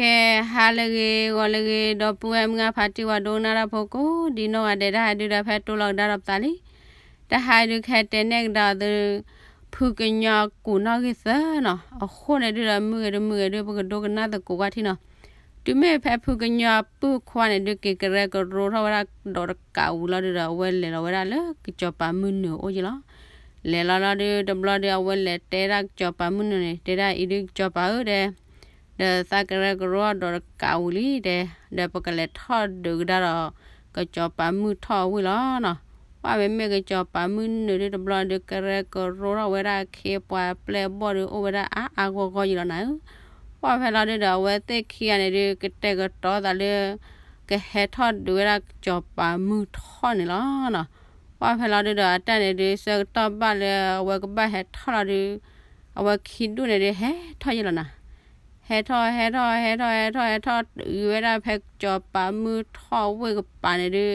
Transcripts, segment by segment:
ကဲ ဟါလၢအဂ့ၤ ဂီၤလၢအဂ့ၤ ဒီပုၢ်ဝဲၢ်မုၢ်ဂၢ်ဖါတံၢ် ပှၤဒိကနၣ်တၢ်ဖိကိးဒ်နီၢ်ဂၤဒဲး တဟါဒုဒီး ဖဲတိလီၤကဒါဒီးပသးလံ. တဟါဒု ကဟဲတဲနဲၣ်ကဒါအီၤသု ဖုကညီကူးနီၣ်ဂံၢ်သၢနီၤ. အဃိန့ၣ်ဒုဒီး မုၢ်ဂ့ၤတမုၢ်ဂ့ၤဒု ပကဒိကနၣ်သကိးကွၢ်ထံနီၤ. တုၤမ့ၢ်ဖဲဖုကညီပုၢ်ခွါန့ၣ်ဒု က့ၤကရဲကရိထီၣ်ဝဲဒၣ်ဒီးတကးဝံၤလီၤဒုဒီး အဝဲလဲၤလီၤဝဲဒၣ်လၢကစီၤပၤမုၢ်နုာ်အအိၣ်ယ့ၣ်လီၤ. လဲၤလီၤလီၤဒု တဘျီဒု အဝဲလဲၤတဲဒၣ်ကစီၤပၤမုၢ်နုာ်န့ၣ် တဲဒၣ်အံၤဒု ကစီၤပၤဧၢ တဲ ဒီးသးကရဲကရိထီၣ်ဒီးတကးဝံၤလံ တဲ, ဒီးပကလဲၤထီၣ်ဒုးကဒါဒီး ကစီၤပၤမုၢ်ထီၣ်အဝ့ၢ်လီၤနီၤ. ပှၢ်မ့မ့ၢ်ကစီၤပၤမုၢ်နုာ်ဒု တဘျီဒု ကရဲကရိထီၣ်ဝဲဒၣ်ခ့ပှၤပျဲၢ်ဘီၣ်ဒု အိၣ်ဝဲဒၣ်အါအါဂီၢ်ဂီၢ်ယ့ၣ်လီၤနၤဧၢ. ပှၢ်ဖဲလီၤဒုဒီး အဝဲသ့ၣ်ခံဂၤန့ၣ်ဒု ကတဲာ်ကတီၤသးလၢ ကဟဲထီၣ်ဒုးဝဲဒၣ်ကစီၤပၤမုၢ်ထီၣ်န့ၣ်လီၤနီၤ. ပှၢ်ဖဲလီၤဒုဒီး အတၢ်န့ၣ်ဒု ဆၢကတီၢ်ဘၣ်လၢအဝဲကဘၣ်ဟဲထီၣ်လီၤဒု အဝဲခံဒူၣ်န့ၣ်ဒု ဟဲထီၣ်ယ့ၣ်လီၤနၤ. ဟဲထီၣ် ဟဲထီၣ် ဟဲထီၣ် ဟဲထီၣ် ဟဲထီၣ်တုၤဝဲဒၣ်ဖဲကစီၤပၤမုၢ်ထီၣ်ဝ့ၢ်ကပၤန့ၣ်ဒု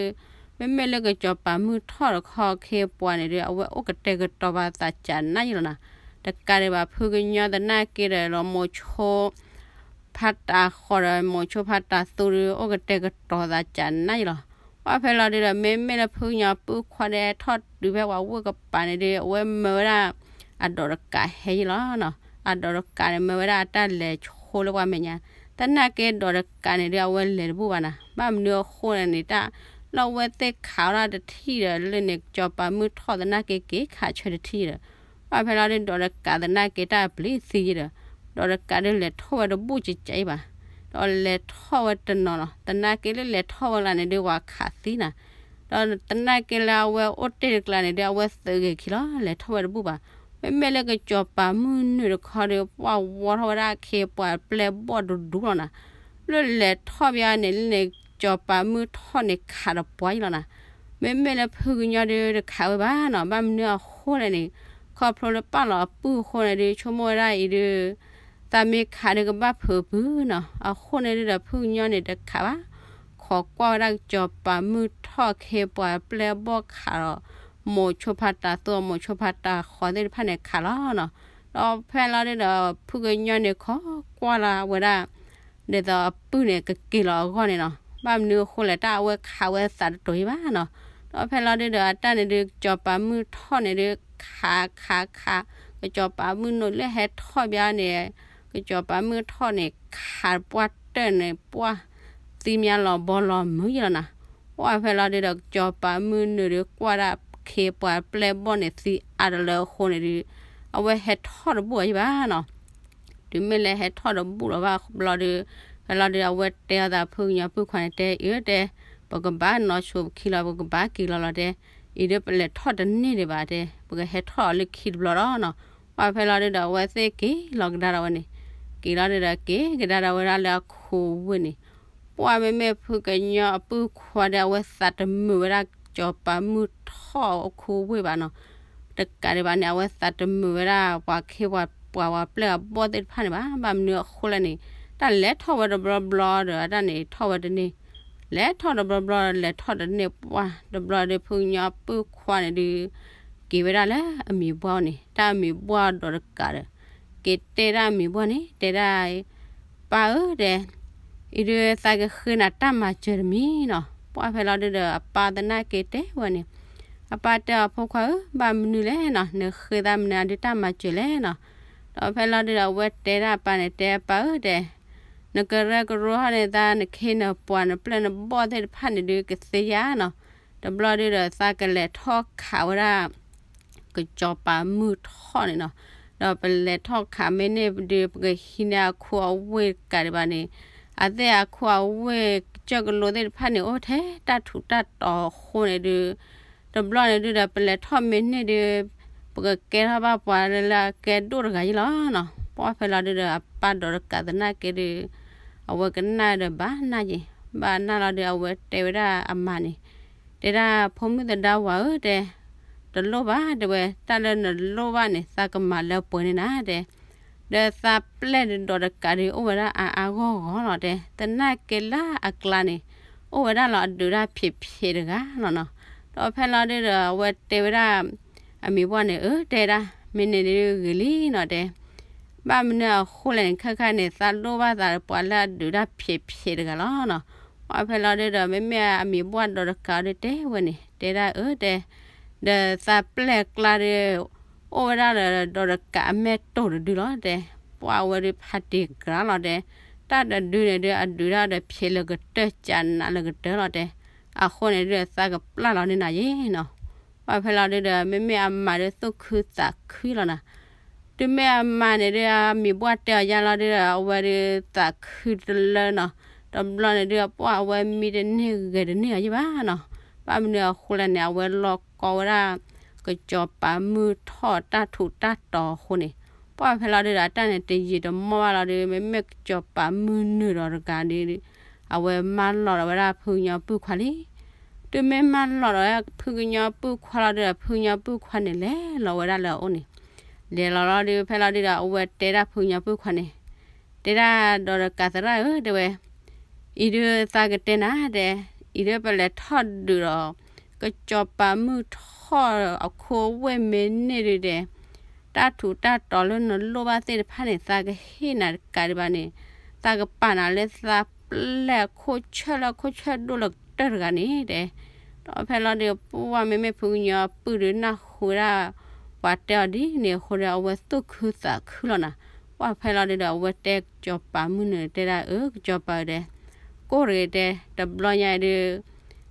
မ့မ့ၢ်လၢကစီၤပၤမုၢ်ထီၣ်တခီ ခ့ပှၤန့ၣ်ဒု အဝဲအိၣ်ကတဲာ်ကတီၤဘၣ်သးကနးယ့ၣ်လီၤနၤ. တကးဒံးဘၣ် ဖုကညီသနာ်က့ဒီး လီၤမိၤဆိ ဖးတးဃီဒီး မိၤဆိဖးတးသူဒီး အိၣ်ကတဲာ်ကတီၤသးကနးယ့ၣ်လီၤ. ပှၢ်ဖဲလီၤဒုဒီး မ့မ့ၢ်လၢဖုကညီပုၢ်ခွါဒီး ထီၣ်တုၤဖဲပှၤဝ့ၢ်ကပၤန့ၣ်ဒု အဝဲမၢဝဲဒၣ် အဒိးတကးဟဲယ့ၣ်လီၤနီၤ. အဒိးတကးန့ၣ် မၢဝဲဒၣ်အတၢ်လဲၤဆိလၢပှၤမဲာ်ညါ သနာ်က့ဒိးတကးန့ၣ်ဒု အဝဲလဲၤတဘူၣ်ဘၣ်နၤ. ဘၣ်မနုၤအဃိလဲၣ်န့ၣ် တၢ်လၢအဝဲသ့ၣ်ခးဝဲဒၣ်တထံၣ်ဒီး လၢန့ၣ် ကစီၤပၤမုၢ်ထီၣ်သနာ်က့ က့ၤခးဆၢတထံၣ်ဒီး ပှၢ်ဖဲလီၤဒု ဒိးတကးသနာ်က့ တၢ်အပျံၤသံယ့ၣ်ဒီး ဒိးတကးဒု လဲၤထီၣ်ဝဲတဘူၣ်ကကဲအံၤဘၣ်. ဒီးလဲၤထီၣ်ဝဲတနီၤနီၤ သနာ်က့လၢလဲၤထီၣ်ဝဲလၢန့ၣ်ဒု ပှၤခးသံနၤ. ဒီးသနာ်က့လၢအဝဲအိၣ်တ့ၢ်တကျါန့ၣ်ဒု အဝဲသုးဂ့ၤခံလီၤ လဲၤထီၣ်ဝဲတဘူၣ်ဘၣ်. မ့မ့ၢ်လၢကစီၤပၤမုၢ်နုာ်တခီဒု ပှၢ်ဝီထီၣ်ဝဲဒၣ်ခ့ပှၤပျဲၢ်ဘီၣ်ဒူဒူလီၤနၤ. လၢလဲၤထီၣ်ဘၣ်န့ၣ်လၢန့ၣ် ကစီၤပၤမုၢ်ထီၣ်န့ၣ်ခးတပှၢ်ယ့ၣ်လီၤနၤ. မ့မ့ၢ်လၢဖုကညီဒုတခးဝဲဘၣ်နီၤ. ဘၣ်မနုၤအဃိလဲၣ်န့ၣ် ခီဖျိလၢပၢ်လီၤအပုၢ်အဃိန့ၣ်ဒု ဆိကမိၣ်ဝဲဒၣ်အံၤဒု သးမ့ၢ်ခးဒုကဘၣ်ဖုးပုၢ်နီၤ. အဃိန့ၣ်ဒုဒီး ဖုကညီန့ၣ်တခးဘၣ် ခိးကွၢ်ဝဲဒၣ်ကစီၤပၤမုၢ်ထီၣ်ခ့ပှၤပျဲၢ်ဘီၣ်ခးဒီး မိၤဆိဖးတးသူ မိၤဆိဖးတးဃီသ့ၣ်တဖၣ်န့ၣ်ခးလီၤနီၤ. ဒီးဖဲလီၤဒုဒီး ဖုကညီန့ၣ်ခိးကွၢ်လီၤဝဲဒၣ် ဒ်သိးအပုၢ်န့ၣ်ကက့ၤလီၤအဂီၢ်န့ၣ်နီၤ. ဘၣ်မနုၤအဃိလဲၣ် တၢ်အဝဲခးဝဲသးတတိၤယ့ၣ်ဘၣ်နီၤ. ဒီးဖဲလီၤဒုဒီး အတၢ်န့ၣ်ဒု ကစီၤပၤမုၢ်ထီၣ်န့ၣ်ဒု ခးခးခး ကစီၤပၤမုၢ်နုာ်လၢဟဲထီၣ်ဘၣ်န့ၣ် ကစီၤပၤမုၢ်ထီၣ်န့ၣ် ခးပှၢ်တၢၢ်န့ၣ် ပှၢ်သံမါလီၤဘီလီၤမုာ်ယ့ၣ်လီၤနၤ. ပှၢ်ဖဲလီၤဒုဒီး ကစီၤပၤမုၢ်နုာ်ဒု ကွၢ်ဒၣ်ခ့ပှၤပျဲၢ်ဘီၣ်န့ၣ် သံအါတလၢအဃိန့ၣ်ဒု အဝဲဟဲထီၣ်တဘူၣ်အီၤယ့ၣ်ဘၣ်နီၤ. တုၤမ့ၢ်လၢဟဲထီၣ်တဘူၣ်လီၤဘၣ်ဘျီဒု ဖဲလီၤဒု အဝဲတဲအသးဖုကညီပုၢ်ခွါန့ၣ် တဲအံၤဧၢ တဲ ပကဘၣ်နီၢ်ဆိပခံလီၤ ပကဘၣ်က့ၤလီၤလီၤ တဲ အံၤဒုပလဲၤထီၣ်တန့ၢ်ဒံးဘၣ် တဲ ပကဟဲထီၣ်အီၤလၢခံတဘျီလီၤနီၤ. ပှၢ်ဖဲလီၤဒုဒီး အဝဲသ့ၣ်က့ၤလီၤကဒါဒီးဝဲန့ၣ် က့ၤလီၤဒုဒီး က့ၤကဒါဒီးဝဲဒၣ်လၢအခိအဝ့ၢ်န့ၣ် ပှၢ်မ့မ့ၢ်ဖုကညီအပုၢ်ခွါဒီး အဝဲသးတမုာ်ဝဲဒၣ်ကစီၤပၤမုၢ်ထီၣ်အခိဝ့ၢ်ဘၣ်နီၤ. တကးဒံးဘၣ်န့ၣ် အဝဲသးတမုာ်ဝဲဒၣ်ပှၤခ့ပှၤပှၤပျဲၢ်အဘီၣ်သ့ၣ်တဖၣ်န့ၣ်ဘၣ်. ဘၣ်မနုၤအဃိလဲၣ်န့ၣ် တၢ်လဲၤထီၣ်ဝဲတဘျီဘျီဒီး အတၢ်န့ၣ်ထီၣ်ဝဲတန့ၢ် လဲၤထီၣ်တဘျီဘျီ လဲၤထီၣ်တန့ၢ် ပှၢ်တဘျီဒီး ဖုကညီပုၢ်ခွါန့ၣ်ဒုး က့ၤဝဲဒၣ်လၢအမံၤဘှါန့ၣ် တၢ်အမံၤဘှါဒီးတကးဒီး က့ၤတဲဒၣ်အမံၤဘှါန့ၣ် တဲဒၣ် ပၢ်ဧၢ တဲ အံၤဒုးသးကဃ့နၤတၢ်မၤစၢၤတမံၤနီၤ. ပှၢ်ဖဲလီၤဒုဒီး အပၢ်သနာ်က့တဲဝဲန့ၣ် အပၢ်တဲအီၤ ဖိခွါဧၢ ဘၣ်မနုၤလဲၣ်နီၤ နဃ့သးမနုၤအဒုးတၢ်မၤစၢၤလဲၣ်နီၤ. ဒီးဖဲလီၤဒုဒီး အဝဲတဲဒၣ်အပၢ်န့ၣ် တဲပၢ်ဧၢ တဲ နကရဲကရိဟီန့ၣ် သးနခ့နပှၤနပျဲၢ်နဘီၣ်သ့ၣ်တဖၣ်န့ၣ်ဒုးကသ့ဧါနီၤ. တဘျီဒုဒီး သးကလဲၤထီၣ်ခးဝဲဒၣ် ကစီၤပၤမုၢ်ထီၣ်န့ၣ်နီၤ. ဒီးပလဲၤထီၣ်ခးမ့ၢ်န့ၢ်ဒုး ပကဟံးန့ၢ်အခိအဝ့ၢ်တကးဒံးဘၣ်န့ၣ် အသ့ၣ်အခိအဝ့ၢ်ကစၢၢ်ကလိသ့ၣ်တဖၣ်န့ၣ် အိၣ်ထဲတၢ်ထူးတၢ်တီၤအဃိန့ၣ်ဒုး တဘျီန့ၣ်ဒုဒီး ပလဲၤထီၣ်မ့ၢ်န့ၢ်ဒုး ပကကဲထီၣ်ဘၣ်ပှၤလၢအကဲဒိၣ်တဂၤယ့ၣ်လီၤနီၤ. ပှၢ်ဖဲလီၤဒုဒီး အပၢ်ဒီးတကးသနာ်က့ဒုး အဝဲကနၣ်ဒီးဘၣ်နၢ်က့ၤ ဘၣ်နၢ်လီၤဒုး အဝဲတဲဝဲဒၣ်အမါန့ၣ် တဲဒၣ် ဖိမုၣ်သဒါဝၤဧၢ တဲ တလိၣ်ဘၣ် တဲဝဲ တၢ်လၢနလိၣ်ဘၣ်န့ၣ် သးကမၤလၢပှဲၤန့ၢ်နၤ တဲ ဒီးသးပျဲၢ်ဒီးတကးဒုး အိၣ်ဝဲဒၣ်အါအါဂီၢ်ဂီၢ်လီၤ တဲ သနာ်က့လၢအကျါန့ၣ် အိၣ်ဝဲဒၣ်လီၤအဒုးတၢ်ဖံးဖံးတဂၤလီၤနီၤ. ဒီးဖဲလီၤဒုဒီး အဝဲတဲဝဲဒၣ် အမံၤပှၢ်န့ၣ် အၢ တဲဒၣ် မ့ၢ်န့ၣ်ဒုးဂ့ၤလံနီၤ တဲ ဘၣ်မနုၤအဃိလဲၣ်န့ၣ် ခဲခါန့ၣ် သးလိၣ်ဘၣ်သးဒီးပှၤလၢအဒုးတၢ်ဖျဲးဖျဲးတဂၤလီၤနီၤ. ပှၢ်ဖဲလီၤဒုဒီး မ့မ့ၢ်အမံၤဘှၢ်ဒီးတကးအီၤဒုတဲဝဲန့ၣ် တဲဒၣ်အၢတဲ ဒီးသးပျဲၢ်ကျါဒီး အိၣ်ဝဲဒၣ်ဒီးဒီးတကးအမဲာ်တိၢ်တဒုလီၤတဲ, ပှၢ်ဝဲဒုဖးတံၢ်ကြၢလီၤတဲ, တၢ်တဒုန့ၣ်ဒု အဒုးတၢ်ဒီးဖျဲးလၢကတၢၢ် ကနးလၢကတၢၢ်လီၤတဲ, အဃိန့ၣ်ဒု သးကပျၢ်လီၤန့ၢ်နၤယ့နီၤ. ပှၢ်ဖဲလီၤဒုဒီး မ့မ့ၢ်အမါဒုသူၣ်ခုသးခုလီၤနီၤ. တုၤမ့ၢ်အမါန့ၣ်ဒု အမံၤဘှၢ်တဲအီၤယါလီၤဒုဒီး အဝဲဒုသးခုတလၢနီၤ. တဘျီန့ၣ်ဒု ပှၢ်အဝဲမံတန့ၢ်ဂဲၤတန့ၢ်အီၤယ့ၣ်ဘၣ်နီၤ. ဘၣ်မနုၤအဃိလဲၣ်န့ၣ် အဝဲလီၤကီဝဲဒၣ် ကစီၤပၤမုၢ်ထီၣ်တၢ်ထူးတၢ်တီၤအဃိန့ၣ်, ပှၢ်ဖဲလီၤဒုဒီး အတၢ်န့ၣ်တယံာ်တမီၢ်ဘၣ်လီၤဒု မ့မ့ၢ်ကစီၤပၤမုၢ်နုာ်ဒီးတဂၤဒု အဝဲမၢလီၤဒီးဝဲဒၣ်ဖုကညီပုၢ်ခွါလံ. တုၤမ့ၢ်မၢလီၤဒီးဖုကညီပုၢ်ခွါလီၤဒုဒီး ဖုကညီပုၢ်ခွါန့ၣ်လဲၤလီၤဝဲဒၣ်လၢအအိၣ်န့ၣ်, လဲၤလီၤလီၤဒု ဖဲလီၤဒုဒီး အဝဲတဲဒၣ်ဖုကညီပုၢ်ခွါန့ၣ်, တဲဒၣ်ဒီးတကးသရၣ်ဧၢ တဲဝဲ, အံၤဒုသးကတဲနၤတဲ, အံၤဒုပလဲၤထီၣ်ဒုးဒီး ကစီၤပၤမုၢ်ထီၣ်အခိအဝ့ၢ်မ့ၢ်န့ၢ်ဒုတဲ တၢ်ထူးတၢ်တီၤလၢနလိၣ်ဘၣ်သ့ၣ်တဖၣ်န့ၣ် သးကဟ့ၣ်နၤတကးဒံးဘၣ်န့ၣ်, သးကပာ်နၤလၢသးပျဲၢ်ခိၣ်ဆၢၣ်လၢခိၣ်ဆၢၣ်ဒိၣ်လၢကတၢၢ်တဂၤန့ၣ်တဲ. ဒီးဖဲလီၤဒု ပှၢ်မ့မ့ၢ်ဖုကညီပုၢ်ဒုနၢ်ဟူဝဲဒၣ် ပှၤတဲအီၤဒ်န့ၣ်အဃိဒီး အဝဲသူၣ်ခုသးခုလီၤနီၤ. ပှၢ်ဖဲလီၤဒုဒီး အဝဲတဲကစီၤပၤမုၢ်နုာ်တဲဒၣ်အၢ ကစီၤပၤဧၢတဲ, ကိၣ်တဂ့ၤတဲ, တဘျီညါဒု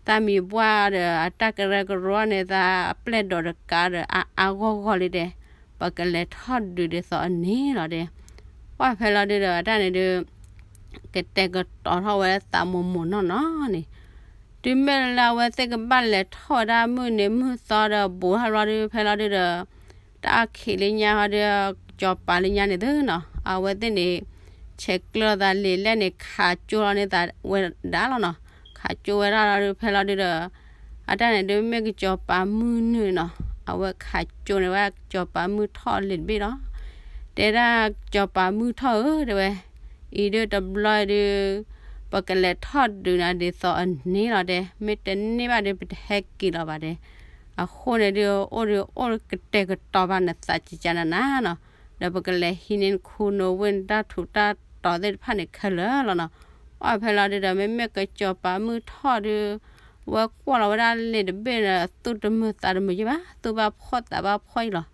သးမံၤဘှၢ်ဒီးအတၢ်ကရၢကရိန့ၣ် သးအပျဲၢ်ဒီးတကးဒီးအါအါဂီၢ်ဂီၢ်လံတဲ, ပကလဲၤထီၣ်ဒုးဒ်သိးအန့ၣ်လီၤတဲ. ပှၢ်ဖဲလီၤဒုဒီး အတၢ်န့ၣ်ဒု ကတဲာ်ကတီၤထီၣ်ဝဲသးမိၢ်မိၢ်နီၢ်နီၢ်န့ၣ်, တုၤမ့ၢ်လၢအဝဲသ့ၣ်ကဘၣ်လဲၤထီၣ်ဝဲဒၣ်မုၢ်နံၤမုၢ်သီဒီးဘူးထီၣ်ဘျီဒု ဖဲလီၤဒုဒီး တၢ်ခံးလၢညါဟီဒု ကစီၤပၤလၢညါန့ၣ်သုနီၤ, အဝဲသ့ၣ်န့ၣ် ဆဲးကျၢသးလံာ်လဲၣ်န့ၣ် ခးကၠိလီၤန့ၢ်သးဝဲဒၣ်လီၤနီၤ. ခးကၠိဝဲဒၣ်လီၤဒု ဖဲလီၤဒုဒီး အတၢ်န့ၣ်ဒုမ့ၢ်ကစီၤပၤမုၢ်နုာ်နီၤ, အဝဲခးကၠိန့ၢ်ဝဲကစီၤပၤမုၢ်ထီၣ်လံာ်တဘ့ၣ်လီၤ. တဲဒၣ်ကစီၤပၤမုၢ်ထီၣ်ဧၢ တဲဝဲ, အံၤဒုတဘျီဒု ပကလဲၤထီၣ်ဒုးနၤဒ်သိးအန့ၣ်လီၤတဲ, မ့ၢ်တန့ၢ်ဘၣ်ဒု ပတဟဲက့ၤလီၤဘၣ်တဲ. အဃိန့ၣ်ဒု အိၣ်ဒုအိၣ်ကတဲာ်ကတီၤဘၣ်နသးကကနၤနၤနီၤ, ဒီးပကလဲၤဟံးန့ၢ်နခူနဝ့ၢ်နတၢ်ထူးတၢ်တီၤသ့ၣ်တဖၣ်န့ၣ်ခဲလၢာ်လီၤနီၤ. ပှၢ်ဖဲလီၤဒုဒီး မ့မ့ၢ်ကစီၤပၤမုၢ်ထီၣ်ဒု ဝဲကွၢ်လီၤဝဲဒၣ်လံာ်တဘ့ၣ်ဒီး သူၣ်တမုာ်သးတမုာ်ယ့ၣ်ဘၣ်, သူၣ်ဘၣ်ဖှီၣ်သးဘၣ်ဖှီၣ်ယ့ၣ်လီၤ.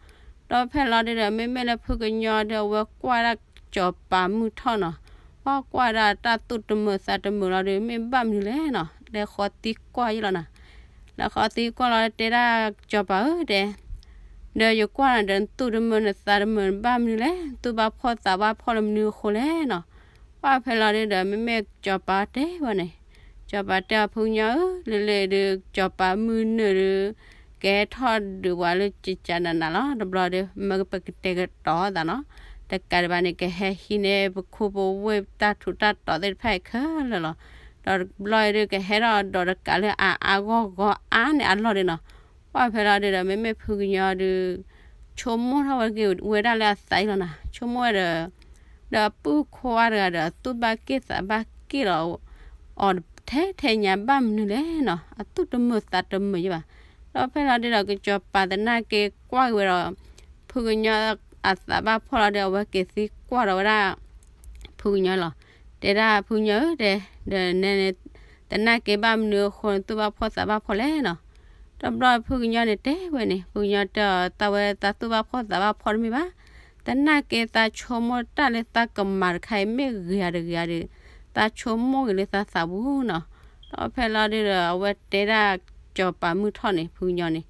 ဒီးဖဲလီၤဒုဒီး မ့မ့ၢ်လၢဖုကညီဒု အဝဲကွၢ်ဒၣ်ကစီၤပၤမုၢ်ထီၣ်နီၤ, ပှၢ်ကွၢ်ဒၣ်တၢ်သူၣ်တမုာ်သးတမုာ်လီၤဒု မ့ၢ်ဘၣ်မနုၤလဲၣ်နီၤ, လဲၤဃီသံကွၢ်ယ့ၣ်လီၤနီၤ. လဲၤဃီသံကွၢ်လီၤတဲဒၣ်ကစီၤပၤဧၢတဲ, ဒီးယကွၢ်နၤဒီးနသူၣ်တမုာ်နသးတမုာ်ဘၣ်မနုၤလဲၣ်, သူၣ်ဘၣ်ဖှီၣ်သးဘၣ်ဖှီၣ်လၢမနုၤအဃိလဲၣ်နီၤ. ပှၢ်ဖဲလီၤဒုဒီး မ့မ့ၢ်ကစီၤပၤတဲဝဲန့ၣ်, ကစီၤပၤတဲအီၤဖုကညီဧၢ, လၢလၢဒု ကစီၤပၤမုၢ်နုာ်ဒု ကဟဲထီၣ်ဒုးပှၤလၢကကနၤနၤလီၤ. တဘျီဒု မ့ၢ်ပကတဲာ်ကတီၤသးနီၤ, တကးဒံးဘၣ်န့ၣ် ကဟဲဟံးန့ၢ်ပခူပဝ့ၢ်တၢ်ထူးတၢ်တီၤသ့ၣ်တဖၣ်အံၤခဲလၢာ်လီၤ. ဒီးတဘျီအံၤဒု ကဟဲထီၣ်ဒီးတကးလၢအအါဂီၢ်ဂီၢ်အါန့ၢ်အလီၢ်ဒုနီၤ. ပှၢ်ဖဲလီၤဒုဒီး မ့မ့ၢ်ဖုကညီဒု ဆိကမိၣ်ထီၣ်ဝဲက့ၤဝဲဒၣ်လၢအသးအံၤလီၤနီၤ, ဆိကမိၣ်ဝဲဒီး ဒီးပုၢ်ခွါတဂၤဒီး အသူၣ်ဘၣ်က့ၣ်သးဘၣ်က့ၣ်လီၤ အီၤထဲထဲညါဘၣ်မနုၤလဲၣ်နီၤ, အသူၣ်တမုာ်သးတမုာ်ယ့ၣ်ဘၣ်. ဒီးဖဲလီၤဒုဒီး ကစီၤပၤသနာ်က့ကွၢ်က့ၤဝဲဒီး ဖုကညီအသးဘၣ်ဖှီၣ်လီၤဒီး အဝဲက့ၤသံကွၢ်ဒီးဝဲဒၣ် ဖုကညီလီၤ. တဲဒၣ်ဖုကညီဧၢတဲ, ဒီးနဲန့ၣ် သနာ်က့ဘၣ်မနုၤအဃိ သူၣ်ဘၣ်ဖှီၣ်သးဘၣ်ဖှီၣ်လဲၣ်နီၤ. တဘျီဖုကညီန့ၣ်တဲဝဲန့ၣ်, ဖုကညီတဲအီၤ သးဝဲသးသူၣ်ဘၣ်ဖှီၣ်သးဘၣ်ဖှီၣ်တမ့ၢ်ဘၣ်, သနာ်က့သးဆိကမိၣ်တၢ်လၢသးကမၤတခါအံၤ မ့ၢ်ဂ့ၤဧါတဂ့ၤဧါဒီး သးဆိကမိၣ်ဂ့ၤလၢသးသးပူၤနီၤ. ဒီးဖဲလီၤဒုဒီး အဝဲတဲဒၣ်ကစီၤပၤမုၢ်ထီၣ်န့ၣ် ဖုကညီန့ၣ်,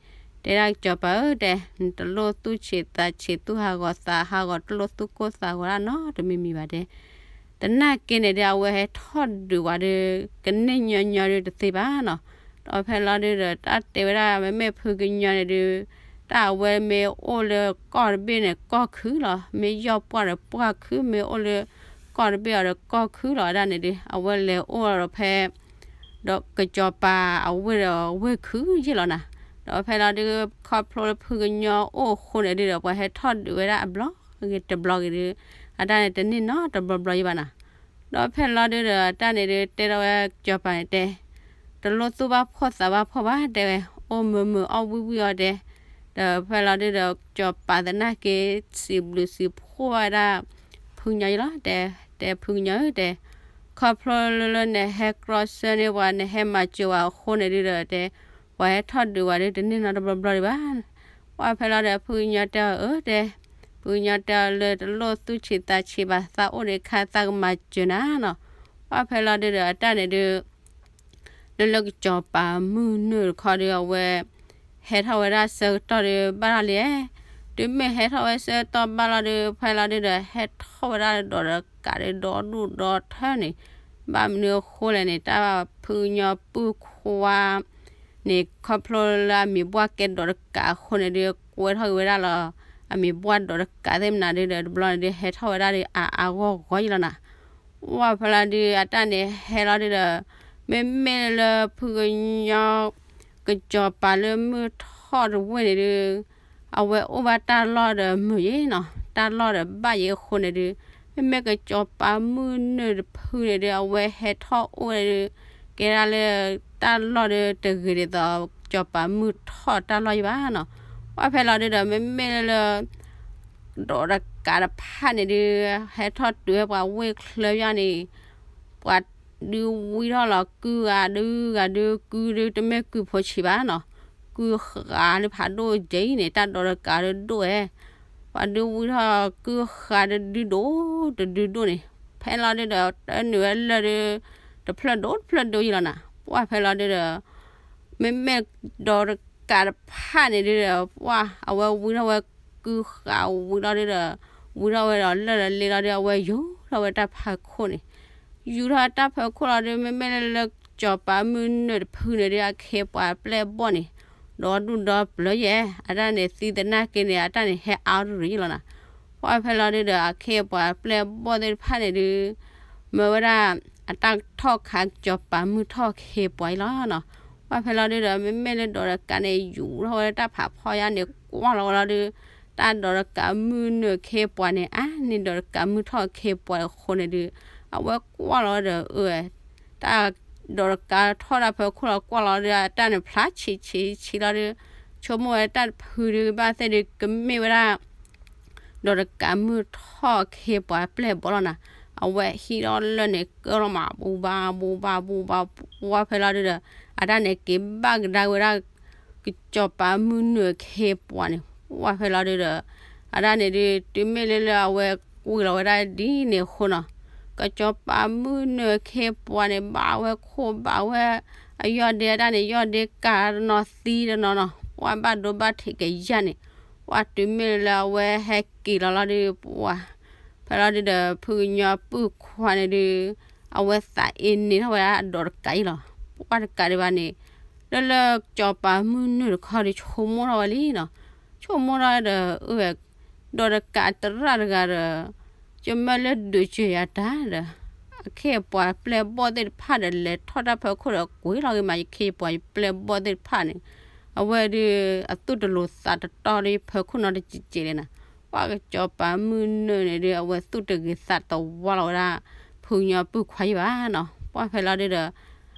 တဲဒၣ်ကစီၤပၤဧၢတဲ, နတလိၣ်သူၣ်ဆံးသးဆံး သူၣ်ဟးဂီၤသးဟးဂီၤ တလိၣ်သူၣ်ကိၢ်သးဂီၤဒၣ်နီတမံၤမံၤဘၣ်တဲ. သနာ်က့န့ၣ်ဒီး အဝဲဟဲထီၣ်ဒုးဝဲဒီး ကန့ၢ်ညီညီဒီးတသ့ဘၣ်နီၤ. ဒီးဖဲလီၤဒုဒီး တၢ်တဲဝဲဒၣ် မ့မ့ၢ်ဖုကညီန့ၣ်ဒုး တၢ်အဝဲမ့ၢ်အိၣ်လၢကီၢ်တဘ့ၣ်န့ၣ် ကီၢ်ခုလီၤ, မ့ၢ်ယီၢ်ပှၢ်ဒီးပှၢ်ခု, မ့ၢ်အိၣ်လၢကီၢ်တဘ့ၣ်အီၤဒီးကီၢ်ခုလီၤ. ဝဲဒၣ်န့ၣ်ဒုး အဝဲလဲၤအိၣ်ဒီးဖဲ ဒီးကစီၤပၤအဝ့ၢ်ဒီးဝ့ၢ်ခုယ့ၣ်လီၤနီၤ. ဒီးဖဲလီၤဒုး ခီဖျိလၢဖုကညီအိၣ်အဃိန့ၣ်ဒုးဒီး ပှၤဟဲထီၣ်ဒုးဝဲဒၣ်အဘျီဂ့ၤတဘျီဂ့ၤဒုး အတၢ်န့ၣ်တန့ၢ်နီတဘျီဘျီယ့ၣ်ဘၣ်နီၤ. ဒီးဖဲလီၤဒုးဒီး အတၢ်န့ၣ်ဒုး တဲထီၣ်ဝဲကစီၤပၤန့ၣ်တဲ, တလိၣ်သူၣ်ဘၣ်ဖှီၣ်သးဘၣ်ဖှီၣ်ဘၣ်တဲဝဲ, အိၣ်မုာ်မုာ်အီၣ်ဝံၣ်ဝံၣ်အီၤတဲ. ဒီးဖဲလီၤဒုးဒီး ကစီၤပၤသနာ်က့ စံးဘျုးစံးဖှိၣ်ဝဲဒၣ် ဖုကညီအံၤလီၤ တဲ, တဲဖုကညီဧၢ တဲ, ခီဖျိလၢလၢနဟဲကြီဆၢန့ၢ်ပှၤ နဟဲမၤစၢၤဝဲအဃိန့ၣ်ဒုဒီး တဲ, ပှၤဟဲထီၣ်ဒုးဝဲဒုတန့ၢ်နီတဘျီဘျီဒံးဘၣ်. ပှၢ်ဖဲလီၤဒီး ဖုကညီတဲအီၤ အၢ တဲ, ဖုကညီတဲအီၤလၢ တလိၣ်သူၣ်ဆံးသးဆံးဘၣ်, သးအိၣ်ဒံးခါ သးကမၤစၢၤနၤနီၤ. ပှၢ်ဖဲလီၤဒုဒီး အတၢ်န့ၣ်ဒု လၢလၢကစီၤပၤမုၢ်နုာ်တခီဒီး အဝဲ ဟဲထီၣ်ဝဲဒၣ်ဆၢကတီၢ်ဒီး ဘၣ်ထီၣ်လံ, တုၤမ့ၢ်ဟဲထီၣ်ဝဲဆၢကတီၢ်ဘၣ်လီၤဒီး ဖဲလီၤဒုဒီး ဟဲထီၣ်ဝဲဒၣ်ဒီးဒီးတကးဒီး ဒီဒူၣ်ဒီထၢန့ၣ်, ဘၣ်မနုၤအဃိလဲၣ်န့ၣ် တၢ်ဖုကညီပုၢ်ခွါ န့ၣ် ခီဖျိလၢအမံၤပှၢ်ကဲဒီးတကးအဃိန့ၣ်ဒု ကွဲထီၣ်က့ၤဝဲဒၣ်လီၤ. အမံၤပှၢ်ဒီးတကးသ့ၣ်မနုၤဒုဒီး တဘျီန့ၣ်ဒု ဟဲထီၣ်ဝဲဒၣ်ဒီး အါအါဂီၢ်ဂီၢ်ယံလီၤနၤ. ပှၢ်ဖဲလီၤဒု အတၢ်န့ၣ်ဟဲလီၤဒုဒီး မ့မ့ၢ်လၢဖုကညီ ကစီၤပၤလၢမုၢ်ထီၣ်တဝ့ၢ်န့ၣ်ဒု အဝဲအိၣ်ဘၣ်တၢ်လီၢ်ဒီးမုာ်ယံနီၤ, တၢ်လီၢ်ဒီးဘၣ်ယံအဃိန့ၣ်ဒု မ့မ့ၢ်ကစီၤပၤမုၢ်နုာ်တဖုန့ၣ်ဒု အဝဲဟဲထီၣ်အိၣ်ဒု ကဲဒၣ်လၢ တၢ်လီၢ်ဒုတဂ့ၤဒ်သိး ကစီၤပၤမုၢ်ထီၣ်တၢ်လီၢ်ယံဘၣ်နီၤ. ပှၢ်ဖဲလီၤဒုဒီး မ့မ့ၢ်လၢ ဒီးတကးတဖၣ်န့ၣ်ဒု ဟဲထီၣ်တုၤဝဲပှၤဝ့ၢ်ချၢယါန့ၣ် ပှၤဒုဝံထီၣ်လီၤ ကုၢ်ဂၤဒုဂၤဒု ကုၢ်ဒုတမ့ၢ်ကုၢ်ဖိဆံးဘၣ်နီၤ, ကုၢ်ဃးဒုဖးဒိၣ်ကဲအံၤန့ၣ် တၢ်ဒီးတကးဒုဒိၣ်ဝဲ, ပှၤဒုဝံထီၣ်ကုၢ်ဃးဒုဒုဒိၣ်တဒုဒိၣ်န့ၣ်, ဖဲလီၤဒုဒီး တၢ်နုာ်ဝဲလၢဒု တဖျၢၣ်ဒိၣ်တဖျၢၣ်ဒိၣ်ယံလီၤနၤ. ပှၢ်ဖဲလီၤဒုဒီး မ့မ့ၢ်ဒီးတကးတဖၣ်န့ၣ်ဒုဒီး ပှၢ်အဝဲဝံထီၣ်ဝဲကုၢ်ဃးဝံလီၤဒုဒီး ဝံထီၣ်ဝဲဒီးလၢၢ်လၢလ့လီၤဒု အဝဲယူၤထီၣ်ဝဲတၢ်ဖၢခိၣ်န့ၣ်, ယူၤထီၣ်တၢ်ဖၢခိၣ်လီၤဒု မ့မ့ၢ်လၢလၢကစီၤပၤမုၢ်နုာ်တဖုန့ၣ်ဒု အခ့အပှၤအပျဲၢ်အဘီၣ်န့ၣ် ဒီဒူၣ်ဒီပျၢၤယဲ, အတၢ်န့ၣ်သံသနာ်က့န့ၣ် အတၢ်န့ၣ်ဟဲအါထီၣ်တရံးယံလီၤနၤ. ပှၢ်ဖဲလီၤဒုဒီး အခ့အပှၤအပျဲၢ်အဘီၣ်သ့ၣ်တဖၣ်န့ၣ်ဒု မၢဝဲဒၣ် အတၢ်ထီၣ်ခးကစီၤပၤမုၢ်ထီၣ်အခ့အပှၤအံၤလီၤနီၤ. ပှၢ်ဖဲလီၤဒုဒီး မ့မ့ၢ်လၢဒီးတကးန့ၣ် ယူၤထီၣ်ဝဲတၢ်ဖးဖီယါန့ၣ် ကွၢ်လီၤဝဲလီၤဒု တၢ်ဒီးတကးမုၢ်နုာ်အခ့အပှၤန့ၣ် အါန့ၢ်ဒီးတကးမုၢ်ထီၣ်အခ့အပှၤအဃိန့ၣ်ဒု အဝဲကွၢ်လီၤဝဲဒီး အၢ တၢ်ဒီးတကးထီၣ်တၢ်ဖၢခိၣ်လီၤ ကွၢ်လီၤဒု အတၢ်န့ၣ်ဖျါဆံးဆံးဆံးလီၤဒု ဆိကမိၣ်ဝဲတၢ်တဖုဒု ဘၣ်သ့ၣ်ဒု ကမ့ၢ်ဝဲဒၣ် ဒီးတကးမုၢ်ထီၣ်အခ့အပှၤအပျဲၢ်အဘီၣ်လီၤနၤ. အဝဲဟံးထီၣ်လၢၢ်န့ၣ် ကၢထီၣ်မး ဘူဘါဘူဘါဘူဘါ ပှၢ်ဖဲလီၤဒုဒီး အတၢ်န့ၣ်က့ၤဘၣ်ကဒါဝဲဒၣ် ကစီၤပၤမုၢ်နုာ်အခ့အပှၤန့ၣ် ပှၢ်ဖဲလီၤဒုဒီး အတၢ်န့ၣ်ဒု တုၤမ့ၢ်လၢလၢအဝဲကွံာ်လီၤဝဲဒၣ်ဒ်န့ၣ်အဃိနီၤ ကစီၤပၤမုၢ်နုာ်အခ့အပှၤန့ၣ် ဘၣ်ဝဲခိၣ်ဘၣ်ဝဲ အယီၢ်ဒ့အတၢ်န့ၣ် ယီၢ်ဒ့ကးတနီၤသံတနီၤနီၤ ပှၢ်ဘၣ်ဒိဘၣ်ထံးကယၢ်န့ၣ် ပှၢ်တုၤမ့ၢ်လၢအဝဲဟဲက့ၤလီၤလီၤဒု ပှၢ် ဖဲလီၤဒုဒီး ဖုကညီပုၢ်ခွါန့ၣ်ဒု အဝဲသးအ့န့ၢ်ထီၣ်ဝဲဒၣ်ဒီးတကးအံၤလီၤ. ပှၢ်တကးဒံးဘၣ်န့ၣ် လၢလၢကစီၤပၤမုၢ်နုာ်တခီဒု ဆိကမိၣ်ထီၣ်ဝဲလံနီၤ ဆိကမိၣ်ထီၣ်ဒီး အၢ ဒီးတကးတရၣ်တဂၤဒီး ကမၢလၢဒုးစၢၤယၤတၢ်ဒီး အခ့အပှၤပျဲၢ်ဘီၣ်သ့ၣ်တဖၣ်ဒီး လဲၤထီၣ်တၢ်ဖၢခိၣ်ဒီး ကွံာ်လီၤဂ့ၤမး ယခ့ယပှၤယပျဲၢ်ဘီၣ်သ့ၣ်တဖၣ်န့ၣ် အဝဲဒုး အသူၣ်တလိၤသးတတီဒီး ယဖၢခိၣ်နီတစဲးစဲးလဲၣ်နၤ. ပှၢ်ကစီၤပၤမုၢ်နုာ်န့ၣ်ဒုး အဝဲသူၣ်တဂ့ၤသးတဝါလီၤဝဲဒၣ် ဖုကညီပုၢ်ခွါယံဘၣ်နီၤ. ပှၢ်ဖဲလီၤဒုဒီး တ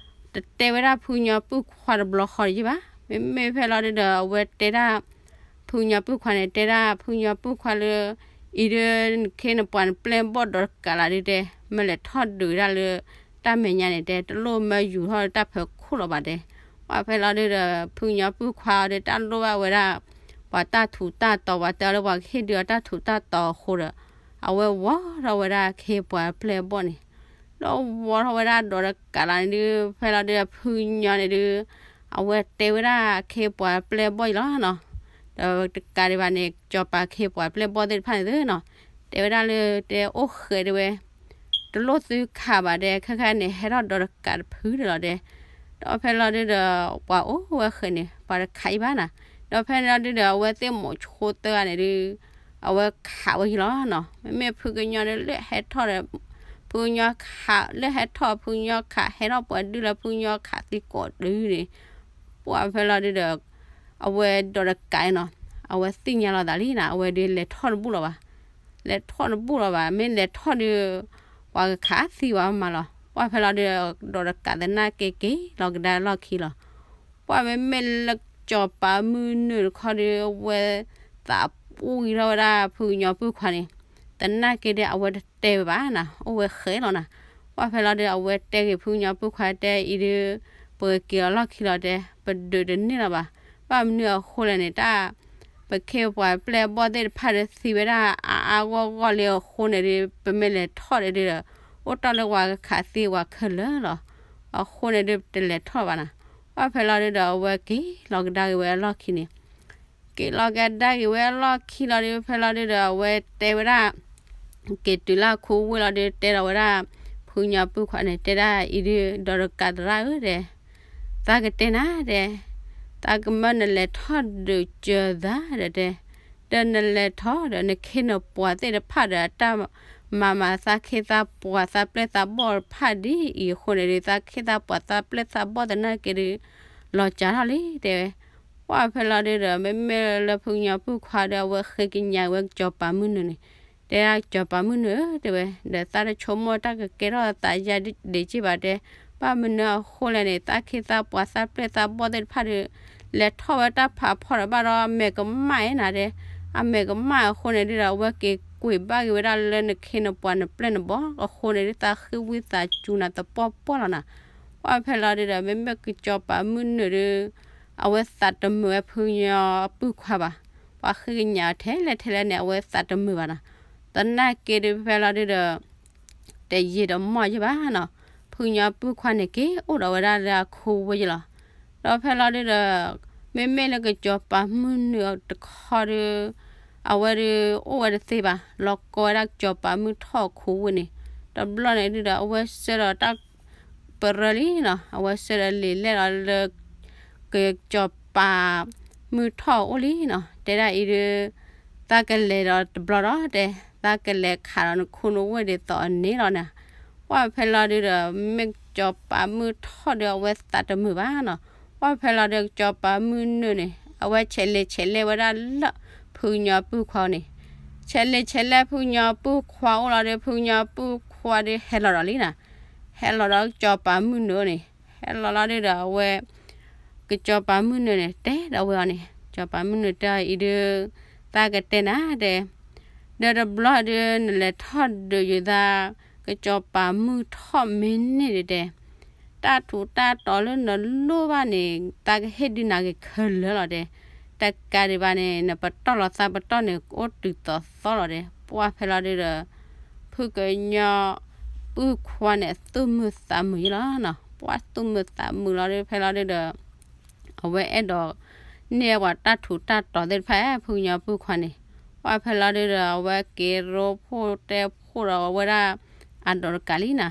တဲဝဲဒၣ်ဖုကညီပုၢ်ခွါတဘျီဃီဒံးယံဘၣ်. မ့မ့ၢ်ဖဲလီၤဒုဒီး အဝဲတဲဒၣ် ဖုကညီပုၢ်ခွါန့ၣ် တဲဒၣ်ဖုကညီပုၢ်ခွါလၢ အံၤဒုး နခ့နပှၤနပျဲၢ်ဘီၣ်ဒီးတကးလးဒုတဲ မ့ၢ်လဲၤထီၣ်ဒုးဝဲဒၣ်လၢ တၢ်မဲာ်ညါန့ၣ်တဲ တလိၣ်မၢယူၤထီၣ်လၢတၢ်ဖၢခိၣ်လီၤဘၣ်တဲ. ပှၢ်ဖဲလီၤဒုဒီး ဖုကညီပုၢ်ခွါအီၤဒုး တၢ်လိၣ်ဘၣ်ဝဲဒၣ် ပှၤတၢ်ထူးတၢ်တီၤ ပှၤတဲအီၤလၢပှၤကဟ့ၣ်ဒုးအီၤတၢ်ထူးတၢ်တီၤအဃိဒီး အဝဲဝီထီၣ်ဝဲဒၣ်ခ့ပှၤပျဲၢ်ဘီၣ်န့ၣ် ဒီးဝီထီၣ်ဝဲဒၣ်ဒီးတကးလးန့ၣ်ဒု ဖဲလီၤဒုဒီး ဖုကညီန့ၣ်ဒု အဝဲတဲဝဲဒၣ်ခ့ပှၤပျဲၢ်ဘီၣ်အံၤလီၤနီၤ. ဒီးတကးဒံးဘၣ်န့ၣ် ကစီၤပၤခ့ပှၤပျဲၢ်ဘီၣ်သ့ၣ်တဖၣ်န့ၣ်သ့နီၤ တဲဝဲဒၣ်လၢတဲအိၣ်ဃဲးတဲဝဲ တလိၣ်သုခးဘၣ်တဲ ခဲခါန့ၣ် ဟဲထီၣ်ဒီးတကးတဖုဒီးလီၤတဲ. ဒီးဖဲလီၤဒုဒီး ပှၤအိၣ်ဝဲဃဲးန့ၣ် ပှၤတခးအံၤဘၣ်နၤ. ဒီးဖဲလီၤဒုဒီး အဝဲသ့ၣ်မိၤဆိသၢဂၤန့ၣ်ဒု အဝဲခးဝဲယံလီၤနီၤ. မ့မ့ၢ်ဖုကညီန့ၣ်လၢဟဲထီၣ်ဒီး ဖုကညီခး လၢဟဲထီၣ်ဖုကညီခး ဟဲထီၣ်ပှၤဒုလၢဖုကညီခးသံကိးတုၤန့ၣ် ပှၢ်ဖဲလီၤဒုဒီး အဝဲဒီးတကးနီၤ အဝဲသ့ၣ်ညါလီၤသးလံနၤ အဝဲဒုးလဲၤထီၣ်တဘူၣ်လီၤဘၣ်. လဲၤထီၣ်တဘူၣ်လီၤဘၣ် မ့ၢ်လဲၤထီၣ်ဒုး ပှၤကခးသံဝဲမးလီၤ. ပှၢ်ဖဲလီၤဒုး ဒီးတကးသနာ်က့က့ၤလီၤကဒါလီၢ်ခံလီၤ. ပှၢ်မ့မ့ၢ်လၢကစီၤပၤမုၢ်နုာ်တခီဒုး အဝဲသးပူၤဂံၤထီၣ်ဝဲဒၣ်ဖုကညီပုၢ်ခွါန့ၣ် သနာ်က့ဒုး အဝဲတ တၢ်တတဲဝဲဘၣ်နၤ, အိၣ်ဝဲဃဲလီၤနၤ. ပှၢ်ဖဲလီၤဒုဒီး အဝဲတဲဂ့ၤဖုကညီပုၢ်ခွါတဲအံၤဒု, ပက့ၤအလီၢ်ခံလီၤတဲ, ပဒုးတန့ၢ်လီၤဘၣ်. ဘၣ်မနုၤအဃိလဲၣ်န့ၣ် တၢ် ပခ့ပှၤပျဲၢ်ဘီၣ်သ့ၣ်တဖၣ်ဒီးသံဝဲဒၣ်အါအါဂီၢ်ဂီၢ်လံအဃိန့ၣ်ဒု, ပမ့ၢ်လဲၤထီၣ်ဒုဒီး အိၣ်တ့ၢ်လၢပှၤကခးသံပှၤခဲလၢာ်လီၤ. အဃိန့ၣ်ဒု တလဲၤထီၣ်ဘၣ်နၤ. ပှၢ်ဖဲလီၤဒုဒီး အဝဲက့ၤလီၤကဒါက့ၤဝဲအလီၢ်ခံန့ၣ် က့ၤလီၤကဒါက့ၤဝဲအလီၢ်ခံလီၤဒု ဖဲလီၤဒုဒီး အဝဲတဲဝဲဒၣ် က့ၤတုၤလၢခိဝ့ၢ်လီၤဒု တဲဒီးဝဲဒၣ် ဖုကညီပုၢ်ခွါန့ၣ် တဲဒၣ်အံၤဒု, ဒီးတကးသရၣ်ဧၢတဲ, သးကတဲနၤတဲ, သးကမၢနလဲၤထီၣ်ဒုးစၢၤသးဒီးတဲ, ဒီးနလဲၤထီၣ်ဒီးနခ့နပှၤသ့ၣ်တဖၣ်ဒီးအတၢ်မၤမၤသးခ့သးပှၤသးပျဲၢ်သးဘီၣ်တဖၣ်ဒ်အံၤအဃိန့ၣ်ဒု သးခ့သးပှၤသးပျဲၢ်သးဘီၣ်သနာ်က့ဒု လီၤစၢ်ထီၣ်လံတဲဝဲ. ပှၢ်ဖဲလီၤဒုဒီး မ့မ့ၢ်လၢဖုကညီပုၢ်ခွါဒီး အဝဲဃ့ကညးဝဲကစီၤပၤမုၢ်နုာ်န့ၣ်, တဲဒၣ်ကစီၤပၤမုၢ်နုာ်ဧၢတဲဝဲ, ဒီးသးတဆိကမိၣ်တၢ်ကကဲထီၣ်သးယါဒံးက့ဘၣ်တဲ, ဘၣ်မနုၤအဃိလဲၣ်န့ၣ် သးခ့သးပှၤသးပျဲၢ်သးဘီၣ်သ့ၣ်တဖၣ်ဒီး လဲၤထီၣ်ဝဲတၢ်ဖးဖီၣ်ဒီးဘၣ်ဒီး အမဲာ်ကမၣ်အံၤနၤတဲ, အမဲာ်ကမၣ်အဃိန့ၣ်ဒုဒီး အဝဲက့ၤကွံာ်ဘၣ်က့ၤဝဲဒၣ်လၢနခ့နပှၤနပျဲၢ်နဘီၣ်အဃိန့ၣ်ဒု သးဃ့ဝံသးစူၤနၤသပှၢ်ပှၢ်လီၤနၤ. ပှၢ်ဖဲလီၤဒုဒီး မ့မ့ၢ်ကစီၤပၤမုၢ်နုာ်ဒု အဝဲသးတမုာ်ဝဲဖုကညီပုၢ်ခွါဘၣ်. ပှၤဃ့ကညးထဲလဲၣ်ထဲလဲၣ်န့ၣ် အဝဲသးတမုာ်ဘၣ်နၤ. သနာ်က့ဒုဖဲလီၤဒုဒီး တယံာ်တမီၢ်ယဲၢ်ဘၣ်နီၤ, ဖုကညီပုၢ်ခွါန့ၣ် က့ၤအိၣ်ဒီးဝဲဒၣ်လၢအခိဝ့ၢ်ယဲၢ်လီၤ. ဒီးဖဲလီၤဒုဒီး မ့မ့ၢ်လၢကစီၤပၤမုၢ်နုာ်တခီဒု အဝဲဒု အိၣ်ဝဲတသ့ဘၣ်, လီၤကီဝဲဒၣ်ကစီၤပၤမုၢ်ထီၣ်အခိဝ့ၢ်န့ၣ်, တဘျီန့ၣ်ဒုဒီး အဝဲဆှၢဒီးတၢ် ပရၢလံနီၤ, အဝဲဆှၢဒီးလံာ်လဲၢ်ဒီးလၢ ကစီၤပၤမုၢ်ထီၣ်အအိၣ်လံနီၤ, တဲဒၣ်အံၤဒု သးကလဲၤဒီးတဘျီဒီးတဲ, သးကလဲၤခးဒီးနခိၣ်နဝ့ၢ်ဒ်သိးအန့ၣ်လီၤနၤ. ပှၢ်ဖဲလီၤဒုဒီး မ့ၢ်ကစီၤပၤမုၢ်ထီၣ်ဒု အဝဲသးတမုာ်ဘၣ်နီၤ. ပှၢ်ဖဲလီၤဒု ကစီၤပၤမုၢ်နုာ်န့ၣ် အဝဲဆဲးလ့ဆဲးလဲဝဲဒၣ်လၢ ဖုကညီပုၢ်ခွါန့ၣ်, ဆဲးလ့ဆဲးလဲဖုကညီပုၢ်ခွါအိၣ်လီၤဒု ဖုကညီပုၢ်ခွါဒု ဟဲလီၤဒီးလံနီၤ, ဟဲလီၤဒီးကစီၤပၤမုၢ်နုာ်န့ၣ်, ဟဲလီၤလီၤဒုဒီးအဝဲ ကစီၤပၤမုၢ်နုာ်န့ၣ် တဲဒီးဝဲအီၤန့ၣ်, ကစီၤပၤမုၢ်နုာ်တဲအီၤအံၤဒု သးကတဲနၤတဲ, ဒီးတဘျီဒု နလဲၤထီၣ်ဒုးယုာ်သး ကစီၤပၤမုၢ်ထီၣ်မ့ၢ်န့ၢ်ဒုတဲ, တၢ်ထူးတၢ်တီၤလၢနလိၣ်ဘၣ်န့ၣ် သးကဟ့ၣ်ဒုးနၤက့ၤခဲလၢာ်လီၤတဲ, တကးဒံးဘၣ်န့ၣ် နပတီၢ်လီၤသးပတီၢ်န့ၣ် အိၣ်တုၤသိးသီလီၤတဲ. ပှၢ်ဖဲလီၤဒုဒီး ဖုကညီပုၢ်ခွါန့ၣ် သူၣ်မုာ်သးမုာ်ယဲၢ်လီၤနီၤ, ပှၢ်သူၣ်မုာ်သးမုာ်လီၤဒု ဖဲလီၤဒုဒီး အဝဲအဲၣ်ဒိး န့ၢ်ပှၤတၢ်ထူးတၢ်တီၤသ့ၣ်တဖၣ် ဖုကညီပုၢ်ခွါန့ၣ်, ပှၢ်ဖဲလီၤဒုဒီး အဝဲက့ၤရိဖှိၣ်တဲဖှိၣ်ဒီးဝဲဒၣ် အဒိးတကးလံနီၤ,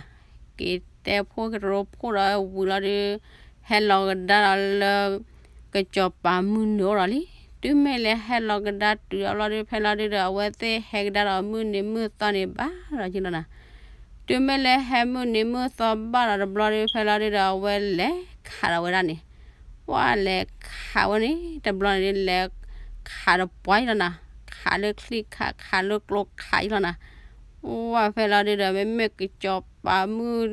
က့ၤတဲဖှိၣ်က့ၤရိဖှိၣ်ဒီးဝံၤလီၤဒု ဟဲလီၤကဒါဒီးလၢ ကစီၤပၤမုၢ်နုာ်အိၣ်ဒီးလံ. တုၤမ့ၢ်လၢဟဲလီၤကဒါတုၤအလီၤဒု ဖဲလီၤဒုဒီး အဝဲသ့ၣ်ဟဲကဒါဒီးမုၢ်နံၤမုၢ်သီန့ၣ်ဘၣ်ဒီးယလီၤနၤ. တုၤမ့ၢ်လၢဟဲမုၢ်နံၤမုၢ်သီဘၣ်ဒီးတဘျီဒု ဖဲလီၤဒုဒီး အဝဲလဲၤခးဒီးဝဲဒၣ်န့ၣ်, ပှၢ်လဲၤခးဝဲန့ၣ် တဘျီန့ၣ်ဒု လဲၤခးဒီးပှၤယလီၤနၤ, ခးလၢချံခး ခးလၢကျိခးယလီၤနၤ. ပှၢ်ဖဲလီၤဒုဒီး မ့မ့ၢ်ကစီၤပၤမုၢ်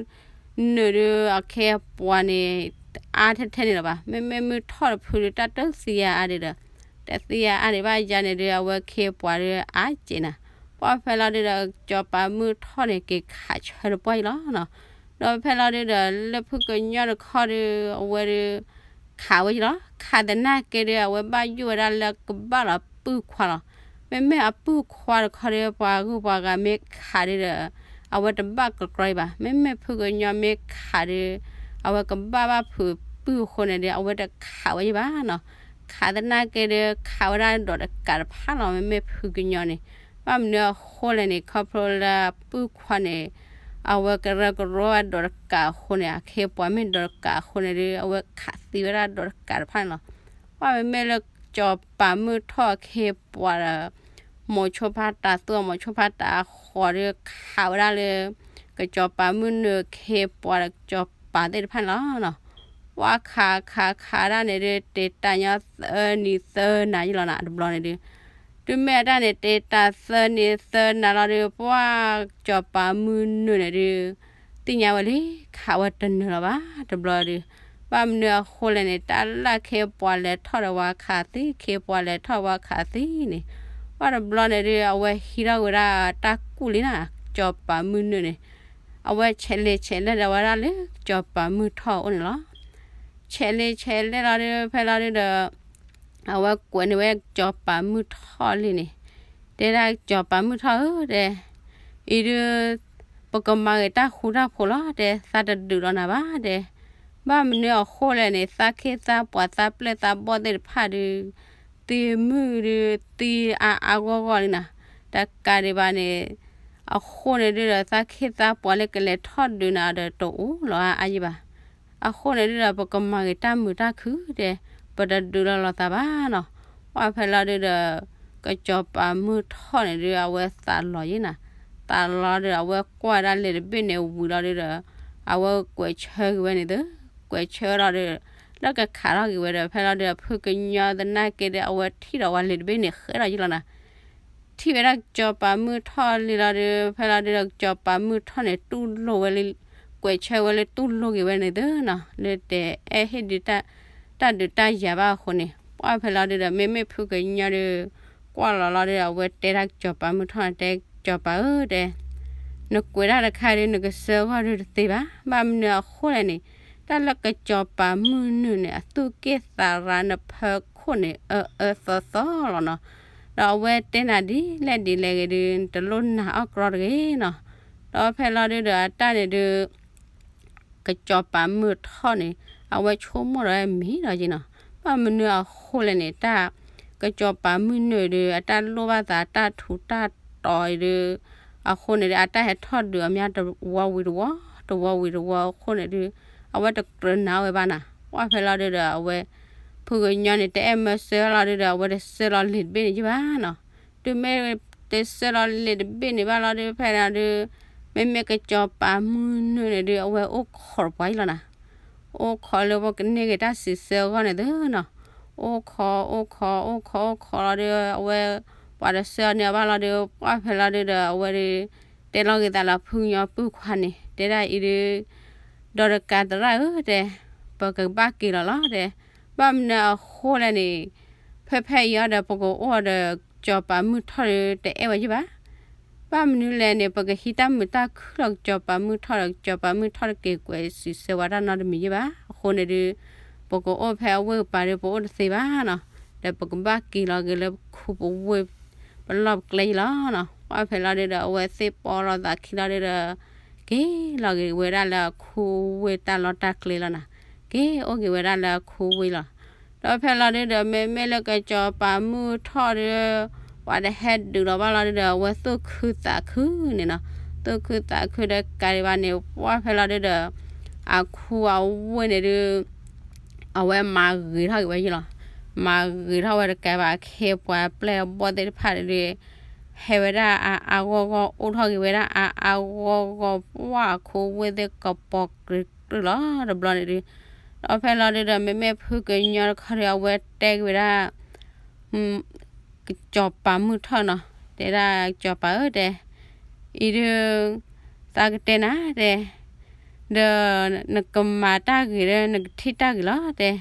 နုာ်ဒု အခ့အပှၤန့ၣ် အါထဲထဲန့ၣ်လီၤဘၣ်. မ့မ့ၢ်မုၢ်ထီၣ်တဖုဒု တၢ်တသံအါအါဒံးဒီး တသံအါအါဒံးဘၣ်ယၤန့ၣ်ဒု အဝဲခ့ပှၤဒုအါကဲးနၤ. ပှၢ်ဖဲလီၤဒုဒီး ကစီၤပၤမုၢ်ထီၣ်န့ၣ် က့ၤခးဆၢတပှၢ်ယလီၤနီၤ. ဒီးဖဲလီၤဒုဒီး လၢဖုကညီတခီဒု အဝဲဒု ခးဝဲယလီၤ. ခးသနာ်က့ဒု အဝဲဘၣ်ယိၣ်ဝဲဒၣ်လၢကဘၣ်လီၤပုၢ်ခွါလီၤ. မ့မ့ၢ်အပုၢ်ခွါတခီဒု ပှၤဂုၤပှၤဂၤမ့ၢ်ခးဒုဒီး အဝဲတဘၣ်ကကြီအံၤဘၣ်. မ့မ့ၢ်ဖုကညီမ့ၢ်ခးဒု အဝဲကဘၣ်ဘၣ်ဖုးပုၢ်အဃိန့ၣ်ဒု အဝဲတခးဝဲယဘၣ်နီၤ. ခးသနာ်က့ဒု ခးဝဲဒၣ်ဒီးတကးတဖၣ်လီၤ မ့မ့ၢ်ဖုကညီန့ၣ်. ဘၣ်မနုၤအဃိလဲၣ်န့ၣ် ခီဖျိလၢပုၢ်ခွါန့ၣ် အဝဲကရၢကရိဝဲဒီးတကးအဃိန့ၣ် အခ့ပှၤမ့ၢ်ဒီးတကးအဃိန့ၣ်ဒု အဝဲခးသံဝဲဒၣ်ဒီးတကးတဖၣ်န့ၣ်လီၤ. ပှၢ်မ့မ့ၢ်လၢကစီၤပၤမုၢ်ထီၣ်အခ့ပှၤဒီး မိၤဆိဖးတးသူၣ်အီၤ မိၤဆိဖးတးအဃိဒီး ခးဝဲဒၣ်လၢ ကစီၤပၤမုၢ်နုာ်အခ့ပှၤဒီးကစီၤပၤသ့ၣ်တဖၣ်န့ၣ်လီၤ. ပှၢ်ခးခးခးဒၣ်န့ၣ်ဒု တ့ၢ်တၢ်ညီသၢနံၤသၢနၤယလီၤနၤ တဘျီန့ၣ်ဒု တုၤမ့ၢ်အတၢ်န့ၣ် တ့ၢ်တၢ်သၢနံၤသၢနၤလီၤဒု ပှၢ်ကစီၤပၤမုၢ်နုာ်န့ၣ်ဒု သ့ၣ်ညါဝဲလံ ခးဝဲတနၢၤလီၤဘၣ် တဘျီဒု. ဘၣ်မနုၤအဃိလဲၣ်န့ၣ် တၢ်လၢခ့ပှၤလဲၤထီၣ်ဒီးဝဲခးသံ ခ့ပှၤလဲၤထီၣ်ဝဲခးသံန့ၣ် ပှၢ်တဘျီန့ၣ်ဒု အဝဲဟံးထီၣ်ဝဲဒၣ်တၢ်ကူၣ်လံနၤ ကစီၤပၤမုၢ်နုာ်န့ၣ် အဝဲဆဲးလဲၤဆဲးလဲၤဒီးဝဲဒၣ်လၢကစီၤပၤမုၢ်ထီၣ်အအိၣ်န့ၣ်လီၤ. ဆဲးလဲၤဆဲးလဲၤလီၤဒီး ဖဲလီၤဒုဒီး အဝဲကွဲးန့ၢ်ဝဲကစီၤပၤမုၢ်ထီၣ်လံန့ၣ်, တဲဒၣ်ကစီၤပၤမုၢ်ထီၣ်ဧၢ တဲ, အံၤဒု ပကမၤဂ့ၤတၢ်ဃူတၢ်ဖိးလီၤ တဲ, သးတဒုးလီၤနၤဘၣ် တဲ, ဘၣ်မနုၤအဃိလဲၣ်န့ၣ် သးခ့သးပှၤသးပျဲၢ်သးဘီၣ်သ့ၣ်တဖၣ်ဒု သံမုၢ်ဒု သံအါအါဂီၢ်ဂီၢ်လံနၤ, တကးဒံးဘၣ်န့ၣ် အဃိန့ၣ်ဒုဒီး သးခ့သးပှၤလၢကလဲၤထီၣ်ဒုးနၤဒီးတအိၣ်လီၤအါအါယံၤဘၣ်. အဃိန့ၣ်ဒုဒီး ပကမၤဂ့ၤတၢ်မုာ်တၢ်ခုၣ် တဲ, ပတဒုးလီၤလိာ်သးဘၣ်နီၤ. ပှၢ်ဖဲလီၤဒုဒီး ကစီၤပၤမုၢ်ထီၣ်န့ၣ်ဒု အဝဲသးလီၤယံၤနၤ, သးလီၤဒီး အဝဲကွၢ်ဒၣ်လံာ်တဘ့ၣ်န့ၣ်ဝံၤလီၤဒုဒီး အဝဲကွဲးဆၢက့ၤဝဲန့ၣ်သု, ကွဲးဆၢဒီးဒု လၢကခးထီၣ်က့ၤဝဲဒီး ဖဲလီၤဒုဒီး ဖုကညီသနာ်က့ဒီး အဝဲထံၣ်ဒီးဝဲလံာ်တဘ့ၣ်န့ၣ်ဃဲဒီးယံၤလီၤနၤ. ထံၣ်ဝဲဒၣ်ကစီၤပၤမုၢ်ထီၣ်လံလီၤဒု ဖဲလီၤဒုဒီး ကစီၤပၤမုၢ်ထီၣ်န့ၣ် တူၢ်လိာ်ဝဲလၢ ကွဲးဆၢဝဲလၢတူၢ်လိာ်က့ၤဝဲန့ၣ်သုနီၤ, လၢတအဲၣ်ဟ့ၣ်ဒု တၢ်ဒုးတၢ်ယၤဘၣ်အဃိန့ၣ် ပှၢ်ဖဲလီၤဒုဒီး မ့မ့ၢ်ဖုကညီဒု ကွၢ်လီၤလီၤဒုဒီး အဝဲတဲဒၣ်ကစီၤပၤမုၢ်ထီၣ်န့ၣ် တဲကစီၤပၤဧၢ တဲ နကွဲးတၢ်တခါဒု နကစၢဃီၣ်ဒုတသ့ဘၣ်. ဘၣ်မနုၤအဃိလဲၣ်န့ၣ် တၢ်လၢကစီၤပၤမုၢ်နုာ်န့ၣ် အသူၣ်က့ၣ်သးရၤနဖၢခိၣ်န့ၣ် အၢအၢသီသီလီၤနီၤ. ဒီးအဝဲတဲနၤဒ်လဲၣ်ဒ်လဲၣ်ဂ့ၤဒု နတလိၣ်နာ်အီၣ်ကြီတဂ့ၤနီၤ. ဒီးဖဲလီၤဒုဒီးအတၢ်န့ၣ်ဒု ကစီၤပၤမုၢ်ထီၣ်န့ၣ် အဝဲဆိကမိၣ်ဒီးမံၤဒီးယံၤနီၤ, ဘၣ်မနုၤအဃိလဲၣ်န့ၣ် တၢ် ကစီၤပၤမုၢ်နုာ်ဒု အတၢ်လိၣ်ဘၣ်သးတၢ်ထူးတၢ်တီၤအံၤဒု အဃိန့ၣ်ဒု အတၢ်ဟဲထီၣ်ဒုးအီၤမးတဝီဝံၤတဝီ, တဝီဝံၤတဝီအဃိန့ၣ်ဒု အဝဲတကြၢးနာ်ဝဲဘၣ်နၤ. ပှၢ်ဖဲလီၤဒုဒီး အဝဲ ဖုကညီန့ၣ် တအဲၣ်မၢစၢလီၤဒုဒီး အဝဲတစၢလီၤလံာ်တဘ့ၣ်န့ၣ်ယံၤဘၣ်နီၤ. တုၤမ့ၢ်တစၢလီၤလံာ်တဘ့ၣ်န့ၣ်ဘၣ်လီၤဒု ဖဲန့ၣ်ဒု မ့မ့ၢ်ကစီၤပၤမုၢ်နုာ်န့ၣ်ဒု အဝဲအိၣ်ခိးတပှၤယံၤလီၤနၤ. အိၣ်ခိးလၢပကန့ၢ်က့ၤတၢ်စံးဆၢအဂီၢ်န့ၣ်သုနီၤ. အိၣ်ခိး အိၣ်ခိး အိၣ်ခိး အိၣ်ခိးလီၤဒု အဝဲ ပှၤတစၢန့ၢ်အီၤဘၣ်လီၤဒု ပှၢ်ဖဲလီၤဒုဒီး အဝဲဒု တဲလီၤက့ၤသးလၢဖုကညီပုၢ်ခွါန့ၣ် တဲဒၣ်အံၤဒု ဒီးတကးသရၣ်ဧၢ တဲ, ပကဘၣ်က့ၤလီၤလီၤ တဲ, ဘၣ်မနုၤအဃိလဲၣ်န့ၣ် ဖဲဖဲအံၤအီၤဒီး ပကအိၣ်ဒီးကစီၤပၤမုၢ်ထီၣ်ဒု တအဲၣ်ဝဲယံၤဘၣ်. ဘၣ်မနုၤလဲၣ်န့ၣ် ပကဟံးတၢ်မုာ်တၢ်ခုၣ်လီၤကစီၤပၤမုၢ်ထီၣ်ဒီး ကစီၤပၤမုၢ်ထီၣ်တက့ၤကွဲးစံးဆၢဝဲတၢ်နီတမံၤယံၤဘၣ်. အဃိန့ၣ်ဒု ပကအိၣ်ဖဲအဝ့ၢ်ကပၤဒု ပအိၣ်တသ့ဘၣ်နီၤ. ဒီးပကဘၣ်က့ၤလီၤက့ၤလၢပခူပဝ့ၢ် ပလီၢ်ပကျဲယံၤလီၤနီၤ. ပှၢ်ဖဲလီၤဒုဒီး အဝဲသ့ၣ်ပိာ်လီၤသးခံလီၤဒုဒီး က့ၤလီၤက့ၤဝဲဒၣ်လၢအခူဝ့ၢ်တၢ်လီၢ်တၢ်ကျဲလီၤနၤ. က့ၤအိၣ်က့ၤဝဲဒၣ်လၢအခူဝ့ၢ်လီၤ. ဒီးဖဲလီၤဒုဒီး မ့မ့ၢ်လၢကစီၤပၤမုၢ်ထီၣ်ဒု ပှၤတဟဲဒုးလီၤဘၣ်လီၤဒုဒီး အဝဲသူၣ်ခုသးခုန့ၣ်နီၤ. သူၣ်ခုသးခုဒီးကးဒံးဘၣ်န့ၣ် ပှၢ်ဖဲလီၤဒုဒီး အခူအဝ့ၢ်န့ၣ်ဒု အဝဲမၤဂ့ၤထီၣ်က့ၤဝဲယံၤလီၤ. မၤဂ့ၤထီၣ်ဝဲတကးဘၣ် အခ့အပှၤပျဲၢ်အဘီၣ်သ့ၣ်တဖၣ်ဒု ဟဲဝဲဒၣ်အါအါဂီၢ်ဂီၢ် အိၣ်ထီၣ်က့ၤဝဲဒၣ်အါအါဂီၢ်ဂီၢ် ပှၢ်ခူဝ့ၢ်သ့ၣ်ကပိာ်ကြုာ်ကြုာ်လီၤတဘျီန့ၣ်ဒု ဒီးဖဲလီၤဒုဒီး မ့မ့ၢ်ဖုကညီတခီဒီး အဝဲတဲက့ၤဝဲဒၣ် ကစီၤပၤမုၢ်ထီၣ်နီၤ, တဲဒၣ်ကစီၤပၤဧၢ တဲ, အံၤဒု သးကတဲနၤ တဲ, ဒီးနကမၤတၢ်ဂ့ၤဒီး နကထံၣ်တၢ်ဂ့ၤလီၤ တဲ,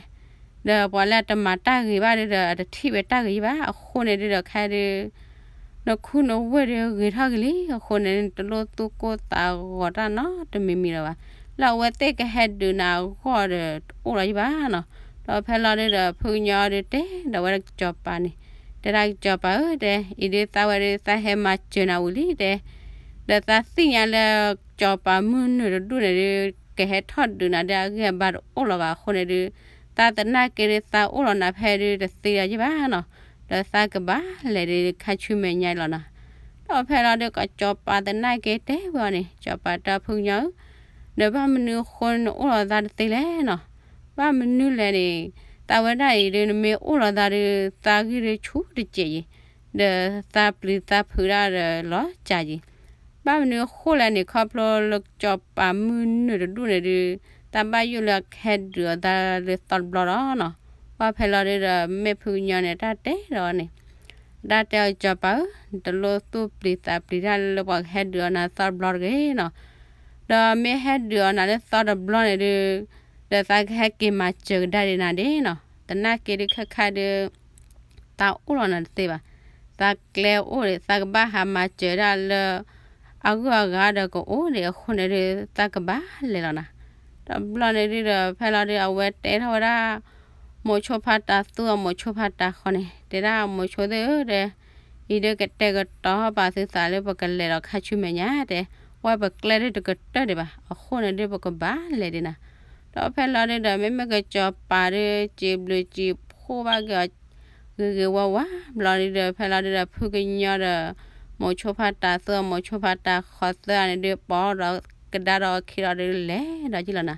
ဒီးပှၤလၢအတမၤတၢ်ဂ့ၤဘၣ်ဒုဒီး အတထံၣ်ဝဲတၢ်ဂ့ၤယံၤဘၣ်. အဃိန့ၣ်ဒုဒီးခဲဒု နခူနဝ့ၢ်ဒုဂ့ၤထီၣ်က့ၤလံ. အဃိန့ၣ် နတလိၣ်သူၣ်ကိၢ်သးဂီၤတၢ်နီတမံၤမံၤလၢၤဘၣ်. လၢအဝဲသ့ၣ်ကဟဲဒုးနၤအဂီၢ်ဒီး တအိၣ်လီၤယံၤဘၣ်နီၤ. ဒီးဖဲလီၤဒုဒီး ဖုကညီဒုတဲဒီးဝဲဒၣ်ကစီၤပၤန့ၣ်, တဲဒၣ်ကစီၤပၤဧၢ တဲ, အံၤဒုသးဝဲဒု သးဟဲမၤစၢၤနၤဝံၤလံ တဲ, ဒီးသးသ့ၣ်ညါလၢကစီၤပၤမုၢ်နုာ်တဒူၣ်န့ၣ်ဒု ကဟဲထီၣ်ဒုးနၤဒုအဂံၢ်အဘါတအိၣ်လၢၤဘၣ်အဃိန့ၣ်ဒု သးသနာ်က့ဒု သးအိၣ်လီၤနၤဖဲဒုတသ့လီၤယံၤဘၣ်နီၤ. ဒီးသးကဘၣ်လဲၤဒုခါဆူမဲာ်ညါလီၤနီၤ. ဒီးဖဲလီၤဒုကစီၤပၤသနာ်က့တဲဝဲအီၤန့ၣ်, စီၤပၤတဲဖုကညီဧၢ, ဒီးဘၣ်မနုၤအဃိနအိၣ်လီၤသးတသ့လဲၣ်နီၤ. ဘၣ်မနုၤလဲၣ်န့ၣ်, သးဝဲဒၣ်အံၤဒု နမ့ၢ်အိၣ်လီၤသးဒု သးဂံၢ်ဒုဆူၣ်တစဲးယံၤ, ဒီးသးပျံၤသးဖုးဒၣ်ဒီးလီၤစှၤယံၤ ဘၣ်မနုၤအဃိလဲၣ်န့ၣ် ခီဖျိလၢကစီၤပၤမုၢ်နုာ်တဒူၣ်န့ၣ်ဒု တၢ်ဘၣ်ယိၣ်လၢအကဟဲဒုးအီၤသးလၢသီတဘျီလီၤနီၤ. ပှၢ်ဖဲလီၤဒုဒီး မ့ၢ်ဖုကညီန့ၣ် တၢ်တဲဒီးအီၤန့ၣ်, တၢ်တဲအီၤ စီၤပၤဧၢ, နတလိၣ်သူၣ်ပျံၤသးပျံၤတၢ်လၢပှၤကဟဲဒုးအီၤနၤသီတဘျီတဂ့ၤနီၤ. ဒီးမ့ၢ်ဟဲဒုးအီၤနၤလၢသီတဘျီန့ၣ်ဒု ဒီးသးကဟဲက့ၤမၤစၢၤကဒါဒံးနၤဒၣ်နီၤ. သနာ်က့ဒုခဲခါဒု သးအိၣ်လီၤနၤတသ့ဘၣ်. သးကျဲအိၣ်ဒံး သးကဘၣ်ဟးမၤစၢၤဒၣ်လၢ အဂုၤအဂၤဒီးကအိၣ်ဒံးအဃိန့ၣ်ဒုး သးကဘၣ်လဲၤလီၤနၤ. တဘျီန့ၣ်ဒုးဒီး ဖဲလီၤဒုး အဝဲတဲထီၣ်ဝဲဒၣ် မိၤဆိဖးတၤသူအမိၤဆိဖးတၤဃီန့ၣ် တဲဒၣ်မိၤဆိသ့ၣ်ဧၢ တဲ အံၤဒုးကတဲာ်ကတီၤထီၣ်ပာ်သုသးလၢပကလဲၤဒီးခါဆူမဲာ်ညါ တဲ, ဝဲပကျဲဒုးတကတၢၢ်ဒံးဘၣ် အဃိန့ၣ်ဒုးပကဘၣ်လဲၤဒံးနၤ. ဒီးဖဲလီၤဒုးဒီး မ့မ့ၢ်ကစီၤပၤဒုး စံးဘျုးစံးဖှိၣ်ဘၣ်က့ၤအီၤ ဂ့ၤဂ့ၤဝါဝါ ဘျီဒုးဒီး ဖဲလီၤဒုးဒီး ဖုကညီဒီး မိၤဆိဖးတၤသူအမိၤဆိဖးတၤဃီသၢဂၤန့ၣ်ဒုး ပိာ်ဒီးကဒါဒီးအခံဒီးဒုးလဲၤဒီးကံလီၤနၤ.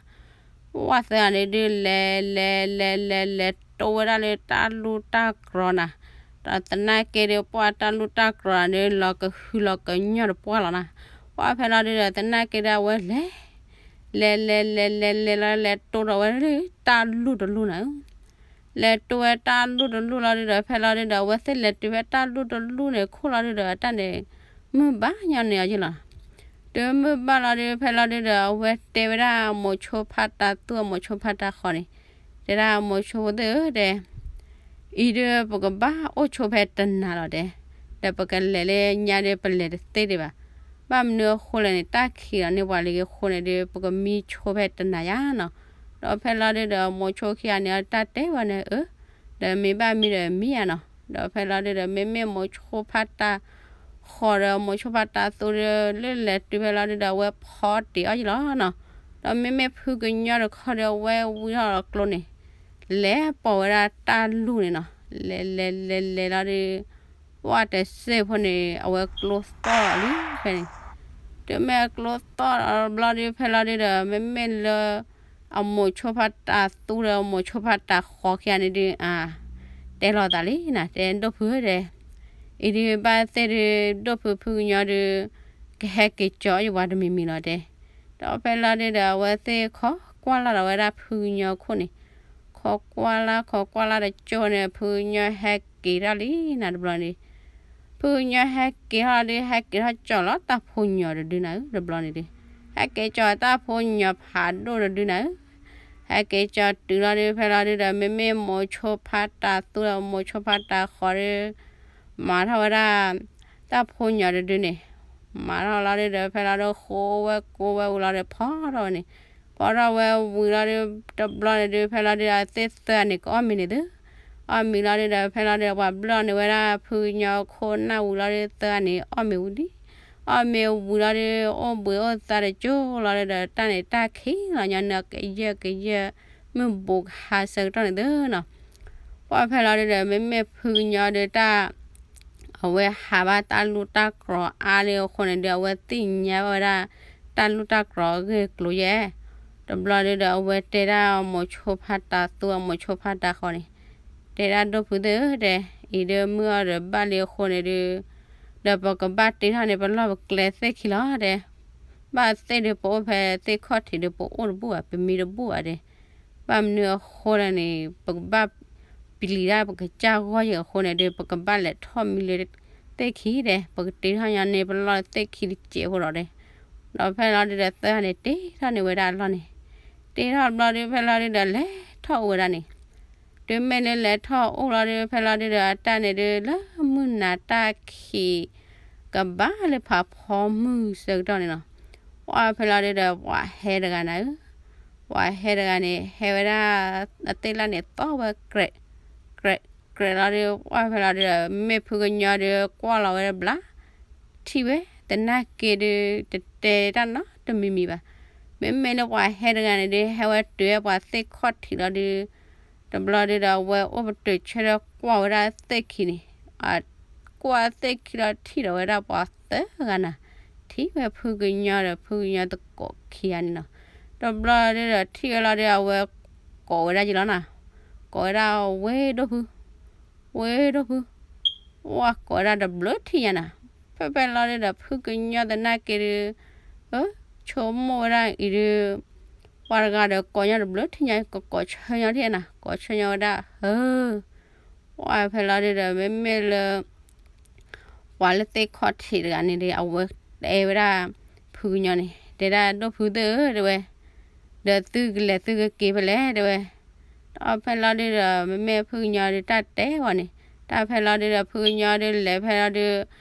ဝဲသၢဂၤန့ၣ်ဒုး လဲၤလဲၤလဲၤလဲၤလဲၤ တိဝဲဒၣ်လၢတၢ်လူၢ်တၢ်ကြီနၤ. ဒီးသနာ်က့ဒုး ပှၢ်တၢ်လူၢ်တၢ်ကြီန့ၣ် လီၤကဟုလီၤကညီတပှၢ်လီၤနၤ. ပှၢ်ဖဲလီၤဒုးဒီး သနာ်က့ဒၣ်ဝဲလဲၤ လဲၤလဲၤလဲၤလဲၤလီၤလဲၤတိဒီးဝဲလၢတၢ်လူၢ်တလူၢ်နၤ. လဲၤတိဝဲတၢ်လူၢ်တလူၢ်လီၤဒုးဒီး ဖဲလီၤဒုးဒီး အဝဲသ့ၣ်လဲၤတုၤဖဲတၢ်လူၢ်တလူၢ်န့ၣ် ခိၣ်လီၤဒုးဒီး အတၢ်န့ၣ် မုၢ်ဘၣ်ညီန့ၣ်အီၤက့လီၤ. တုၤမုၢ်ဘၣ်လီၤဒုး ဖဲလီၤဒုးဒီး အဝဲတဲဝဲဒၣ်မိၤဆိဖးတၤသူအမိၤဆိဖးတၤဃီန့ၣ် တဲဒၣ်မိၤဆိသ့ၣ်ဧၢ တဲ အံၤဒုးပကဘၣ်အိၣ်ဆိဖဲတနၤလီၤတဲ, ဒီးပကလဲၤလၢညါဒုးပလဲၤတသ့ဒံးဘၣ်. ဘၣ်မနုၤအဃိလဲၣ်န့ၣ် တၢ်ခံးလီၤန့ၢ်ပှၤလံအဃိန့ၣ်ဒုး ပကမံဆိဖဲတနၤယါနီၤ. ဒီးဖဲလီၤဒုးဒီး မိၤဆိခံဂၤန့ၣ် အတၢ်တဲဝဲန့ၣ် အၢ ဒီးမ့ၢ်ဘၣ်မံဒီးမံယါနီၤ. ဒီးဖဲလီၤဒုးဒီး မ့မ့ၢ်မိၤဆိဖးတၤဃီဒီး မိၤဆိဖးတၤသူဒီး လၢလဲၤတုၤဖဲလီၤဒုးဒီး အဝဲဖီတ့ၢ်အီၤယံလီၤနီၤ. ဒီးမ့မ့ၢ်ဖုကညီတခီဒီး အဝဲဝံထီၣ်အကျိန့ၣ် လဲၤပိာ်ဝဲဒၣ်တၢ်လူၢ်န့ၣ်နီၤ. လဲၤလဲၤလဲၤလဲၤလီၤဒုး ဝဲတစဲးဖိန့ၣ် အဝဲကျိသီၣ်လီၤလံဖဲန့ၣ်. တုၤမ့ၢ်အကျိသီၣ်လီၤဘျီဒုး ဖဲလီၤဒုးဒီး မ့မ့ၢ်လၢ အမိၤဆိဖးတၤသူဒီး အမိၤဆိဖးတၤဃီခံဂၤန့ၣ်ဒုး အါ တဲလိာ်သးလံနၤ တဲဒိၣ်ဖုဧၢ တဲ အံၤဒုးဘၣ်သ့ၣ်ဒုး ဒိၣ်ဖုဖုကညီဒုး ကဟဲက့ၤကၠီယပှၤတမံၤမံၤလီၤတဲ. ဒီးဖဲလီၤဒုးဒီး အဝဲသ့ၣ်ခိးကွၢ်လၢ်ဒီးဝဲဒၣ်ဖုကညီခိၣ်န့ၣ်, ခိးကွၢ်လၢ် ခိးကွၢ်လၢ်တကၠိန့ၣ် ဖုကညီဟဲက့ၤထီၣ်လံနၤတဘျီန့ၣ်. ဖုကညီဟဲက့ၤထီၣ်ဒုး ဟဲက့ၤထီၣ်ကၠီလီၤတၢ်ဖိညီတဒုနၤဧၢ တဘျီန့ၣ်ဒုး, ဟဲက့ၤကၠီတၢ်ဖိညီဖးဒိၣ်တဒုနၤဧၢ. ဟဲက့ၤကၠီတုၤလီၤဒုး ဖဲလီၤဒုးဒီး မ့မ့ၢ်မိၤဆိဖးတၤသူဒီး မိၤဆိဖးတၤဃီဒုး မၤထီၣ်ဝဲဒၣ် တၢ်ဖိညီတဒုန့ၣ်, မၤထီၣ်လီၤဒုးဒီး ဖဲလီၤဒုး ဃိဝဲကိးဝဲဝံၤလီၤဒီး ဖီထီၣ်ဝဲန့ၣ်, ဖီထီၣ်ဝဲဝံၤလီၤဒုး တဘျီန့ၣ်ဒုး ဖဲလီၤဒုးဒီး အဝဲသ့ၣ်သၢဂၤန့ၣ် ကအီၣ်မ့ၤန့ၣ်သု, အီၣ်မ့ၤလီၤဒုးဒီး ဖဲလီၤဒုးဒီး ပှၤဘျီန့ၢ်ဝဲဒၣ် ဖုကညီခိၣ်နၢ်ဝံၤလီၤဒုး သၢဂၤန့ၣ် အီၣ်မ့ၤဝံၤလံ, အီၣ်မ့ၤဝံၤလီၤဒုး အိၣ်ဘှံးအိၣ်သါတကၠိလီၤဒုးဒီး တၢ်န့ၣ်တၢ်ခံးလီၤညီန့ၣ် ကယၢၢ်ကယၢၢ် မုၢ်ဘူးကဟါဆၢကတီၢ်န့ၣ်သုနီၤ. ပှၢ်ဖဲလီၤဒုးဒီး မ့မ့ၢ်ဖုကညီဒုးတၢ် အဝဲဟးဘၣ်တၢ်လူၢ်တၢ်ကြီအါလံအဃိန့ၣ်ဒုး အဝဲသ့ၣ်ညါဘၣ်ဝဲဒၣ် တၢ်လူၢ်တၢ်ကြီအဂ့ၢ်အကျိၤယဲၢ်. တဘျီဒုးဒီး အဝဲတဲဒၣ်မိၤဆိဖးတၤသူ အမိၤဆိဖးတၤဃီန့ၣ်, တဲဒၣ်ဒိၣ်ဖုသ့ၣ်ဧၢ တဲ, အံၤဒုးမုၢ်အီၤဒီးဘၣ်လံအဃိန့ၣ်ဒုး ဒီးပကဘၣ်တ့ထီၣ်န့ၢ်ပလီၢ်ပကျဲသ့ၣ်ခံလီၤ တဲ. ဘၣ်သ့ၣ်ဒုးပအိၣ်ဖဲသ့ၣ်ခီၣ်ထံးဒုး ပအိၣ်တဘူၣ်ဘၣ် ပမံတဘူၣ်ဘၣ် တဲ. ဘၣ်မနုၤအဃိလဲၣ်န့ၣ် ပကဘၣ်ပျံၤတၢ်ပကစၢ်ဂီၢ်ယဲၢ်အဃိန့ၣ်ဒုး ပကဘၣ်လဲၤထီၣ်မံလၢသ့ၣ်ခံ တဲ, ပကတ့ထီၣ်ညီန့ၢ်ပလီၢ်သ့ၣ်ခံတစဲးဖိလီၤ တဲ. ဒီးဖဲလီၤဒုးဒီး သၢဂၤန့ၣ်တ့ထီၣ်န့ၢ်ဝဲဒၣ်အလီၢ်န့ၣ်, တ့ထီၣ်ဘျီဒုး ဖဲလီၤဒုးဒီး လဲၤထီၣ်အိၣ်ဝဲဒၣ်န့ၣ်. တုၤမ့ၢ်လၢလဲၤထီၣ်အိၣ်လီၤဒုး ဖဲလီၤဒုးဒီး အတၢ်န့ၣ်ဒုး လၢမုၢ်နၤတၢ်ခံး ကဘၣ်လၢဖးဖီမုၢ်ဆၢကတီၢ်န့ၣ်လီၤ. ပှၢ်ဖဲလီၤဒုးဒီး ပှၤဟဲတဂၤနၤဧၢ, ပှၤဟဲတဂၤန့ၣ် ဟဲဝဲဒၣ် အသ့ၣ်လၢ်န့ၣ် သီၣ်ဝဲ ကြဲး ကြဲး ကြဲးလီၤဒုး ပှၢ်ဖဲလီၤဒုးဒီး မ့ၢ်ဖုကညီဒုး ကွၢ်လီၤဝဲတဘျီ ထံၣ်ဝဲ သနာ်က့ဒုး တတဲတၢ်နီတမံၤမံၤဘၣ်. မ့မ့ၢ်လၢပှၤဟဲတဂၤန့ၣ်ဒုး ဟဲဝဲတုၤဝဲပှၤသ့ၣ်ခီၣ်ထံးလီၤဒုး တဘျီဒုးဒီး အဝဲအိၣ်ပတုာ်ဆၢဒီးကွၢ်ဝဲဒၣ်သ့ၣ်ခံန့ၣ်, ကွၢ်သ့ၣ်ခံလီၤထံၣ်ဒီးဝဲဒၣ်ပှၤသၢဂၤနၤ, ထံၣ်ဝဲဖုကညီဒီးဖုကညီသကိးခံဂၤန့ၣ်လီၤ. တဘျီဒုးဒီးထံၣ်ဝဲလီၤဒုး အဝဲကိးဝဲဒၣ်ယလီၤနၤ, ကိးဝဲဒၣ်ဝဲဒိၣ်ဖု ဝဲဒိၣ်ဖု, ဝဲကိးဝဲဒၣ်တဘျုးထံၣ်ညါနၤ, ဖဲဖဲလီၤဒုးဒီး ဖုကညီသနာ်က့ဒုး အၢ ဆိကမိၣ်ဝဲဒၣ်အံၤဒုး ပှၤတဂၤဒီးကိးညီတဘျုးထံၣ်ညါ ကကိးဆၢညီထံၣ်နၤ, ကိးဆၢညီဝဲဒၣ် ဟၢ ပှၢ်ဖဲလီၤဒုးဒီး မ့မ့ၢ်လၢ ပှၤလၢသ့ၣ်ခီၣ်ထံးတဂၤန့ၣ်ဒီး အဝဲတဲဝဲဒၣ် ဖုကညီန့ၣ် တဲဒၣ်ဒိၣ်ဖုသ့ၣ်ဧၢ တဲဝဲ, ဒီးသုကလဲၤသုကက့ၤဖဲလဲၣ် တဲဝဲ. ဒီးဖဲလီၤဒုးဒီး မ့မ့ၢ်ဖုကညီဒုးတၢ်တဲဝဲန့ၣ်, တၢ်ဖဲလီၤဒုးဒီး ဖုကညီဒုးလဲၤဖဲလီၤဒုး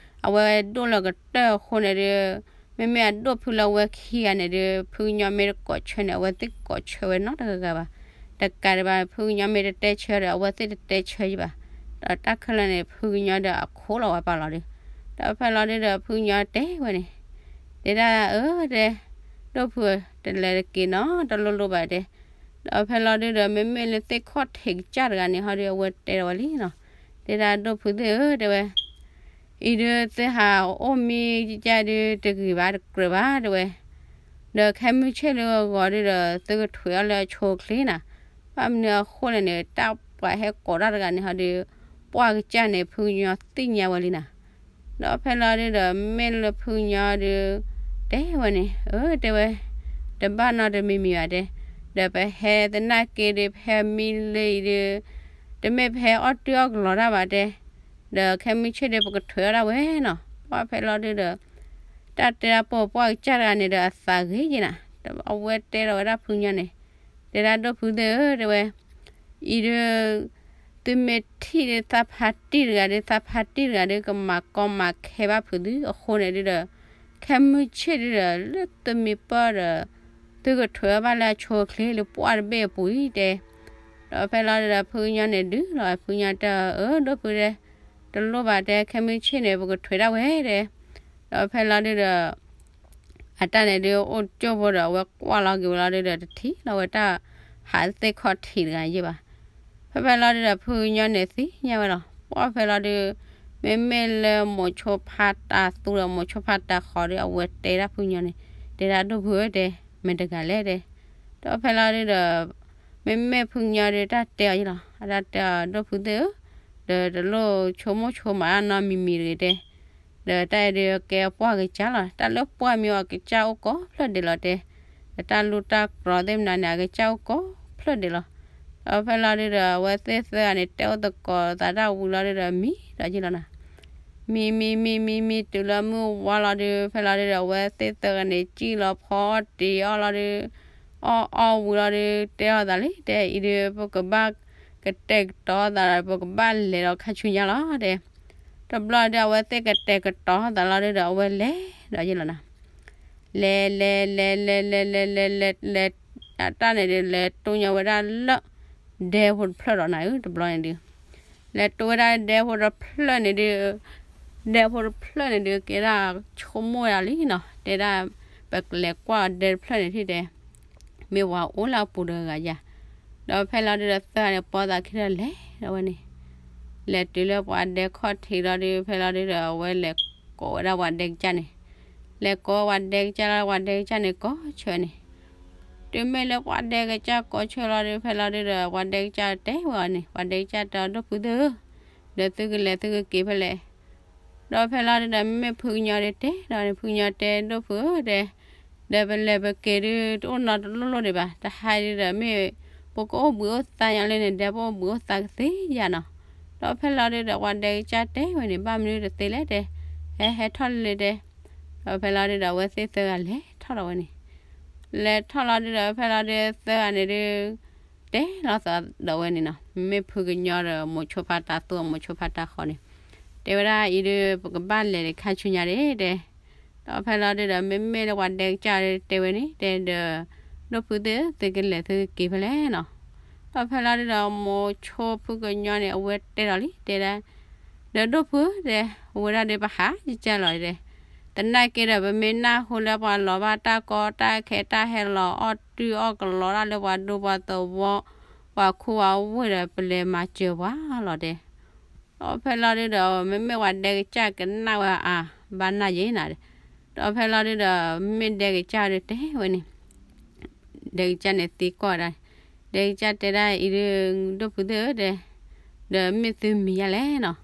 အဝဲဒိၣ်လီၤကတၢၢ်အဃိန့ၣ်ဒုး မ့မ့ၢ်အဒိၣ်ဖုလၢအဝဲခံဂၤန့ၣ်ဒီး ဖုကညီမ့ၢ်တကိးဆၢန့ၣ် အဝဲသ့ၣ်ကိးဆၢဝဲနီတဂၤဂၤဘၣ်. တကးဒံးဘၣ် ဖုကညီမ့ၢ်တတဲဆၢဒီး အဝဲသ့ၣ်တတဲဆၢယဘၣ်. ဒီးတၢ်ခဲလၢာ်န့ၣ် ဖုကညီဒီးအခိးလီၤဝဲပာ်လီၤဒီး, ဒီးဖဲလီၤဒုဒီး ဖုကညီတဲဝဲန့ၣ်, တဲဒၣ်အၢတဲ, ဒိၣ်ဖုဧၢ, တလဲၤတက့ၤနီတလိၣ်လိၣ်ဘၣ်တဲ. ဒီးဖဲလီၤဒုဒီး မ့မ့ၢ်လၢသ့ၣ်ခီၣ်ထံးကစၢ်တဂၤန့ၣ်ဟီဒီး အဝဲတဲဒီးဝဲလံနီၤ, တဲဒၣ်ဒိၣ်ဖုသ့ၣ်ဧၢ တဲဝဲ အံၤဒုး သုဟးအိၣ်မံကစၢ်ဒုးတဂ့ၤဘၣ်တကြၢးဘၣ် တဲဝဲ, ဒီးခဲမုၢ်ဆ့ၣ်လၢအဂီၤဒုဒီး သုကထွဲးအီၣ်လၢအဆိအချ့နၤ, ဘၣ်မနုၤအဃိလဲၣ်န့ၣ် တၢ်ပှၤဟဲကိးတၢ်တဂၤန့ၣ်ဟီဒီး ပှၢ်ကစၢ်န့ၣ် ဖုကညီသ့ၣ်ညါဝဲလံနၤ. ဒီးဖဲလီၤဒုဒီး မ့ၢ်လၢဖုကညီဒုး တဲဝဲန့ၣ် အၢ တဲဝဲ, တဘၣ်နီတမံၤမံၤဘၣ်တဲ, ဒီးပဟဲသနာ်က့ဒုး ပဟဲမံလၢအံၤဒုး တမ့ၢ်ပဟဲအီၣ်တံၢ်အီၣ်ကလီတၢ်ဘၣ်တဲ, ဒီးခဲမုၢ်ဆ့ၣ်ဒုး ပကထွဲးအီၣ်ဒၣ်ဝဲနီၤ. ပှၢ်ဖဲလီၤဒုဒီး တၢ်တဲဒၣ်ပိာ်ပှၢ်ကစၢ်တဂၤန့ၣ်ဒီး အသးဂ့ၤက့နၤ, အဝဲတဲဒီးဝဲဒၣ်ဖုကညီန့ၣ်, တဲဒၣ်ဒိၣ်ဖုသ့ၣ်ဧၢ တဲဝဲ အံၤဒုး သုမ့ၢ်ထံၣ်ဒုးသးဖါတံၢ်တဂၤဒုး သးဖါတံၢ်တဂၤဒုး ကမၤကီမၤခဲဘၣ်ဖုးသုအဃိန့ၣ်ဒုဒီး ခဲမုၢ်ဆ့ၣ်ဒုဒီး လၢသုမ့ၢ်ပၢၢ်ဒီး သုကထွဲးအီၣ်ဘၣ်လၢအဆိအချ့လၢပှၢ်တဘ့ၣ်အပူၤအံၤတဲ. ဒီးဖဲလီၤဒုဒီး ဖုကညီန့ၣ်ဒုးလီၤ, ဖုကညီတဲအီၤ အၢ ဒိၣ်ဖုတဲ, တလိၣ်ဘၣ်တဲ, ခဲမုၢ်ဆ့ၣ်န့ၣ် ပကထွဲးဒၣ်ဝဲတဲ. ဒီးဖဲလီၤဒုဒီး အတၢ်န့ၣ်ဒုး အိၣ်ကၠိဖိဒီး အဝဲကွၢ်လီၤက့ၤဝဲလီၤဒုဒီး တထံၣ်လီၤဝဲတၢ်ဟးသ့ၣ်ခီၣ်ထံးတဂၤယဲၢ်ဘၣ်. ဖဲဖဲလီၤဒုဒီး ဖုကညီန့ၣ်သ့ၣ်ညါဝဲလီၤ. ပှၢ်ဖဲလီၤဒု မ့မ့ၢ်လၢမိၤဆိဖါတၤသူဒီး မိၤဆိဖါတၤဃီၤဒီး အဝဲတဲဒၣ်ဖုကညီန့ၣ်, တဲဒၣ်ဒိၣ်ဖုဧၢတဲ, မ့ၢ်တဂၤလဲၣ်တဲ. ဒီးဖဲလီၤဒုဒီး မ့မ့ၢ်ဖုကညီဒုး တၢ်တဲအီၤယဲၢ်လီၤ. အတၢ်တဲအီၤ ဒိၣ်ဖုသ့ၣ်ဧၢ, ဒီးတလိၣ်ဆိကမိၣ်ဆိကမးနီတမံၤမံၤတဂ့ၤတဲ. ဒီးတၢ်အံၤဒုးကဲပှၢ်ကစၢ်လီၤ. တၢ်လၢပှၢ်မံၤအီၤ အကစၢ်အိၣ်ကိးဖျၢၣ်ဒဲးလီၤတဲ. ဒီးတၢ်လူၢ်တၢ်ကြီသ့ၣ်မနုၤန့ၣ် အကစၢ်အိၣ်ကိးဖျၢၣ်ဒဲးလီၤ. ဒီးဖဲလီၤဒုဒီး အဝဲသ့ၣ်သၢဂၤန့ၣ် တဲအိၣ်သကိးသးတၢ်ဝံၤလီၤဒုဒီး မံဒီးယဲၢ်လီၤနၤ. မံမံမံမံမံ တုၤလၢမုၢ်ဝါလီၤဒု ဖဲလီၤဒုဒီး အဝဲသ့ၣ်သၢဂၤန့ၣ် စံၣ်လီၤဖီအီၣ်တ့ၤအီၣ်လီၤဒု အီၣ်အီၣ်ဝံၤလီၤဒု တဲအီၤသးလံတဲ အံၤဒုး ပကဘၣ်ကတဲာ်ကတီၤသးဒီး ပကဘၣ်လဲၤဒီးခါဆူညါလီၤတဲ. တဘျီဒုး အဝဲသ့ၣ်ကတဲာ်ကတီၤသးလီၤဒုဒီး အဝဲလဲၤဒီးယဲၢ်လီၤနၤ. လဲၤလဲၤလဲၤလဲၤလဲၤလဲၤလဲၤလဲၤလဲၤ အတၢ်န့ၣ်ဒုး လဲၤတိၢ်ညါဝဲဒၣ်လၢ ဒဲဖိတဖျၢၣ်ဒီးနၤဧၢ တဘျီန့ၣ်ဒုး လဲၤတိၢ်ဝဲဒၣ်ဒဲဖိတဖျၢၣ်န့ၣ်ဒုး ဒဲဖိတဖျၢၣ်န့ၣ်ဒုး ကဲဒၣ်ဆိကမိၣ်ဝဲဒၣ်လံနီၤ တဲဒၣ် ပကလဲၤကွၢ်ဒဲတဖျၢၣ်န့ၣ်ထံၣ်တဲ မ့ၢ်ပှၤအိၣ်လၢအပူၤတဂၤယၤ. ဒီးဖဲလီၤဒုဒီး သၢဂၤန့ၣ် ပိာ်သးခံဒီးလဲၤဒီးဝဲန့ၣ် လဲၤတုၤလၢပှၤဒဲခီၣ်ထံးလီၤဒု ဖဲလီၤဒုဒီး အဝဲလဲၤကိးဝဲဒၣ်ပှၤဒဲကစၢ်န့ၣ် လဲၤကိးပှၤဒဲကစၢ်လီၤ ပှၤဒဲကစၢ်န့ၣ် ကိးဆၢန့ၣ် တုၤမ့ၢ်လၢပှၤဒဲကစၢ်ကိးဆၢလီၤဒု ဖဲလီၤဒုဒီး ပှၤဒဲကစၢ်တဲဝဲအီၤန့ၣ် ပှၤဒဲကစၢ်တဲအီၤ ဒိၣ်ဖုသ့ၣ်ဧၢ, ဒီးသုကလဲၤသုကက့ၤဖဲလဲၣ်. ဒီးဖဲလီၤဒုဒီး မ့မ့ၢ်ဖုကညီဒုတဲဒီးန့ၣ် ဖုကညီတဲ ဒိၣ်ဖုဧၢတဲ ဒီးပလဲၤပက့ၤဒု တအိၣ်နီတလိၣ်လိၣ်ဒံးဘၣ်, တဟါဒုဒီးမ့ၢ် ပကအိၣ်ဘှံးအိၣ်သါညါလၢန့ၣ် ဒီးပအိၣ်ဘှံးအိၣ်သါကသ့ဧါနီၤ. ဒီးဖဲလီၤဒုဒီး ပှၤဒဲကစၢ်တဲဝဲန့ၣ် ဘၣ်မနုၤတသ့လဲၣ်တဲ, ဟဲဟဲထီၣ်လၢလၢတဲ. ဒီးဖဲလီၤဒုဒီး အဝဲသ့ၣ်သၢဂၤလဲၤထီၣ်ဒီးဝဲန့ၣ် လဲၤထီၣ်လီၤဒုဒီး ဖဲလီၤဒုသၢဂၤန့ၣ်ဒု တဲလီၤသးဒီးဝဲန့ၣ်နီၤ, မ့ၢ်ဖုကညီဒီး မိၤဆိဖါတၤသူ မိၤဆိဖါတၤဃီန့ၣ် တဲဝဲဒၣ်အံၤဒု ပကဘၣ်လဲၤခါဆူညါဒၣ်တဲ. ဒီးဖဲလီၤဒုဒီး မ့မ့ၢ်လၢပှၤဒဲကစၢ်ဒုတဲဝဲန့ၣ် တဲဒီး ဒိၣ်ဖုသ့ၣ်ဧၢ သုကလဲၤသုကက့ၤဖဲလဲၣ်နီၤ. ဒီးဖဲလီၤဒုဒီး မိၤဆိဖုကညီန့ၣ် အဝဲတဲဒီးလံ တဲဒၣ် ဒီးဒိၣ်ဖုဧၢတဲ အဝဲဒၣ်ဒုးပဟးယကၢ်လီၤတဲ, သနာ်က့ဒီး ပမ့ၢ်နၢ်ဟူလၢပှၤလီၤဘၣ်တၢ်ကီတၢ်ခဲ တၢ်ဟဲလီၤအီၣ်တုၢ်အီၣ်ကလီတၢ်လၢပှၤဒူပှၤသဝီ ပှၤခူပှၤဝ့ၢ်ဒီး ပလဲၤမၤစၢၤပှၤလီၤတဲ. ဒီးဖဲလီၤဒုဒီး မ့မ့ၢ်ပှၤဒဲကစၢ်ကနၣ်ဝဲအါ ဘၣ်နၢ်ယဲနၤ, ဒီးဖဲလီၤဒုဒီး မ့ၢ်ဒဲကစၢ်ဒုတဲဝဲန့ၣ် ဒဲကစၢ်န့ၣ်သံကွၢ်ဒၣ်, ဒဲကစၢ်တဲဒၣ်အံၤဒု ဒိၣ်ဖုသ့ၣ်ဧၢတဲ, ဒီးမ့ၢ်သုမံၤယါလဲၣ်နီၤ.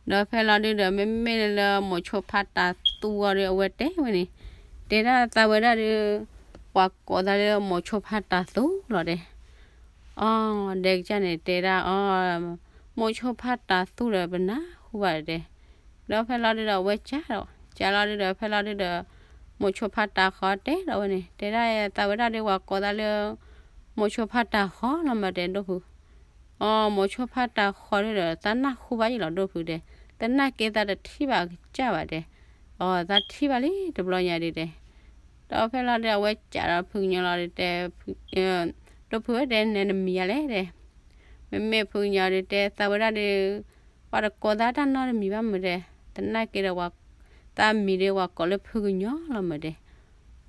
ဒီးဖဲလီၤဒုဒီး မ့မ့ၢ်လၢမိၤဆိဖါတၤသူအီၤဒု အဝဲတဲဝဲန့ၣ်, တဲဒၣ်သးဝဲဒၣ်ဒု ပှၤကိးသးလၢမိၤဆိဖါတၤသူလီၤတဲ. အီ ဒဲကစၢ်န့ၣ်တဲဒၣ်အီ မိၤဆိဖါတၤသူဒီး ပနၢ်ဟူဘၣ်တဲ. ဒီးဖဲလီၤဒုဒီး အဝဲကၢ်ဒီး ကၢ်လီၤဒုဒီး ဖဲလီၤဒုဒီး မိၤဆိဖါတၤဃီတဲဒီးဝဲန့ၣ် တဲဒၣ်သးဝဲဒၣ်ဒု ပှၤကိးသးလၢ မိၤဆိဖါတၤဃီလီၤမးတဲ ဒိၣ်ဖု. အီ မိၤဆိဖါတၤဃီဒုဒီး သးနၢ်ဟူဘၣ်ယဲလီၤ ဒိၣ်ဖုတဲ, သနာ်က့သးတထံၣ်ဘၣ်ကစၢ်ဘၣ်တဲ. အီၤသးထံၣ်ဘၣ်လံတဘျီညါဒုးတဲ, ဒီးဖဲလီၤဒုးအဝဲစံးဒီးဖုကညီလီၤဒုးတဲ, ဒိၣ်ဖုဧၢ တဲ နဲနမံၤယၤလဲၣ်တဲ, မ့မ့ၢ်ဖုကညီဒုးတဲသးဝဲဒၣ်ဒီး, ပှၤတကိးသးတၢ်နီတမံၤဘၣ်မုၢ်တဲ, သနာ်က့ဒီးပှၤ, သးမံၤဒုးပှၤကိးလၢဖုကညီလီၤမုၢ်တဲ,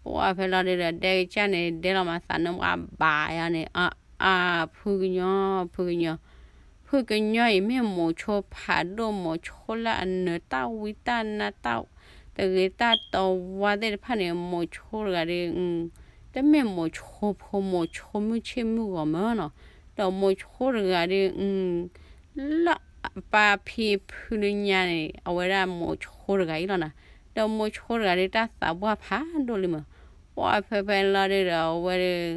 ပှၢ်ဖဲလီၤဒုးဒီးဒဲကစၢ်န့ၣ် ဒဲလီၤမၤသးနၢမးဘၣ်ယၤန့ၣ်, အါ, အါ, ဖုကညီ, ဖုကညီ, ဖုကညီအံၤမ့ၢ်မိၤဆိဖးဒိၣ် မိၤဆိလၢအနၢၤတၢ်ဝံတၢ်နါတၢ်, တဂ့ၤတၢ်တဝါသ့ၣ်တဖၣ်န့ၣ် မိၤဆိတဂၤဒီး, တမ့ၢ်မိၤဆိဖိ မိၤဆိမုၢ်ဆ့ၣ်မုၢ်ဂီၤမၢ်နီၤ, ဒီးမိၤဆိတဂၤဒီး, လၢအပၢ်ဖံဖုလၢညါန့ၣ် အဝဲဒၣ်မိၤဆိတဂၤအံၤလီၤနၤ, ဒီးမိၤဆိတဂၤဒီးတၢ်သးပှၢ်ဖးဒိၣ်လံမၢ်, ပှၢ်ဖဲဖဲလီၤဒုးဒီးအဝဲဒီး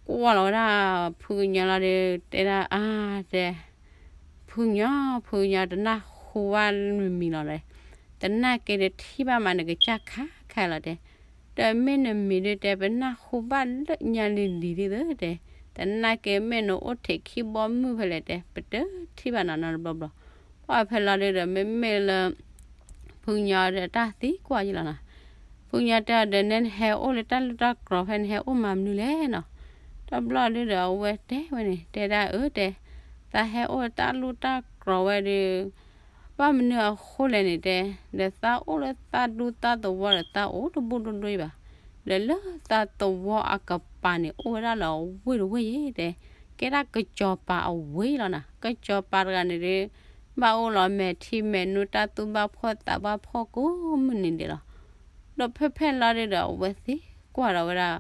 ကွၢ်လီၤဝဲဒၣ်ဖုကညီလီၤဒီး တဲဒၣ်အါတဲ, ဖုကညီ, ဖုကညီ တနၢ်ဟူဘၣ်မံၤမံၤလီၤဒီး, သနာ်က့ဒီးထံၣ်ဘၣ်မးနကစၢ်ခါခါလီၤတဲ, ဒီးမ့ၢ်နမံၤဒုးတဲ ပနၢ်ဟူဘၣ်လၢညါလံၤလံၤဒ်သိးတဲ, သနာ်က့မ့ၢ်နအိၣ်ထဲခံဘီမုၢ်ဖဲလဲၣ်တဲ ပတထံၣ်ဘၣ်နၤနီတဘျီဘျီ, ပှၢ်ဖဲလီၤဒုးဒီး မ့မ့ၢ်လၢ ဖုကညီဒီးတၢ်သံကွၢ်ယံၤလီၤနၤ, ဖုကညီတဲအီၤဒီး နဲနဟဲအိၣ်လၢတၢ်လူၢ်တၢ်ကြီၤဖဲ နဟဲအိၣ်မၤမနုၤလဲၣ်နီၤ, တဘျီဒုးဒီးအဝဲတဲဝဲန့ၣ် တဲဒၣ်အၢတဲ, သးဟဲအိၣ်လၢတၢ်လူၢ်တၢ်ကြီၤဝဲဒီး ဘၣ်မနုၤအဃိလဲၣ်န့ၣ်တဲ, ဒီးသးအိၣ်လၢသးဒူသးသဝီဒီးသးအိၣ်တဘူၣ်ဒိၣ်ဒိၣ်အံၤဘၣ်, ဒီးလၢသးသဝီအကပၤန့ၣ် အိၣ်ဝဲဒၣ်လၢအဝ့ၢ်တဝ့ၢ်ယဲတဲ, ကဲဒၣ်ကစီၤပၤအဝ့ၢ်လီၤနၤ, ကစီၤပၤတဂၤန့ၣ်ဒီး ဘၣ်အိၣ်လီၤမဲာ်ထံမဲာ်နိ တၢ်သူၣ်ဘၣ်ဖှီၣ်သးဘၣ်ဖှီၣ်ကိးမုၢ်နံၤဒဲးလီၤ, ဒီးဖဲဖဲလီၤဒုးဒီးအဝဲသံကွၢ်ဒီးဝဲဒၣ်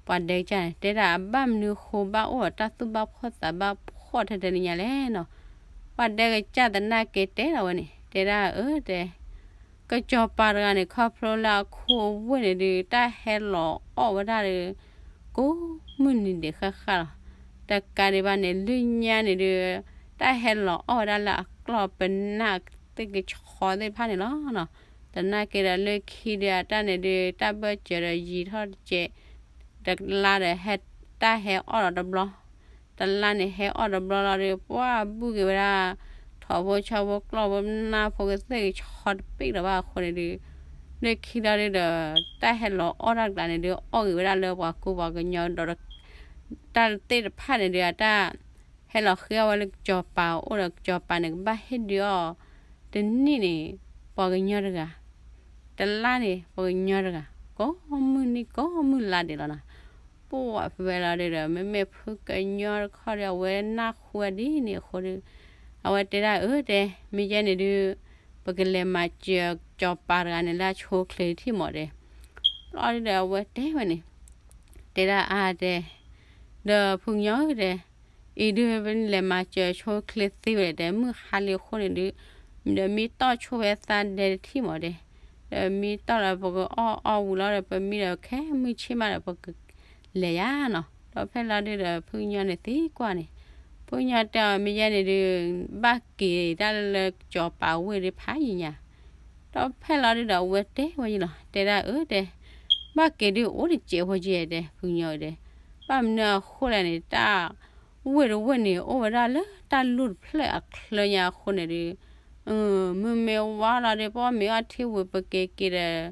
ပှၤဒဲကစၢ်န့ၣ် တဲဒၣ်အဘၣ်မနုၤဃိဘၣ်အိၣ်ဒီးတၢ်သူၣ်ဘၣ်ဖှီၣ်သးဘၣ်ဖှီၣ်ထဲထဲလၢညါလဲၣ်နီၤ, ပှၤဒဲကစၢ်သနာ်က့တဲဒီးဝဲန့ၣ် တဲဒၣ်အၢတဲ, ကစီၤပၤတဂၤန့ၣ် ခီဖျိလၢအခူအဝ့ၢ်န့ၣ်ဒီး တၢ်ဟဲလီၤအီၣ်ဝဲဒၣ်ဒီး ကိးမုၢ်နံၤဒဲးဃၣ်ဃၣ်လီၤ, တကးဒံးဘၣ်န့ၣ် လၢညါန့ၣ်ဒီး တၢ်ဟဲလီၤအီၣ်ဝဲဒၣ်လၢအကျီၢ်ပနၢ်သ့ၣ်ကဆီသ့ၣ်တဖၣ်န့ၣ်လီၤနီၤ, သနာ်က့ဒီးလၢခံဒီးအတၢ်န့ၣ်ဒီး တၢ်ဘၢၣ်စၢၤဒီးယံာ်ထီၣ်တကဲး တလါဒီးဟဲ, တၢ်ဟဲအီၣ်ဒီးတဘျီ, တလါန့ၣ်ဟဲအီၣ်တဘျီလီၤဒီး ပှၢ်ဘူၣ်က့ၤဝဲဒၣ် ထိၣ်ဖိဆီဖိ ကျီၢ်ဖိနၢ်ဖိကသ့ၣ်ကဆီတပ့ၢ်ဒီးဘၣ်အဃိန့ၣ်ဒီး, လၢခံလီၤဒုးဒီး တၢ်ဟဲလီၤအီၣ်တၢ်ကျါန့ၣ်ဒီး အီၣ်ဂ့ၤဝဲဒၣ်လၢပှၤကူပှၤကညီဒီး တၢ်သ့ၣ်တဖၣ်န့ၣ်ဒီး အတၢ် ဟဲလီၤဃ့အီၣ်ဝဲလၢကစီၤပၤအအိၣ်ဒီး ကစီၤပၤန့ၣ် ကဘၣ်ဟ့ၣ်ဒုးအီၣ် တနံၣ်န့ၣ် ပှၤကညီတဂၤ, တလါန့ၣ် ပှၤကညီတဂၤ, ကိးမုၢ်နံၣ်ကိးမုၢ်လါဒဲးလီၤနီၤ, ပှၢ်ဖဲဖဲလီၤဒုးဒီး မ့မ့ၢ်ဖုကညီတခီဒီး အဝဲနၢ်ဟူဝဲဒ်န့ၣ်အဃိဒီး အဝဲတဲဒၣ်အၢတဲ, မ့ၢ်ယဲန့ၣ်ဒုး ပကလဲၤမၤစၢၤကစီၤပၤတဂၤန့ၣ်လၢအဆိချ့ထံၣ်မးတဲ, ဘျီဒုးဒီးအဝဲတဲဝဲန့ၣ်, တဲဒၣ်အါတဲ ဒီးဖုကညီဧၢတဲ, အံၤဒုးပလဲၤမၤစၢၤဆိချ့သ့ဝဲဒၣ်တဲ မုၢ်ဟါလံအဃိန့ၣ်ဒုး, ဒီးမ့ၢ်တီၢ်ဆိဖဲသးဒဲတထံၣ်မးတဲ, ဒီးမ့ၢ်တီၢ်လၢပကအီၣ်အီၣ်ဝံၤလီၤဒီး ပမံဒီးခဲမုၢ်ဆ့ၣ်မးဒီး ပကလဲၤယၤနီၤ, ဒီးဖဲလီၤဒုးဒီး ဖုကညီန့ၣ်သံကွၢ်န့ၣ်, ဖုကညီတဲအီၤ မ့ၢ်ယဲန့ၣ်ဒုး ဘၣ်က့ၤတၢ်လၢကစီၤပၤဝ့ၢ်ဒုးဖးယံာ်ညါ ဒီးဖဲလီၤဒုးဒီးအဝဲတဲဝဲယံၤလီၤ, တဲဒၣ်အၢတဲ, ဘၣ်က့ၤဒုးအိၣ်တစဲးဖိကဲတဲ ဖုကညီဧၢတဲ, ဘၣ်မနုၤအဃိလဲၣ်န့ၣ် တၢ်ဝ့ၢ်တဝ့ၢ်န့ၣ် အိၣ်ဝဲဒၣ်လၢတၢ်လူၢ်တဖျၢၣ်အချၢညါအဃိန့ၣ်ဒုး, မုၢ်မ့ၢ်ဝါလီၤဒုး ပအီၣ်မ့ၤအီထံဝံၤ ပက့ၤက့ၤဒီး,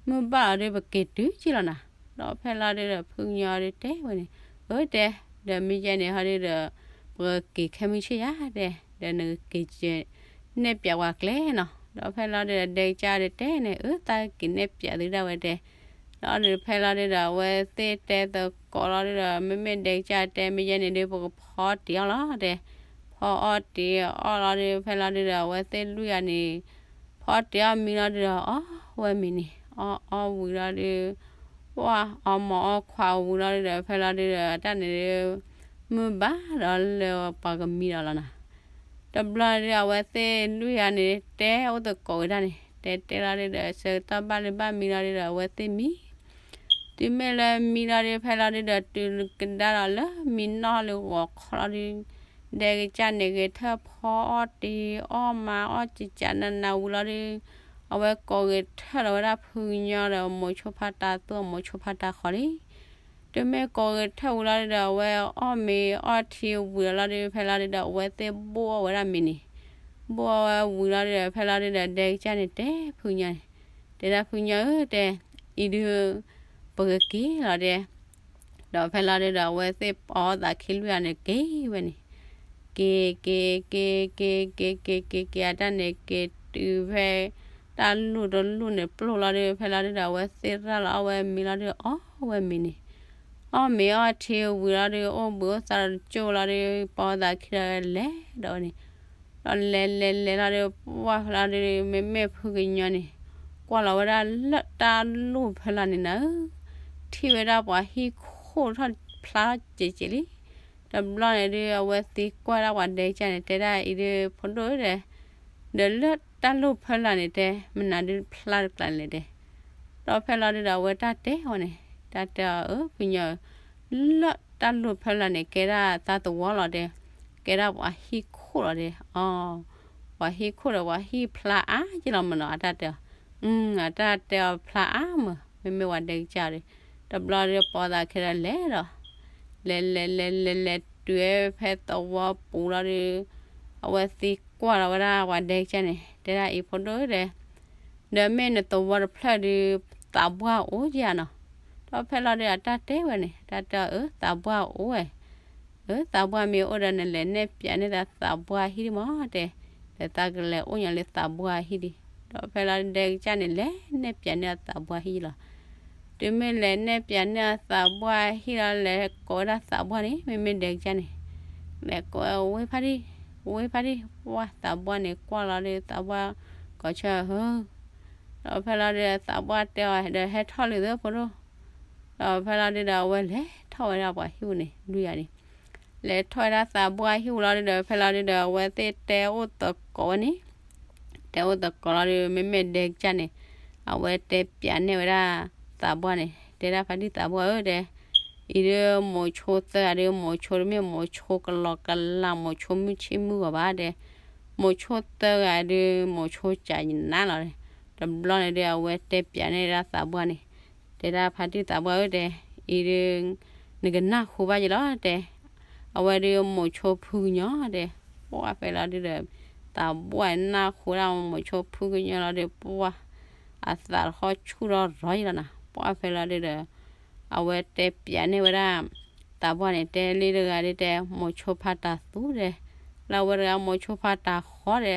မုၢ်ဘၣ်လီၤဒုး ပက့ၤတုၤက့ၤလီၤနၤ, ဒီးဖဲလီၤဒုးဒီးဖုကညီဒုးတဲဝဲန့ၣ်, အၢတဲ, ဒီးမ့ၢ်ယဲန့ၣ်ဟီဒုးဒီး ပကက့ၤခဲမုၢ်ဆ့ၣ်ယၤတဲ, ဒီးနကက့ၤ နဲၣ်ပၠးပှၤကျဲနီၤ, ဒီးဖဲလီၤဒုးဒီးဒဲကစၢ်ဒုးတဲန့ၣ် အၢသးက့ၤနဲၣ်ပၠးသုဒၣ်ဝဲတဲ, ဒီးဖဲလီၤဒုးဒီး အဝဲသ့ၣ်တဲသကိးလီၤဒုးဒီး မ့မ့ၢ်ဒဲကစၢ်တဲ မ့ၢ်ယဲန့ၣ်ဒုး ပကဖီတ့ၢ်အီၣ်လီၤတဲ, ဖီအီၣ်တ့ၢ်အီၣ်လီၤဒုး ဖဲလီၤဒုးဒီး အဝဲသ့ၣ်လွံၢ်ဂၤန့ၣ် ဖီတ့ၢ်အီၣ်မံလီၤဒုးဒီး အီၣ်ဝဲမံၤန့ၣ် အီၣ်အီၣ်ဝံၤလီၤဒုး ပှၢ်အီၣ်မၤအီၣ်ခွါဝံၤလီၤဒုးဒီး ဖဲလီၤဒုးဒီး တၢ်န့ၣ်ဒုး မုၢ်ဘၣ်ဒီးလၢပှၤကမံဒီးလီၤနီၤ, တဘျီဒုး အဝဲသ့ၣ်လွံၢ်ဂၤန့ၣ် တဲအိၣ်သကိးဝဲဒၣ်န့ၣ် တဲတဲလီၤဒုးဒီး ဆၢကတီၢ်ဘၣ်လၢဘၣ်မံလီၤဒုးဒီး အဝဲသ့ၣ်မံ တုၤမ့ၢ်လၢမံလီၤဒုး ဖဲလီၤဒုးဒီး တုၤကဒါဒီးလၢမံနီၢ်လၢဂီၤခီလီၤဒုး ဒဲကစၢ်န့ၣ် ဂဲၤထၢၣ်ဖီအီၣ်တ့ၢ်အီၣ်မၤအီၣ်ကကးနးနးဝံၤလီၤဒုး အဝဲကိးဂဲၤထၢၣ်လီၤဝဲဒၣ်ဖုကညီဒီး မိၤဆိဖါတၢ်သူၣ် မိၤဆိဖါတၢ်ဃီလံ တုၤမ့ၢ်ကိးဂဲၤထၢၣ်ဝံၤလီၤဒုးဒီး အဝဲအီၣ်မ့ၤအီၣ်ထံဝံၤလီၤဒုး ဖဲလီၤဒုးဒီး အဝဲသ့ၣ်ဘိၣ်အီၣ်ဝဲဒၣ်မ့ၤန့ၣ် ဘိၣ်အီၣ်ဝဲဝံၤလီၤဒုးဒီး ဖဲလီၤဒုးဒီး ဒဲကစၢ်န့ၣ်တဲဖုကညီန့ၣ် တဲဒၣ်ဖုကညီဧၢ တဲ, အံၤဒုး ပကက့ၤလီၤတဲ. ဒီးဖဲလီၤဒုးဒီး အဝဲသ့ၣ်ပိာ်သးခံလွံၢ်ဂၤန့ၣ်က့ၤဝဲန့ၣ်, က့ၤ က့ၤ က့ၤ က့ၤ က့ၤ က့ၤ က့ၤ က့ၤ အတၢ်န့ၣ် က့ၤတုၤဖဲ တၢ်လူၢ်တလူၢ်န့ၣ်ပျိၢ်လီၤဒုး ဖဲလီၤဒုးဒီး အဝဲသ့ၣ်ရၣ်လီၤအီၣ်ဝဲမ့ၤလီၤဒုး အီၣ်ဝဲမ့ၤန့ၣ်, အီၣ်မ့ၤအီထံဝံၤလီၤဒုး အိၣ်ဘှံးအိၣ်သါဒီးတကၠိၢ်လီၤဒုး ပိာ်သးခံဒီးလဲၤဒီးဝဲန့ၣ်, ဒီးလဲၤလဲၤလဲၤလီၤဒုး ပှၢ်ဖဲလီၤဒုး မ့မ့ၢ်ဖုကညီန့ၣ် ကွၢ်လီၤဝဲဒၣ်လၢတၢ်လူၢ်ဖဲလီၤန့ၣ်နၤဧၢ, ထံၣ်ဝဲဒၣ်ပှၤဟံၣ်ခိၣ်ထီၣ်ဖျါထီၣ်ကဲးကဲးလံ. တဘျီန့ၣ်ဒုး အဝဲသ့ၣ်ကွၢ်ဒၣ်ပှၤဒဲကစၢ်န့ၣ် တဲဒၣ်အံၤဒုး ဖိဒိၣ်ဧၢဒီး ဒီးလၢတၢ်လူၢ်ဖဲလီၤန့ၣ် တဲမနုၤဒုးဖျါတကျါန့ၣ်လဲၣ်တဲ. ဒီးဖဲလီၤဒုးဒီး အဝဲတၢ်တဲဝဲန့ၣ် တၢ်တဲအီၤဧၢ ဖုကညီဧၢ, လၢတၢ်လူၢ်ဖဲလီၤန့ၣ် ကဲဒၣ်သးသဝီလီၤတဲ, ကဲဒၣ်ပှၤဟံၣ်ခိၣ်လီၤတဲ, အီၤ ပှၤဟံၣ်ခိၣ်ဒီးပှၤဟံၣ်ဖျါအါက့လီၤမနီၤ အတၢ်တဲအီၤ, အတၢ်တဲအီၤဖျါအါမး မ့မ့ၢ်ပှၤဒဲကစၢ်ဒီး, တဘျီဒုးပိာ်သးခံဒီးလဲၤဒီး လဲၤလဲၤလဲၤလဲၤလဲၤတုၤဖဲသဝီပူၤလီၤဒုး, အဝဲသ့ၣ်ကွၢ်လီၤဝဲဒၣ်ပှၤဒဲကစၢ်န့ၣ် တဲဒၣ်အံၤဖိဒိၣ်ဧၢဒီး ဒီးမ့ၢ်နသဝီတဖျၢၣ်ဒုး သးပှၢ်အိၣ်ဧါနီၤ. ဒီးဖဲလီၤဒုးအတၢ်တဲဝဲန့ၣ် တၢ်တဲအီၤအၢ သးပှၢ်အိၣ်ဝဲ, အၢ သးပှၢ်မ့ၢ်အိၣ်ဒီးနလဲၤနဲၣ်ပၠးန့ၢ်သးသးပှၢ်ဟံၣ်ဒံးမးတဲ, ဒီးသးကလဲၤအိၣ်ညီလၢသးပှၢ်ဟံၣ်ဒံး. ဒီးဖဲလီၤဒုးဒဲကစၢ်န့ၣ် လဲၤနဲၣ်ပၠးန့ၢ်အသးပှၢ်ဟံၣ်လီၤ. တုၤမ့ၢ်လဲၤနဲၣ်ပၠးန့ၢ်အသးပှၢ်ဟံၣ်လီၤ လဲၤကိးဝဲဒၣ်သးပှၢ်န့ၣ် မ့မ့ၢ်ဒဲကစၢ်န့ၣ် လဲၤကိးဝဲဖါတံၢ်, ဝဲဖါတံၢ်, ပှၢ်သးပှၢ်န့ၣ်ကွၢ်လီၤဒုး သးပှၢ်ကိးဆၢဟၢ, ဒီးဖဲလီၤဒုးသးပှၢ်တဲအီၤဒီး ဟဲထီၣ်လံသၢဖိဒိၣ်. ဒီးဖဲလီၤဒုးဒီး အဝဲလဲၤထီၣ်ဝဲဒၣ်ပှၤဟံၣ်ပူၤန့ၣ် လွံၢ်ဂၤန့ၣ်, လဲၤထီၣ်ဝဲဒၣ်သးပှၢ်ဟံၣ်ပူၤလီၤဒုးဒီး ဖဲလီၤဒုးဒီး အဝဲသ့ၣ်တဲအိၣ်သကိးဝဲန့ၣ်, တဲအိၣ်သကိးလီၤဒုး မ့မ့ၢ်ဒဲကစၢ်န့ၣ် အဝဲတဲပၠးန့ၢ်ဝဲဒၣ်သးပှၢ်န့ၣ် တဲဒၣ်ဖါတံၢ်သးပှၢ်ဧၢတဲ, အံၤဒုးမိၤဆိသၢဂၤဒုး မိၤဆိတမ့ၢ်မိၤဆိကလီကလး မိၤဆိမုၢ်ဆ့ၣ်မုၢ်ဂီၤဘၣ်တဲ, မိၤဆိသၢဂၤဒုး မိၤဆိကနးလီၤ. တဘျီန့ၣ်ဒုး အဝဲတဲပၠးန့ၢ်ဒၣ်သးပှၢ်န့ၣ်, တဲဒၣ်ဖါတံၢ်သးပှၢ်ဧၢတဲ, အံၤဒုး နကနၢ်ဟူဘၣ်ယလီၤတဲ, အဝဲဒုးမိၤဆိဖုကညီတဲ, ပှၢ်ဖဲလီၤဒုးဒီး သးပှၢ်နၢ်ဟူဒၣ်မိၤဆိဖုကညီလီၤဒုး ပှၢ် အသးတဟီၣ်ဆူၣ်ထီၣ်ရီယလီၤနၤ. ပှၢ်ဖဲလီၤဒုးဒီး အဝဲတဲပၠးန့ၢ်ဝဲဒၣ် သးပှၢ်န့ၣ် တဲလံတဂၤဒုးတဲ မိၤဆိဖးတၤသူတဲ, လၢအဝဲတဂၤမိၤဆိဖးတၤဃီတဲ,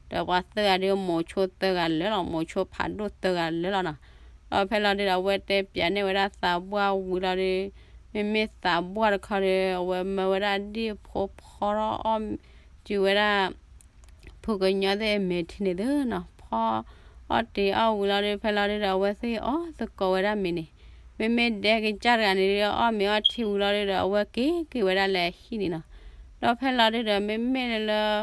ဒီးပှၤသၢဂၤဒုးမိၤဆိသၢဂၤလၢာ်လီၤ မိၤဆိဖးဒိၣ်သၢဂၤလၢာ်လီၤနီၤ. ဒီးဖဲလီၤဒုးဒီး အဝဲတဲပၠးန့ၢ်ဝဲဒၣ်သးပှၢ်ဝံၤလီၤဒုး, မ့မ့ၢ်သးပှၢ်တခီဒီး အဝဲမၢဝဲဒၣ်ဒ့ၣ်ဖိဖီထီၣ်အီၣ် စူၤဝဲဒၣ် ဖုကညီသ့ၣ်မဲာ်ထံန့ၣ်သုနီၤ, ဖီအီၣ်တ့ၤအီၣ်ဝံၤလီၤဒုး ဖဲလီၤဒုးဒီး အဝဲသ့ၣ်အီၣ်သကိးဝဲဒၣ်မ့ၤန့ၣ်, မ့မ့ၢ်ဒဲကစၢ်တဂၤန့ၣ်ဒုး အီၣ်မ့ၤအီထံဝံၤလီၤဒုးဒီး အဝဲက့ၤက့ၤဝဲဒၣ်လၢဟံၣ်န့ၣ်နီၤ. ဒီးဖဲလီၤဒုးဒီး မ့မ့ၢ်လၢ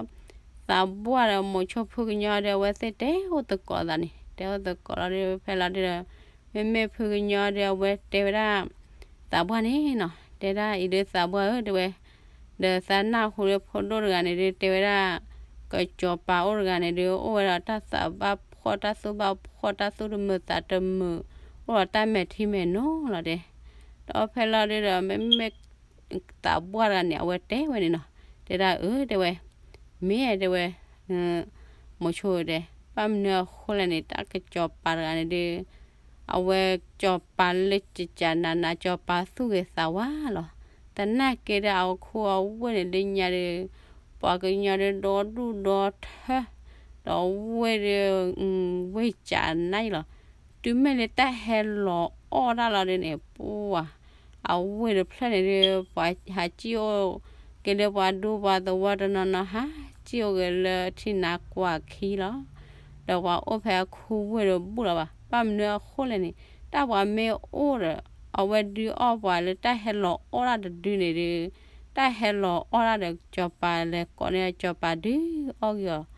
သးပှၢ်ဒီးမိၤဆိဖုကညီဒီး အဝဲသ့ၣ်တဲအိၣ်သကိးသးန့ၣ်, တဲအိၣ်သကိးလီၤဒုး ဖဲလီၤဒုးဒီး မ့မ့ၢ်ဖုကညီဒီး အဝဲတဲဝဲဒၣ် သးပှၢ်န့ၣ်နီၤ, တဲဒၣ်အံၤဒုးသးပှၢ်ဧၢ တဲဝဲ, ဒီးသးနၢ်ဟူလၢဖိဒိၣ်တဂၤန့ၣ်ဒုး တဲဝဲဒၣ် ကစီၤပၤအိၣ်တဂၤန့ၣ်ဒုး အိၣ်ဝဲဒီးတၢ်သးဘၣ်ဖှီၣ် တၢ်သူၣ်ဘၣ်ဖှီၣ် တၢ်သူၣ်တမုာ်သးတမုာ် အိၣ်ဒီးတၢ်မဲာ်ထံမဲာ်နိလီၤတဲ. ဒီးဖဲလီၤဒုးဒီး မ့မ့ၢ်သးပှၢ်တဂၤန့ၣ် အဝဲတဲဝဲန့ၣ်နီၤ, တဲဒၣ်အၢ တဲဝဲ, မ့ၢ်တဲဝဲ မိၤဆိတဲ, ဘၣ်မနုၤအဃိလဲၣ်န့ၣ် တၢ်ကစီၤပၤတဂၤန့ၣ်ဒုး အဝဲကစီၤပၤလၢကကနးနး ကစီၤပၤသူၣ်ဂ့ၤသးဝါလီၤ. သနာ်က့ဒီး အခိၣ်အဝ့ၢ်န့ၣ်ဒုးညါဒီး ပှၤကညီဒုးဒီဒူၣ်ဒီထၢ ဒီးဝ့ၢ်ဒုး ဝ့ၢ်ကနးယလီၤ. တုၤမ့ၢ်လၢတၢ်ဟဲလီၤအီၣ်တၢ်လီၤဒုးန့ၣ် ပှၤ အဝ့ၢ်တဖျၢၣ်န့ၣ်ဒုး ပှၤဟးစံၣ်အိၣ်က့ၤလၢပှၤဒူပှၤသဝီတနီၤနီၤ ဟးစံၣ်အိၣ်က့ၤလၢထံနါကွၢ်ခံလီၤ. ဒီးပှၤအိၣ်ဖဲအခိၣ်ဝ့ၢ်တဘူၣ်လီၤဘၣ်. ဘၣ်မနုၤအဃိလဲၣ်န့ၣ် တၢ်ပှၤမ့ၢ်အိၣ်ဒီး အဝဲဒုးအီၣ်ပှၤလၢတၢ်ဟဲလီၤအီၣ်တၢ်တဒုန့ၣ်ဒုး တၢ်ဟဲလီၤအီၣ်တၢ်ဒီး ကစီၤပၤလဲၤကိးန့ၢ်ကစီၤပၤဒုးအီၣ်က့ၤအီၤ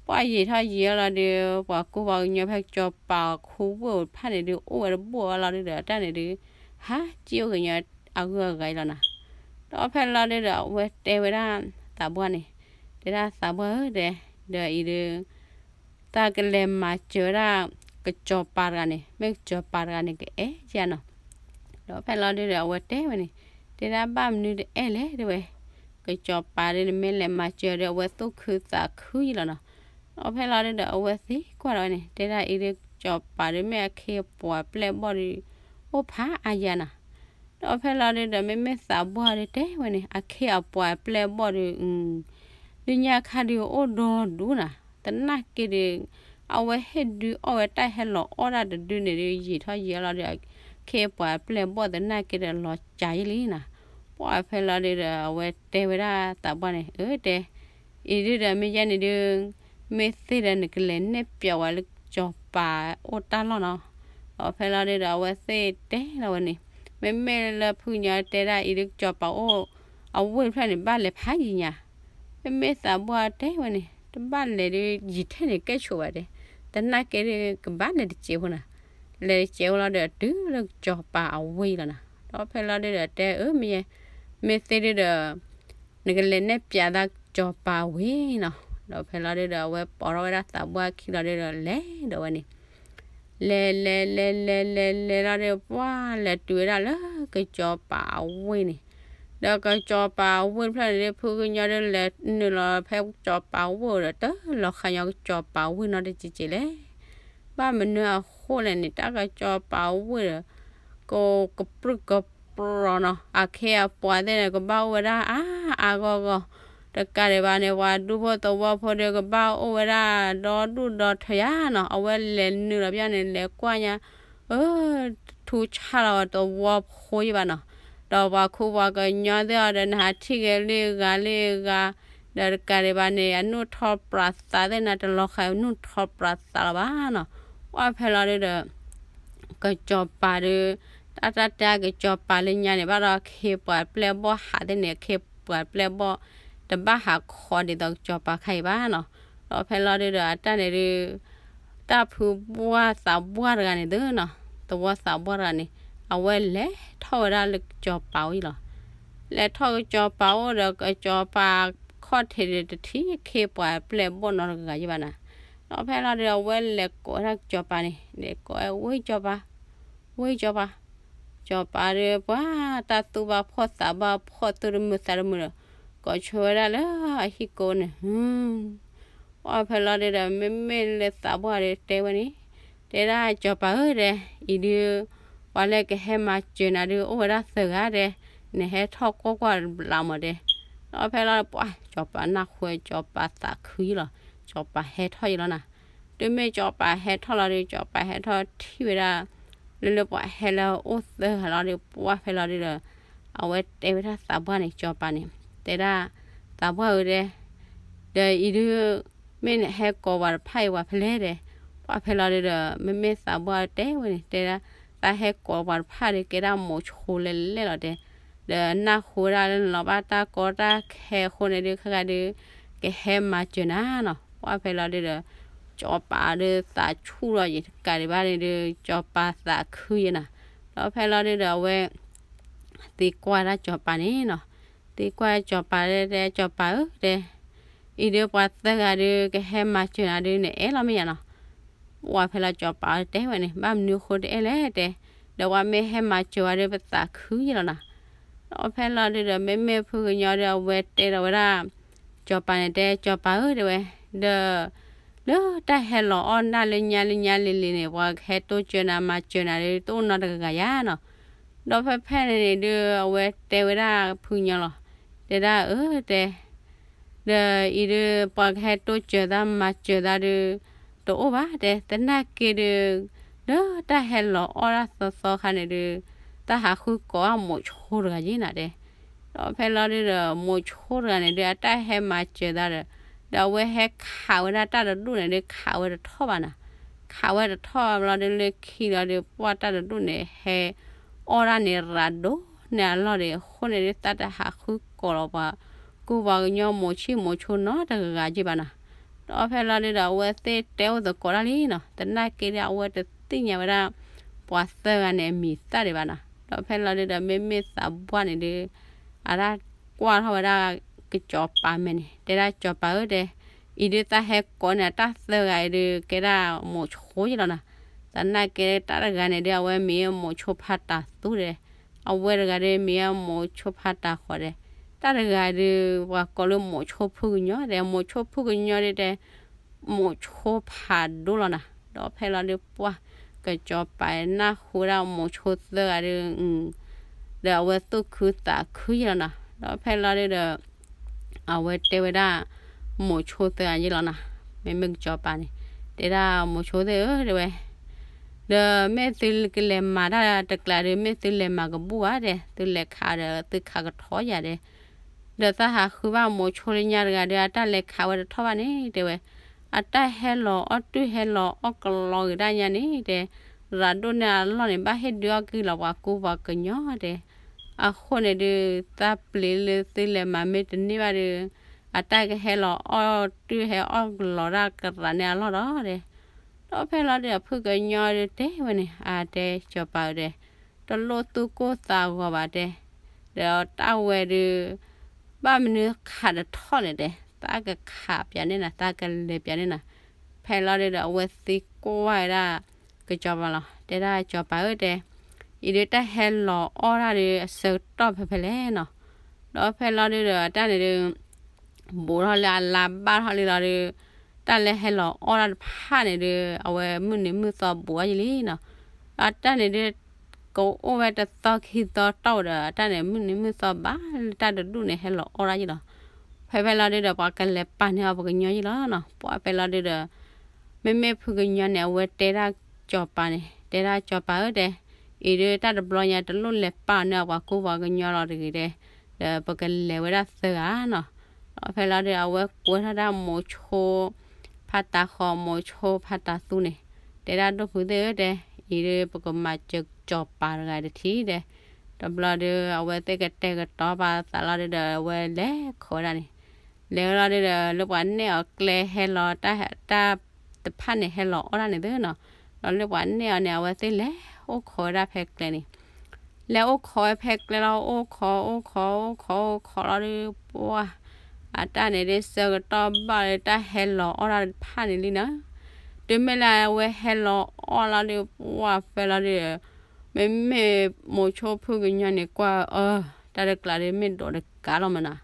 ပှၤယံာ်ထီၣ်ယံာ်အီၤလီၤဒီး ပှၤကူပှၤကညီဖဲကစီၤပၤအခိၣ်ဝ့ၢ်အိၣ်တဖၣ်န့ၣ်ဒုး အိၣ်ဝဲတဘူၣ်အီၤလီၤဒုးဒီး တၢ်န့ၣ်ဒုး ဟးစံၣ်အိၣ်က့ၤညီအဂုၤအဂၤအံၤလီၤနၤ. ဒီးဖဲလီၤဒုးဒီး အဝဲတဲဝဲဒၣ်သးပှၢ်န့ၣ် တဲဒၣ်သးပှၢ်ဧၢ တဲ ဒီးအံၤဒုး သးကလဲၤမၤစၢၤဝဲဒၣ် ကစီၤပၤတဂၤန့ၣ် မ့ၢ်ကစီၤပၤတဂၤန့ၣ် ကအဲၣ်ယၤနီၤ. ဒီးဖဲလီၤဒုးဒီး အဝဲတဲဝဲန့ၣ် တဲဒၣ်ဘၣ်မနုၤတအဲၣ်လဲၣ် တဲဝဲ, ကစီၤပၤဒုးန့ၣ် မ့ၢ်လဲၤမၤစၢၤဒီး အဝဲသူၣ်ခုသးခုယလီၤနီၤ. ဒီးဖဲလီၤဒုးဒီး အဝဲသံကွၢ်ဒီးဝဲန့ၣ် တဲဒၣ်အံၤဒုး ကစီၤပၤဒီးမ့ၢ်အခ့အပှၤပျဲၢ်ဘီၣ်ဒီး အိၣ်ဖးအါယၤနီၤ. ဒီးဖဲလီၤဒုဒီး မ့မ့ၢ်သးပှၢ်ဒီးတဲဝဲန့ၣ် အခ့အပှၤပျဲၢ်ဘီၣ်ဒီး ဒုညါခါဒုအိၣ်ဒီဒူနီၤ, သနာ်က့ဒီး အဝဲဟ့ၣ်ဒုးအီၣ်ဝဲတၢ်ဟဲလီၤအီၣ်ဒၣ်တဒုန့ၣ်ဒီး ယံာ်ထီၣ်ယံာ်လီၤဒီး အခ့အပှၤပျဲၢ်ဘီၣ်သနာ်က့ဒီးလီၤစှၤယံာ်လံနီၤ. ပှၢ်ဖဲလီၤဒုဒီး အဝဲတဲဝဲဒၣ်သးပှၢ်န့ၣ် အၢတဲ အံၤဒုဒီးမ့ၢ်ယဲန့ၣ်ဒု မ့ၢ်သ့ဒီးနကလဲၤနဲၣ်ပၠးဝဲလၢကစီၤပၤအိၣ်တၢ်လီၢ်နီၤ. ဒီးဖဲလီၤဒုဒီး အဝဲသ့ၣ်တဲလီၤဝဲန့ၣ် မ့မ့ၢ်လၢဖုကညီတဲဒၣ်အံၤဒုကစီၤပၤအိၣ် အဝ့ၢ်တဖျၢၣ်န့ၣ် ဘၣ်လဲၤဖးယံၤညါ မ့မ့ၢ်သးပှၢ်တဲဝဲန့ၣ် တဘၣ်လဲၤဒုးယံာ်ထဲန့ၣ်ကဲဆိးဘၣ်တဲ, သနာ်က့ဒုးကဘၣ်လဲၤတစဲးဖိနီၤ. လဲၤတစဲးဖိလီၤဒီးတုၤလၢကစီၤပၤအဝ့ၢ်လီၤနီၤ. ဒီးဖဲလီၤဒုဒီးတဲအၢမ့ၢ်ယဲ, မ့ၢ်သ့ဒုဒီး နကလဲၤနဲၣ်ပၠးသးကစီၤပၤဝ့ၢ်နီၤ. ဒီးဖဲလီၤဒုဒီး အဝဲပိာ်ထီၣ်ဝဲဒၣ်သးပှၢ်ခံလီၤဒုဒီး လဲၤဒီးဝဲန့ၣ် လဲၤလဲၤလဲၤလဲၤလဲၤလဲၤလီၤဒီး ပှၢ်လဲၤတုၤဝဲဒၣ်လၢကစီၤပၤအဝ့ၢ်န့ၣ်, ဒီးကစီၤပၤအဝ့ၢ်တဖျၢၣ်န့ၣ်ဒုး ဖုကညီဒုးလဲၤနုာ်လီၤဖဲကစီၤပၤအဝ့ၢ်ဒီး တလီၤဃာ်ညီကစီၤပၤအဝ့ၢ်နီတစဲးစဲးလဲၣ်. ဘၣ်မနုၤအဃိလဲၣ်န့ၣ် တၢ်ကစီၤပၤအဝ့ၢ်ဒီး ကကပြုၢ်ကပြီၤနီၤ, အခ့အပှၤသ့ၣ်န့ၣ် ကဘၣ်အိၣ်ဝဲဒၣ်အါအါဂီၢ်ဂီၢ်, တကးဒံးဘၣ်န့ၣ် ပှၤဒူဖိသဝီဖိဒီး ကဘၣ်အိၣ်ဝဲဒၣ်ဒီဒူၣ်ဒီထၢယါနီၤ. အဝဲလဲၤနုာ်လီၤပၠၢ်န့ၣ် လဲၤကွၢ်ညါ အၢ ထူဆါလီၤသဝီဖိယံၤဘၣ်နီၤ. ဒီးပှၤခူပှၤကညီသ့ၣ်အီၤဒီး နဟးထံၣ်က့ၤလံဂၤလံဂၤ, ဒီးတကးဒံးဘၣ်န့ၣ် အနူၢ်ထီပြးသးသ့ၣ်န့ၣ် တလီၤဃာ်နူၢ်ထီပြးသးလီၤဘၣ်နီၤ. ပှၢ်ဖဲလီၤဒုဒီး ကစီၤပၤဒီး တၢ်တၢ်တဲကစီၤပၤလၢညါန့ၣ် ဘၣ်ဒီးအခ့ပှၤပျဲၢ်ဘီၣ်ဟးသ့ၣ်န့ၣ် အခ့ပှၤပျဲၢ်ဘီၣ် တဘၣ်ဟးခီဒ်သိးကစီၤပၤခါအံၤဘၣ်နီၤ. ဒီးဖဲလီၤဒုဒီး အတၢ်န့ၣ်ဒုး တၢ်ဖုပှၢ်သးပှၢ်တဂၤန့ၣ်သုနီၤ, သဝီသးပှၢ်တဂၤန့ၣ် အဝဲလဲၤထီၣ်ဝဲဒၣ်လၢကစီၤပၤအိၣ်လီၤ. လဲၤထီၣ်ကစီၤပၤအိၣ်ဒီး ကစီၤပၤခီၣ်ထံးဒီး တထံၣ်အခ့ပှၤပျဲၢ်ဘီၣ်နီတဂၤယံၤဘၣ်နီၤ. ဒီးဖဲလီၤဒုး အဝဲလဲၤကိးဝဲဒၣ်ကစီၤပၤန့ၣ် လဲၤကိးဝဲ ဝ့ၢ်ကစီၤပၤ, ဝ့ၢ်ကစီၤပၤ, ကစီၤပၤဒီး ပှၢ်တၢ်သူၣ်ဘၣ်ဖှီၣ်သးဘၣ်ဖှီၣ် သူၣ်တမုာ်သးတမုာ်ဒီး ကိးဆိဝဲဒၣ်လၢအဟံၣ်ကိးန့ၣ် ပှၢ်ဖဲလီၤဒုဒီး မ့မ့ၢ်လၢသးပှၢ်ဒီးတဲဝဲန့ၣ်, တဲဒၣ်ကစီၤပၤဧၢတဲ, အံၤဒုး ပှၤလၢကဟဲမၤစၢၤနၤဒုး အိၣ်ဝဲဒၣ်သၢဂၤတဲ, နဟဲထီၣ်ကွၢ်ကွၢ်လၢ်မးတဲ. ဒီးဖဲလီၤဒုး ပှၢ်ကစီၤပၤနၢ်ဟူဝဲ ကစီၤပၤသးခုယံၤလီၤ, ကစီၤပၤဟဲထီၣ်ယံၤလီၤနီၤ. တုၤမ့ၢ်ကစီၤပၤဟဲထီၣ်လီၤဒုး ကစီၤပၤဟဲထီၣ်ထံၣ်ဝဲဒၣ် လၢလၢပှၤဟဲလၢအအိၣ်သၢဂၤလီၤဒီး ပှၢ်ဖဲလီၤဒုဒီး အဝဲတဲဝဲဒၣ်သးပှၢ်န့ၣ် ကစီၤပၤန့ၣ် တဲဒၣ် သးပှၢ်ဧၢတဲ, ဒီးအံၤဒုး မ့ၢ်နဟဲကိးပှၤတဖၣ်အံၤပှၤဖဲလဲၣ်တဲ. ပှၢ်ဖဲလီၤဒုဒီး မ့မ့ၢ်သးပှၢ်တဲဝဲန့ၣ် တဲဒၣ် သးဟဲကိးပှၤတဖၣ်ဒီး ကဲဒၣ်မိၤဆိလဲၣ်လဲၣ်လီၤတဲ, ဒီးနၢ်ဟူဝဲဒၣ်လၢနလီၤဘၣ်တၢ်ကီတၢ်ခဲအဃိန့ၣ်ဒုး ခဲခါဒုး ကဟဲမၤစၢၤနၤနီၤ. ပှၢ်ဖဲလီၤဒုဒီး ကစီၤပၤဒုးသးဆူၣ်လီၤယံၤ တကးဒံးဘၣ်န့ၣ်ဒုး ကစီၤပၤသးခုယံၤနီၤ. ဒီးဖဲလီၤဒုဒီး အဝဲ သံကွၢ်ဒၣ်ကစီၤပၤန့ၣ်နီၤ, သံကွၢ်ကစီၤပၤတဲ ကစီၤပၤဧၢတဲ, အံၤဒုးပှၤသၢဂၤဒုး ကဟဲမၤစၢၤနၤဒုး နအဲၣ်လီၤမ့ၢ်ယါနီၤ. ပှၢ်ဖဲလီၤကစီၤပၤတဲဝဲန့ၣ် ဘၣ်မနုၤအဃိတအဲၣ်လဲၣ်တဲ, ဒီးပှၤမ့ၢ်ဟဲမၤစၢၤဝဲဒုး ပသးခုယံၤလီၤနီၤ. ဒီးဖဲလီၤဒုဒီး မ့မ့ၢ်ဖုကညီဒီး အဝဲတဲဒီးဝဲဒၣ် ကစီၤပၤန့ၣ်တဲ ကစီၤပၤဧၢတဲဝဲ, ဒီး လၢတၢ်ဟဲလီၤအီၣ်နၢ်လၢညါလၢညါလံၤလံၤန့ၣ် ပှၤကဟဲတိစၢၤနၤမၤစၢၤနၤဒုး တအိၣ်နီတဂၤယါနီၤ. ဒီးဖဲဖဲန့ၣ်န့ၣ်ဒုး အဝဲတဲဝဲဒၣ်ဖုကညီလီၤ, တဲဒၣ်အၢတဲ ဒီးအံၤဒုး ပှၤကဟဲတိစၢၤသးမၤစၢၤသးဒုး တအိၣ်ဘၣ်တဲ, သနာ်က့ဒုး လၢတၢ်ဟဲလီၤအီၣ်တၢ်သီသီခါန့ၣ်ဒုး တၢ်ဟးဃုကိးအမိၤဆိတဂၤယံၤနၤတဲ. ဒီးဖဲလီၤဒုဒီး မိၤဆိတဂၤန့ၣ်ဒုး အတၢ်ဟဲမၤစၢၤသးဒီး ဒီးအဝဲဟဲခးဝဲဒၣ်တၢ်တဒူၣ်န့ၣ်ဒုး ခးဝဲတထီၣ်ဘၣ်နၤ, ခးဝဲတထီၣ်ဘၣ်လီၤဒုး လၢခံလီၤဒုး ပှၢ်တၢ်တဒူၣ်န့ၣ် ဟဲအီၣ်ဒၣ်န့ၣ် ရၤဒိၣ်န့ၢ်အလီၢ်ဒုး အဃိန့ၣ်ဒုး တၢ်တဟးဃုကိးလီၤပှၤ ကူပှၤကညီမိၤဆံၣ်မိၤဆိနီတဂၤက့ဘၣ်နီၤ. ဒီးဖဲလီၤဒုဒီး အဝဲသ့ၣ်တဲအိၣ်သကိးတၢ်လံနီၤ, သနာ်က့ဒီး အဝဲတသ့ၣ်ညါဝဲဒၣ် ပှၤသၢဂၤန့ၣ်အမံၤသၣ်ဒံးဘၣ်နီၤ. ဒီးဖဲလီၤဒုဒီး မ့မ့ၢ်သးပှၢ်န့ၣ်ဒုး အတၢ်ကွၢ်ထီၣ်ဝဲဒၣ် ကစီၤပၤမဲာ်န့ၣ် တဲဒၣ်ကစီၤပၤဧၢတဲ, အံၤဒုးသးဟဲကိးန့ၣ် တၢ်သၢဂၤအံၤဒုး ကဲဒၣ်မိၤဆိယံၤလီၤနီၤ. သနာ်က့တၢ်တဂၤန့ၣ်ဒုး အဝဲမံၤမိၤဆိဖးတၢ်သူဒီး အဝဲတဂၤဒုးမံၤမိၤဆိဖးတၢ်ဃီဒီး တၢ်တဂၤဒုး ပှၤကိးလၢမိၤဆိဖုကညီဒီး မိၤဆိဖုကညီဒုးတဲ မိၤဆိဖးဒိၣ်လီၤနၤ. ဒီးဖဲလီၤဒုးပှၢ် ကစီၤပၤနၢ်ဟူဝဲဒၣ်မိၤဆိသၢဂၤဒုး ဒီးအဝဲသူၣ်ခုသးခုယံလီၤနီၤ. ဒီးဖဲလီၤဒုးဒီး အဝဲတဲဝဲဒၣ် မိၤဆိသၢဂၤယံလီၤနီၤ, မ့မ့ၢ်ကစီၤပၤန့ၣ် တဲဒၣ်မိၤဆိသ့ၣ်ဧၢ တဲဝဲ, ဒီးမ့ၢ်သုကလဲၤမၤတၢ်တကျးဒီး မ့ၢ်သုလဲၤမၤကဘူၣ်ဧါ တဲ, သုလဲၤခးဒီးသုခးကထီယၤ တဲ, ဒီးသးဟးဃုဘၣ်မိၤဆိလၢညါတဂၤဒီး အတၢ်လဲၤခးဝဲတထီၣ်ဘၣ်န့ၣ် တဲဝဲ, အတၢ်ဟဲလီၤအီၣ်တုၢ်ဟဲလီၤအီၣ်ကလီၤဂ့ၤဒၣ်ညါန့ၣ် တဲ, ရၤဒိၣ်န့ၢ်အလီၢ်န့ၣ် ဘၣ်ဟ့ၣ်ဒုးအီၣ်ကံၢ်လီၤပှၤကူပှၤကညီ တဲ, အဃိန့ၣ်ဒုး သးပျံၤလၢသုလဲၤမၤမ့ၢ်တန့ၢ်ဘၣ်ဒီး အတၢ်ကဟဲလီၤအီၣ်တုၢ်ဟဲအီၣ်ကလီၤဒၣ်ကရၤန့ၢ်အလီၢ်ဒီး တဲ, ဒီးဖဲလီၤဒုးအဖုၣ်ကညီဒုးတဲဝဲန့ၣ် အါတဲစီၤပၤဧၢ တဲ, တလိၣ်သူၣ်ကိၢ်သးဂီၤဘၣ် တဲ, ဒီးတၢ်ဝဲဒုး ဘၣ်မနုၤခးတထီၣ်လဲၣ် တဲ, သးကခးပၠးန့ၢ်နၤ သးကလဲၤပၠးန့ၢ်နၤ, ဖဲလီၤဒုးဒီး အဝဲသံကွၢ်ဝဲဒၣ် ကစီၤပၤလီၤ, တဲဒၣ်စီၤပၤဧၢ တဲ, အံၤဒုးတၢ်ဟဲလီၤအီၣ်တၢ်ဒုးအဆၢကတီၢ်ဖဲဖဲလဲၣ်နီၤ, ဒီးဖဲလီၤဒုးဒီးအတၢ်န့ၣ်ဒုး ဘူးထီၣ်လၢအလါဘၣ်ထီၣ်လံလီၤဒုး တၢ်လၢဟဲလီၤအီၣ်တၢ်တဖၣ်န့ၣ်ဒုး အဝဲမုၢ်နံၤမုၢ်သီဘူးထီၣ်ယံလံနီၤ, ဒီးတၢ်န့ၣ်ဒုး ကအိၣ်ဝဲတသီခံသီတီၢ်ဒီး တၢ်န့ၣ်မုၢ်နံၤမုၢ်သီဘၣ်လၢတၢ်တဒူၣ်န့ၣ် ဟဲလီၤအီၣ်တၢ်ယံလီၤ, ဖဲဖဲလီၤဒုးဒီး ပှၤကလဲၤပာ်န့ၢ်အီၤပှၤကညီယံလီၤနီၤ, ပှၤဖဲလီၤဒုးဒီး မ့မ့ၢ်ဖုၣ်ကညီန့ၣ် အဝဲတဲဒၣ်စီၤပၤန့ၣ် တဲဒၣ်စီၤပၤဧၢ တဲ, အံၤဒုးတၢ်တဘျီညါတလိၣ်လဲၤပာ်န့ၢ်အီၤပှၤကူပှၤကညီလီၤတဂ့ၤ တဲ, ဒီးပကလဲၤဝဲဒၣ်သၢဂၤနီၤ, ဒီးဖဲလီၤဒုး အဝဲကွဲထီၣ်ဒၣ်မိၤဆိ ဖါတၤဃီၤ မိၤဆိဖါတၤသူန့ၣ်, တဲဒၣ်ဒိၣ်ဖုသ့ၣ်ဧၢ တဲ, အံၤဒုးပကမၤစၢၤစီၤပၤတဂၤတထံၣ် တဲ, တဘျီဒုး အဝဲသ့ၣ်ကတဲာ်ကတီၤပာ်သးလီၤဒုးဒီး အဝဲလဲၤခိးဝဲဒၣ်န့ၣ်, လဲၤဝဲလီၤဒုးဒီး လၢပှၤနဲၣ်အီၤကျဲဟဲလီၤ တၢ်တဖၣ်န့ၣ် ဟဲလီၤအီၣ်တၢ်န့ၣ်သ့နီၤ, ဒီးလၢပှၤနဲၣ်အီၤန့ၣ် အဝဲသ့ၣ်လဲၤအိၣ်ခိးဝဲဒၣ်ဖဲကျဲန့ၣ်, လဲၤအိၣ်ခိးဝဲဖဲကျဲလီၤ အိၣ်ခိး အိၣ်ခိး အိၣ်ခိး အိၣ်ခိးလီၤဒုး ပှၢ် အတၢ်န့ၣ်ဒုးဆၢကတီၢ်ဘၣ်လၢတၢ်ဟဲလီၤအီၣ်တၢ်တဖၣ်န့ၣ်လံနီၤ, တုၤမ့ၢ်လၢအဝဲဟဲလီၤအီၣ်လီၤဒုး ပှၢ်ဖဲလီၤဒုး မ့မ့ၢ်မိၤဆိဖုၣ်ကညီန့ၣ် ကွၢ်အၢ တၢ်တကျးဒုးမ့ၢ်ဒိးတကးလီၤမးနီၤ,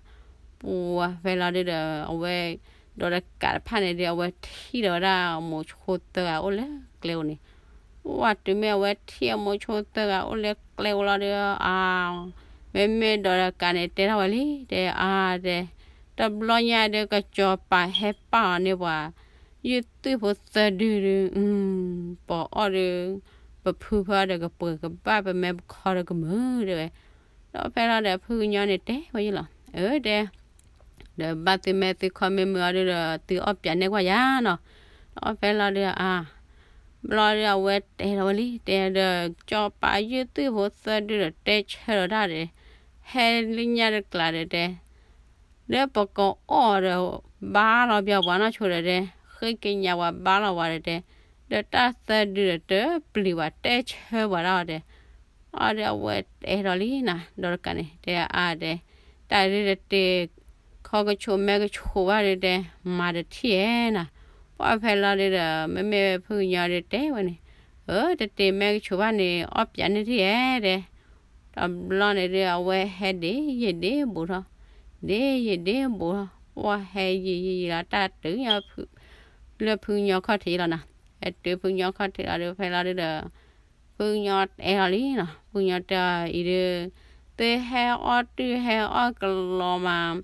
ပှၢ်ဖဲလီၤဒုးဒီး အဝဲ ဒိးတကးတဖၣ်န့ၣ်ဒုး အဝဲထံၣ်ဒီးဝဲဒၣ်မိၤဆိသၢဂၤအိၣ်လၢကျဲဧိၤန့ၣ်, ပှၢ်တုၤမ့ၢ်အဝဲထံၣ်အမိၤဆိသၢဂၤအိၣ်လၢကျဲဧိၤလီၤဒုး အါ မ့မ့ၢ်ဒိးတကးန့ၣ် တဲထီၣ်ဝဲလံ တဲအါတဲ, တဘျီညါဒုး ကစီၤပၤဟဲပာ်အီၤန့ၢ်ပှၤ ယုၢ်သွံၣ်ဖိသၢဒုဒုး ပအီၣ်ဒုး ပဖုဖၢဒီးကပှဲၤကဘၣ်ပမဲာ်ပခီဒီးကမုာ် တဲဝဲ, ဒီးဖဲလီၤဒီးဖုကညီန့ၣ်တဲဝဲယံလီၤ, အၢ တဲ ဒီးဘၣ်သုမဲာ်သုခီမ့ၢ်မုာ်အီၤဒုးဒီး သုအီၣ်ပၠးနဲၣ်ကွၢ်ယၤနီၤ, ဒီးဖဲလီၤဒုးအါ ဘျီဒုးအဝဲတဲထီၣ်ဝဲလံ တဲဒီး စီၤပၤယုၢ်သွံၣ်ဖိသၢဒုဒီး တဲဆၢဒီးတၢ်ဒီး ဟဲလၢညါတကျးဒီးတဲ လၢပကအီၣ်ဒီး ဘါလီၤပှၤနီၢ်ဆိဒီးတဲ ဃ့ကညးပှၤဘါလီၤပှၤဒီးတဲ ဒီးတၢ်သၢဒုဒီးတပျံၤပှၤတဲဆၢပှၤဒၣ်အီၤတဲ, အီၤဒီးအဝဲတဲထီၣ်လံနၤ ဒီးတကးန့ၣ် တဲအါတဲ, တၢ်ဒုးတတ့ၢ် ခီကဆိးမဲကဆိးဘၣ်ဒီးတဲ မၤတထံၣ်ဧဲနၤ, ပှၢ်ဖဲလီၤဒုးဒီး မ့မ့ၢ်ဖုကညီဒုးတဲဝဲန့ၣ်, အၢ တတ့ၢ်မဲကဆိးဘၣ်န့ၣ် အီၣ်ပၠးန့ၢ်ထံၣ်ဧဲတဲ တဘျီန့ၣ်ဒုး အဝဲဟဲဒ့ယံာ်ဒ့ဘူးထီၣ်, ဒ့ယံာ်ဒ့ဘူးထီၣ် ပှၢ်ဟဲယံာ်ယံာ်ယံာ်လီၤ တၢ်တုၤညါ လၢဖုကညီခီၣ်ထံးလီၤနၤ, ဟဲတုၤဖုကညီခီၣ်ထံးလီၤဒုး ဖဲလီၤဒုးဒီး ဖုကညီတဲလီၤလံနီၤ, ဖုကညီတဲအီၤအံၤဒုး သုဟဲအီၣ်တုၢ်ဟဲအီၣ်ကလီၤမး,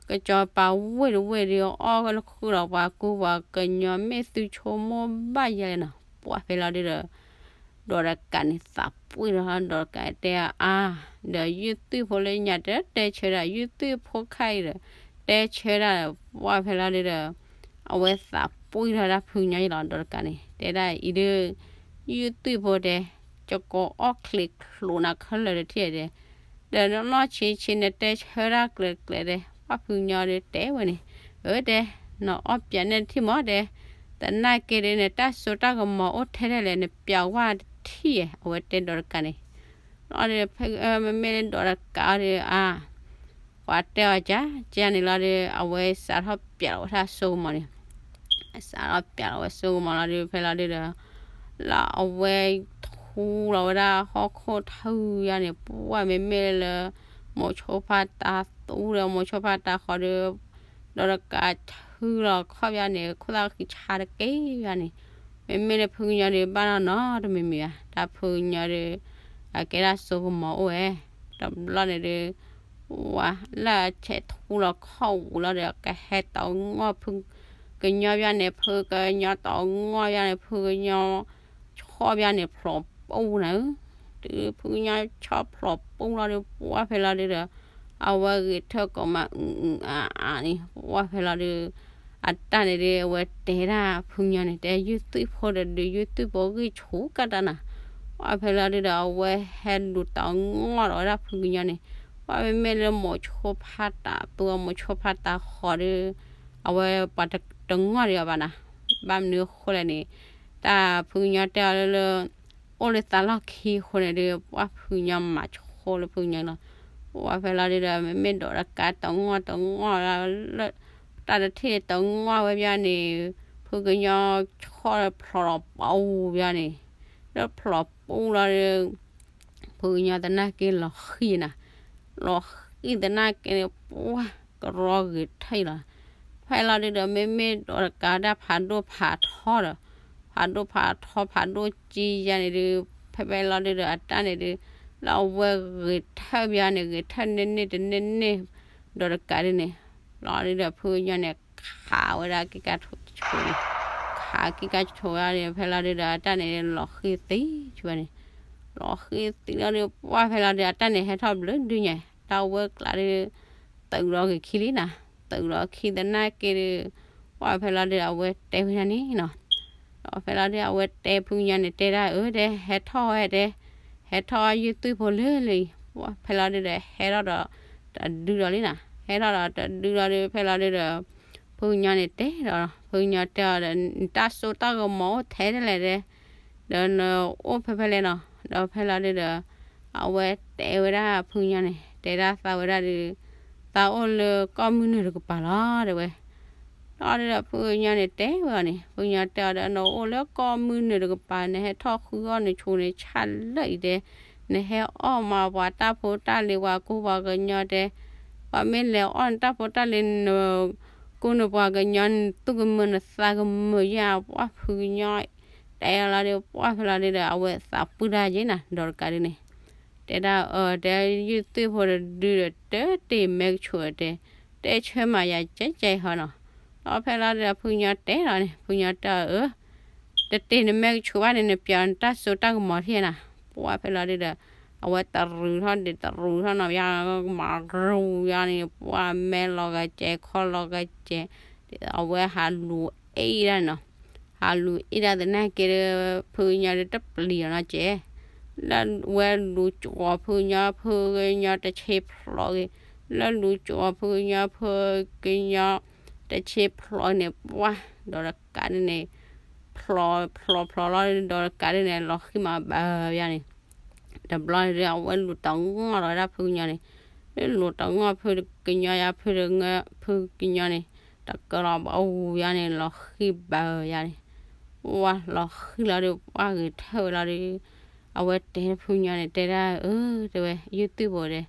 ကစီၤပၤဝ့ၢ်တဝ့ၢ်ဒုး အီၣ်ဃုာ်ဒီးပှၤကူပှၤကညီမ့ၢ်သုဆိကမိၣ်ဘၣ်ယဲလဲၣ်နီၤ, ပှၢ်ဖဲလီၤဒုးဒီး ဒီးတကးန့ၣ်သးပှံၢ်ထီၣ် ဒီးတကးတဲအါ, ဒီးယုၢ်သွံၣ်ဖိလၢညါတတဲဆၢဒၣ် ယုၢ်သွံၣ်ဖိခါအံၤဒီး တဲဆၢဒၣ် ပှၢ်ဖဲလီၤဒုးဒီး အဝဲသးပှံၢ်ထီၣ်ဒၣ်ဖုကညီအံၤလီၤ ဒီးတကးန့ၣ် တဲဒၣ်အံၤဒုး ယုၢ်သွံၣ်ဖိတဲ ကကိးအီၣ်ချံးချိးနၤခဲလၢာ်တထံၣ်တဲ ဒီးနလီၢ်ဆံးဆံးနတဲဆၢဒၣ်ကျဲၤကျဲၤတဲ ပှၢ်ဖုကညီဒုးတဲဝဲန့ၣ်, အၢတဲ နအီၣ်ပၠးနဲၣ်တထံၣ်မးတဲ, သနာ်က့ဒုးန့ၣ် တၢ်စိတၢ်ကမီၤအိၣ်ထဲလဲၣ်လဲၣ် နပၠးဝဲတထံၣ်ဧဲ အဝဲတဲဒီးတကးန့ၣ်, လီၤဒုး မ့မ့ၢ်လၢဒီးတကးအီၤဒုးအါ ပှၤတဲအီၤကၠး ကၠးန့ၣ်လီၤဒီး အဝဲစးထီၣ်ပၠးလီၤဝဲဒၣ်စိကမီၤန့ၣ်, စးထီၣ်ပၠးလီၤဝဲစိကမီၤလီၤဒုး ဖဲလီၤဒုးဒီး လၢအဝဲထူလီၤဝဲဒၣ်ဟီၣ်ခိၣ်ထၢယါန့ၣ် ပှၢ်မ့မ့ၢ်လၢ မိၤဆိဖါတၤသူဒီးမိၤဆိဖါတၤဃီဒီး ဒီးတကးထူလီၤခီၣ်ယါန့ၣ် ခိၣ်သၣ်ဃံဆါတက့ၢ်ယါန့ၣ်, မ့မ့ၢ်လၢဖုကညီဒီး ဘၣ်နီၢ်နီၢ်တမံၤမံၤဘၣ်, တၢ်ဖုကညီဒီး အကဲဒၣ်စိကမီၤအိၣ်ဝဲ, တဘျီန့ၣ်ဒီး ဝဲလၢအဆဲးထူလီၤခီၣ်ဝံၤလီၤဒီး ကဟဲတအီၣ်ငီၢ်ဖုကညီဘၣ်န့ၣ်, ဖုကညီတအီၣ်ငီၢ်ဘၣ်န့ၣ် ဖုကညီ ဆီၣ်ဘၣ်န့ၣ် ဖျိးပူနၤဧၢ, တုၤဖုကညီဆီၣ်ဖျိးပူလီၤဒီး ပှၢ်ဖဲလီၤဒုဒီး အဝဲဂဲၤထၢၣ်ကိးမး အအါအါန့ၣ် ပှၢ်ဖဲလီၤဒု အတၢ်န့ၣ်ဒီး အဝဲတဲဒၣ်ဖုကညီန့ၣ် တဲယုၢ်သွံၣ်ဖိဒီး ဒုးယုၢ်သွံၣ်ဖိဂံၢ်ဆူၣ်ကတၢ်နၤ, ပှၢ်ဖဲလီၤဒုဒီး အဝဲဟဲလူၤတအီၣ်ငီၢ်ဒီးဝဲဒၣ်ဖုကညီန့ၣ်, ပှၢ်မ့မ့ၢ်လၢမိၤဆိဖးတးသူ မိၤဆိဖးတးဃီဒီး အဝဲပှၤတငီၢ်ဒံးအီၤဘၣ်နၤ, ဘၣ်မနုၤအဃိလဲၣ်န့ၣ် တၢ်ဖုကညီတဲအီၤလၢလၢ အိၣ်လၢသးလီၢ်ခံအဃိန့ၣ်ဒီး ပှၢ်ဖုကညီမၤဆိလၢဖုကညီလီၤ, ပှၢ်ဖဲလီၤဒုဒီး မ့မ့ၢ်ဒီးတကးတအီၣ်ငီၢ်တအီၣ်ငီၢ်လၢ တၢ်တထံၣ်တအီၣ်ငီၢ်ဝဲဘၣ်န့ၣ်, ဖုကညီဆီၣ်ဖျိးလီၤပူဘၣ်န့ၣ်, လၢဖျိးပူလီၤဒီး ဖုကညီသနာ်က့လီၤဃံၤနၤ, လီၤဃံၤသနာ်က့န့ၣ် ပှၢ်ကရီဂဲၤထၢၣ်လီၤ, ဖဲလီၤဒုဒီး မ့မ့ၢ်ဒီးတကးဒၣ်ဖးဒိၣ်ဖးထီဒီး ဖးဒိၣ်ဖးထီဖးဒိၣ်ကံယါန့ၣ်ဒီး ဖဲဖဲလီၤဒုဒီး အတၢ်န့ၣ်ဒီး လၢအဝဲဂဲၤထၢၣ်ဘၣ်န့ၣ် ဂဲၤထၢၣ်န့ၢ်န့ၢ်တန့ၢ်န့ၢ် ဒီးတကးဒုန့ၣ်, လီၤဒုဒီး ဖုကညီန့ၣ် ခးဝဲဒၣ်က့ၤကါဆိးန့ၣ်, ခးက့ၤကါဆိးဝဲဒၣ်ဒီး ဖဲလီၤဒုဒီး အတၢ်န့ၣ်လီၤဃံၤသံဆိန့ၣ်, လီၤဃံၤသံလီၤဒီး ပှၢ်ဖဲလီၤဒု အတၢ်န့ၣ်ဟဲထီၣ်ဘျုးဒုညါ, တၢ်ဝဲကျးဒီး သုးဒီးဂ့ၤခံလံနၤ, သုးဒီးခံသနာ်က့ဒီး ပှၢ်ဖဲလီၤဒု အဝဲတဲဝဲဒၣ်န့ၣ်နီၤ, ဒီးဖဲလီၤဒု အဝဲတဲဖုကညီန့ၣ် တဲဒၣ်အၢ တဲ ဟဲထီၣ်ဝဲ တဲ ဟဲထီၣ်ယုၢ်သွံၣ်ဖိလၢလၢအံၤ, ပှၢ်ဖဲလီၤဒုဒီး ဟဲထီၣ်ဒီး တဒုဒီးလံနၤ, ဟဲထီၣ်ဒီးတဒုဒီးဒီး ဖဲလီၤဒုဒီး ဖုကညီန့ၣ်တဲဒီး ဖုကညီတဲအီၤဒီး နတၢ်စိတၢ်ကမီၤအိၣ်ထဲလဲၣ်တဲ ဒီးနအိၣ်ဖဲဖဲလဲၣ်နီၤ, ဒီးဖဲလီၤဒုဒီး အဝဲတဲဝဲဒၣ်ဖုကညီန့ၣ် တဲဒၣ်သးဝဲဒၣ်ဒီး သးအိၣ်လၢကီၢ်မုၢ်နုာ်တကပၤလီၤ တဲဝဲ, ဒီးဒုဒီး ဖုကညီန့ၣ်တဲဝဲအီၤန့ၣ် ဖုကညီတဲအီၤဒီး နအိၣ်လၢကီၢ်မုၢ်နုာ်တကပၤ နဟဲထီၣ်ဃုအီၣ်နဆိးန့ၣ် ဆၣ်လၢအံၤတဲ, နဟဲအီၣ်မးပှၤတၢ်ဖိတၢ်လံၤ ပှၤကူပှၤကညီတဲ, ပှၤမ့ၢ်လဲၤအီၣ်နတၢ်ဖိတၢ်လံၤ နကူနပှၤကညီ နသူၣ်ကမုာ်နသးကမုာ်ယါ ပှၢ်ဖုကညီ တဲလီၤဒုး ပှၢ်ဖဲလီၤဒုးဒီး အဝဲသးပှၢ်တၢ်ယဲနၤ ဒီးတကးဒုးန့ၣ်, တဲဒၣ်အၢ တဲ ယုၢ်သွံၣ်ဖိတဒုဒီး တတ့ၢ်မဲကဆူးတဲ, တဲဆၢမၤယၤကဲကဲဟီနီၤ, ဒီးဖဲလီၤဒုးဒီး ဖုကညီတဲလီၤန့ၣ် ဖုကညီတဲအီၤအၢ တတ့ၢ်နမဲကဆူးဘၣ်န့ၣ် နပျီနတၢ်စိတၢ်ကမီၤထံၣ်နၤ, ပှၢ်ဖဲလီၤဒုးဒီး အဝဲတရူးထီၣ်ဒံးတရူးထီၣ်နီၤ ယါမၤရူၤယါန့ၣ် ပှၢ်မဲလီၤဂာ်ကဲခီလီၤဂာ်ကဲ, အဝဲဟးလူၤအ့ၣ်ဒၣ်န့ၣ်နီၤ, ဟးလူၤအ့ၣ်ဒၣ်သနာ်က့ဒီး ဖုကညီဒီးတပျံၤအီၤနီၤကဲ, လၢဝဲလူၤကၠီၤဖုကညီ ဖုကညီတဆ့ဖျိးဂ့ၤ, လၢလူၤကၠီၤဖုကညီ ဖုကညီတဆ့ဖျိးန့ၣ် ပှၢ်ဒီးတကးဒုးန့ၣ် ဖျိးဖျိးဖျိးလီၤဒီးတကးဒုးန့ၣ် လီၤဃံမးဘၣ်ယါန့ၣ် တဘျီန့ၣ်ဒီး အဝဲလူၤတၢ်ငီၢ်လီၤဝဲဒၣ်ဖုကညီန့ၣ်, လၢလူၤတၢ်ငီၢ်ဖုကညီယါ ဖုကညီန့ၣ် တကၢလီၤဘၣ်အူယါန့ၣ် လီၤဃံဘၣ်ယါန့ၣ်, ဝါလီၤဃံလီၤဒီး ပှၢ်ဂ့ၤထၢၣ်ဝဲလီၤဒီး အဝဲတဲဖုကညီန့ၣ် တဲဒၣ်အၢ တဲဝဲ ယုၢ်သွံၣ်ဖိတဲ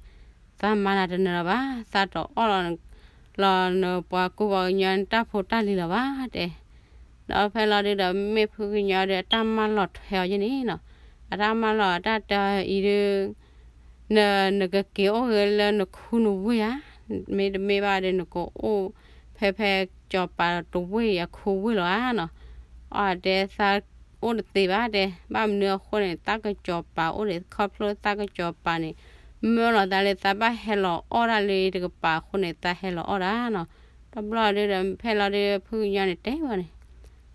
သးမၤနၤတနၢၤလၢၤဘၣ်, သးတအီၣ်လီၤ လီၤနပှၤကူပှၤကညီတၢ်ဖိတၢ်လံၤလၢၤဘၣ်တဲ, ဒီးဖဲလီၤဒုးဒီး မ့ၢ်ဖုကညီဒီး အတၢ်မၢလီၤထွဲအီၤယဲန့ၣ်နီၤ, အတၢ်မၢလီၤအတၢ်တဲအံၤဒုး န နကက့ၤအိၣ်ဂ့ၤလၢနခူနဝ့ၢ်ဧါ, မ့တမ့ၢ်ဘၣ်ဒီး နကအိၣ်ဖဲဖဲစီၤပၤတဝ့ၢ်အခူဝ့ၢ်လီၤဧါနီၤ, အတဲသးအိၣ်တသ့ဘၣ်တဲ, ဘၣ်မနုၤအဃိန့ၣ် သးကစီၤပၤအိၣ်ဒီး ခီဖျိသးကစီၤပၤန့ၣ် မၢလီၤသးလၢသးဘၣ်ဟဲလီၤအီၣ်ဒၣ်လၢတကပၤအဃိန့ၣ် သးဟဲလီၤအီၣ်ဒၣ်နီၤ, တဘျီဒုးဒီး ဖဲလီၤဒုး ဖုကညီန့ၣ်တဲဝဲန့ၣ်,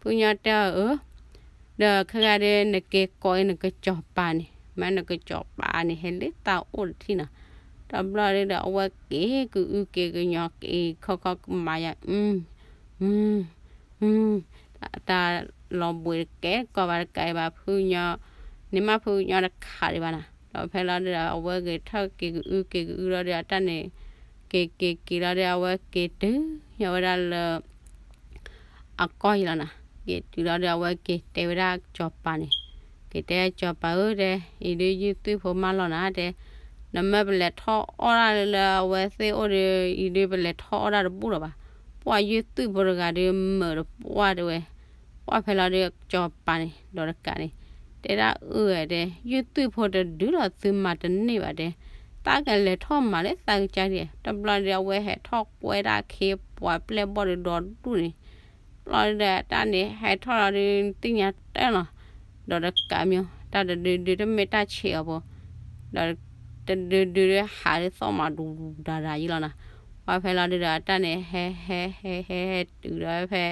ဖုကညီတဲအီၤအၢ ဒီးခဲဂၤဒီး နက့ၤကိးအံၤနကစီၤပၤန့ၣ် မ့ၢ်နကစီၤပၤန့ၣ် ဟဲလၢသးအိၣ်တထံၣ်နီၤ, တဘျီဒုးဒီး အဝဲက့ၤကအုက့ၤကညီ က့ၤခီခီကမၤယၤ တၢ်လီၤဘှံးတကဲကီးဘၣ်တကးဘၣ် ဖုကညီ, န့ၣ်မးဖုကညီတခးဒံးဘၣ်နီၤ, ဒီးဖဲလီၤဒုးဒီး အဝဲဂဲၤထၢၣ်က့ၤကအုက့ၤကအုလီၤဒီး အတၢ်န့ၣ် က့ၤက့ၤက့ၤလီၤဒီး အဝဲက့ၤတုၤညီဝဲဒၣ်လၢ အကီၢ်အံၤလီၤနီၤ, က့ၤတုၤလီၤဒီး အဝဲက့ၤတဲဝဲဒၣ်စီၤပၤန့ၣ်, က့ၤတဲစီၤပၤဧၢတဲ, အံၤဒုးယုၢ်သွံၣ်ဖိမၢလီၤနၤ တဲ, နမၢပလဲၤထီၣ်အီၣ်ဒၣ်လၢအဝဲသ့ၣ်အိၣ်ဒီး အံၤဒုးပလဲၤထီၣ်အီၣ်ဒၣ်တဘူၣ်လီၤဘၣ်, ပှၢ်ယုၢ်သွံၣ်ဖိတဂၤဒီးမၢတပှၢ်တဲဝဲ, ပှၢ်ဖဲလီၤဒုး ကစီၤပၤန့ၣ် ဒီးတကးန့ၣ် တဲဒၣ်အၢတဲ, ယုၢ်သူၣ်ဖိတဒုလီၤ သုမၤတန့ၢ်ဘၣ်တဲ, သးကလဲၤထီၣ်မၤလၢသးကစၢ်ဒံး. တဘျီဒီးအဝဲဟဲထီၣ်ကွဲဒၣ်ခ့ပှၤပျဲၢ်ဘီၣ်ဒီးဒီဒူၣ်န့ၣ်, ဘျီဒီးတၢ်န့ၣ် ဟဲထီၣ်လီၤဒုး သ့ၣ်ညါတၢ်လီၤ, ဒီးတကးမၠိ တၢ်တဒုဒုတမ့ၢ်တၢ်ဆံးအီၤဘၣ်, ဒီးတဒုဒုဒုးဟးဒုးသီၣ်မၤဒူဒူဒါဒါယံလီၤနီၤ. ပှၢ်ဖဲလီၤဒုးဒီး အတၢ်န့ၣ် ဟဲဟဲဟဲဟဲဟဲတုၤဒီးဖဲ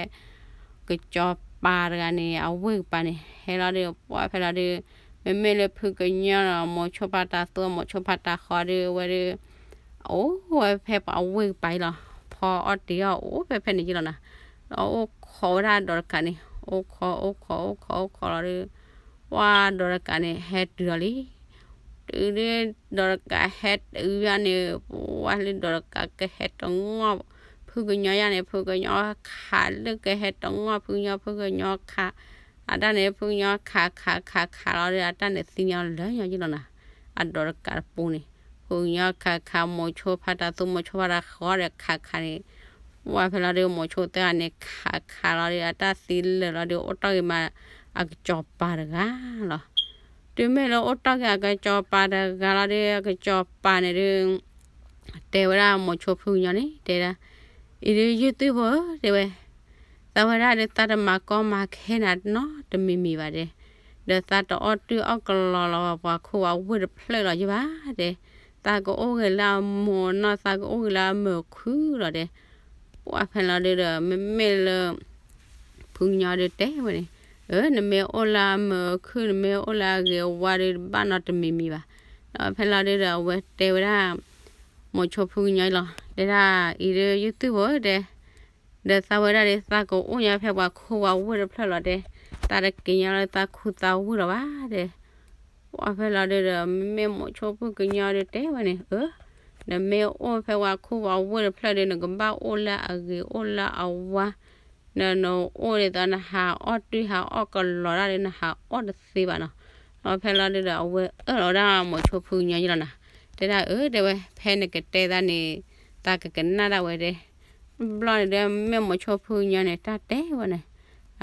ကစီၤပၤတဂၤန့ၣ် အဝ့ၢ်ကပၤန့ၣ် ဟဲလီၤဒုး ပှၢ်ဖဲလီၤဒုး မ့မ့ၢ်လၢဖုကညီဒီး မိၤဆိဖးတၢ်သူ မိၤဆိဖးတၢ်ဃီဒုး အဝဲဒုး အိၣ်ဝဲဖဲပှၤအဝ့ၢ်ကပၤအံၤလီၤ. ဖီအီၣ်တ့ၤအီၣ်အိၣ်ဖဲဖဲန့ၣ်ယံလီၤနီၤ. ဒီးအိၣ်ခိးဝဲဒၣ်ဒီးတကးန့ၣ် အိၣ်ခိး အိၣ်ခိး အိၣ်ခိး အိၣ်ခိးလီၤဒုး ပှၢ်ဒီးတကးန့ၣ် ဟဲတုၤလီၤလံ. တုၤဒုး ဒီးတကးဟဲတုၤယါန့ၣ် ပှၢ်လၢဒီးတကးကဟဲတငီၢ် ဖုကညီယါန့ၣ် ဖုကညီခးလၢကဟဲတငီၢ်ဖုကညီ ဖုကညီခး အတၢ်န့ၣ် ဖုကညီခးခးခးခးလီၤဒီး အတၢ်န့ၣ်သံညီလၢညီယံလီၤနီၤ. အဒီးတကးတပူၤန့ၣ် ဖုကညီခးခး မိၤဆိဖးတၢ်သူ မိၤဆိဖးတၢ်ဃီဒီးခးခးန့ၣ် ပှၢ်ဖဲလီၤဒုး မိၤဆိသ့ၣ်ဂၤန့ၣ် ခးခးလီၤဒီး အတၢ်သံလၢာ်လီၤဒီး အိၣ်တီၢ်ဂ့ၤမး အကစီၤပၤတဂၤလီၤ. တုၤမ့ၢ်လၢအိၣ်တီၢ်က့ၤအကစီၤပၤတဂၤလီၤဒီး အကစီၤပၤန့ၣ်ဒုး တဲဝဲဒၣ်မိၤဆိဖုကညီန့ၣ် တဲဒၣ်, အံၤဒုးယုၢ်သူၣ်ဖိဧၢ တဲဝဲ, သးဝဲဒၣ်ဒုး သးတမၤကီမၤခဲနၤနီတမံၤမံၤဘၣ်တဲ, ဒီးသးတအီၣ်တုၢ်အီၣ်ကလီၤလီၤ ပှၤခိၣ်ပှၤဝ့ၢ်တဖျၢၣ်လီၤယဘၣ်တဲ, သးကအိၣ်ဂ့ၤလၢအမိၢ်အနီၢ် သးကအိၣ်ဂ့ၤလၢအမုာ်အခုၣ်လီၤတဲ. ပှၢ်ဖဲလီၤဒုးဒီး မ့မ့ၢ်လၢ ဖုကညီဒုးတဲဝဲန့ၣ်, အၢ နမ့ၢ်အိၣ်လၢအမုာ်အခုၣ် နမ့ၢ်အိၣ်လၢအဂ့ၤအဝါဒုး တဘၣ်နီတမံၤမံၤဘၣ်. ဒီးဖဲလီၤဒုးဒီး အဝဲတဲဝဲဒၣ် မိၤဆိဖုကညီလီၤ, တဲဒၣ်အံၤဒုးယုၢ်သူၣ်ဖိတဲ, ဒီးသးဝဲဒၣ်ဒုး သးကအိၣ်ညါဖဲပှၤခိၣ်ပှၤဝ့ၢ်တဖျၢၣ်လီၤတဲ, သးတက့ၤညါလၢသးခူသးဝ့ၢ်လီၤဘၣ်တဲ. ပှၢ်ဖဲလီၤဒုးဒီး မ့မ့ၢ်မိၤဆိဖုကညီဒုးတဲဝဲန့ၣ်, အၢ နမ့ၢ်အိၣ်ဖဲပှၤခိၣ်ပှၤဝ့ၢ်တဖျၢၣ်ဒီး နကဘၣ်အိၣ်လၢအဂ့ၤအိၣ်လၢအဝါ, ဒီးနအိၣ်ဒ်သိးနဟးအီၣ်တုၢ်ဟးအီၣ်ကလီၤတၢ်ဒီး နဟးအီၣ်တသ့ဘၣ်နီၤ. ဒီးဖဲလီၤဒုးဒီး အဝဲအၢၣ်လီၤဝဲဒၣ်မိၤဆိဖုကညီယံလီၤနီၤ, တဲဒၣ်အၢ တဲဝဲ ဖဲနကတဲသးန့ၣ် သးကကနၣ်ဒၣ်ဝဲတဲ. ဘျီန့ၣ်ဒီး မ့မ့ၢ်မိၤဆိဖုကညီန့ၣ် တၢ်တဲဝဲန့ၣ်,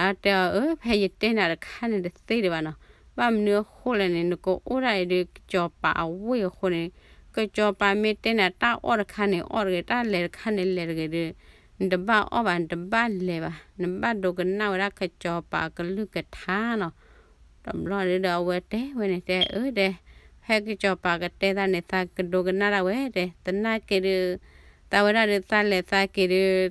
အတဲအီၤ အၢ ဖဲယတဲနၤတခါန့ၣ်တသ့ဒံးဘၣ်နီၤ, ဘၣ်မနုၤအဃိလဲၣ်န့ၣ် နကအိၣ်ဒၣ်အံၤဒီး ကစီၤပၤအဝ့ၢ်အဃိန့ၣ်, ကစီၤပၤမ့ၢ်တဲနၤတၢ်အီၣ်တခါန့ၣ် အီၣ်တဂ့ၤ, တၢ်လဲၤတခါန့ၣ်လဲၤတဂ့ၤဒီး နတဘၣ်အီၣ်ဘၣ် နတဘၣ်လဲၤဘၣ်, နဘၣ်ဒိကနၣ်ဝဲဒၣ်ကစီၤပၤအကလုၢ်ကထါနီၤ. တဘျီဒုးဒီး အဝဲတဲဝဲန့ၣ် တဲအၢ တဲ, ဖဲကစီၤပၤကတဲသးန့ၣ် သးကဒိကနၣ်ဒၣ်ဝဲတဲ, သနာ်က့ဒုး သးဝဲဒၣ်ဒုး သးလဲၤသးက့ၤဒုး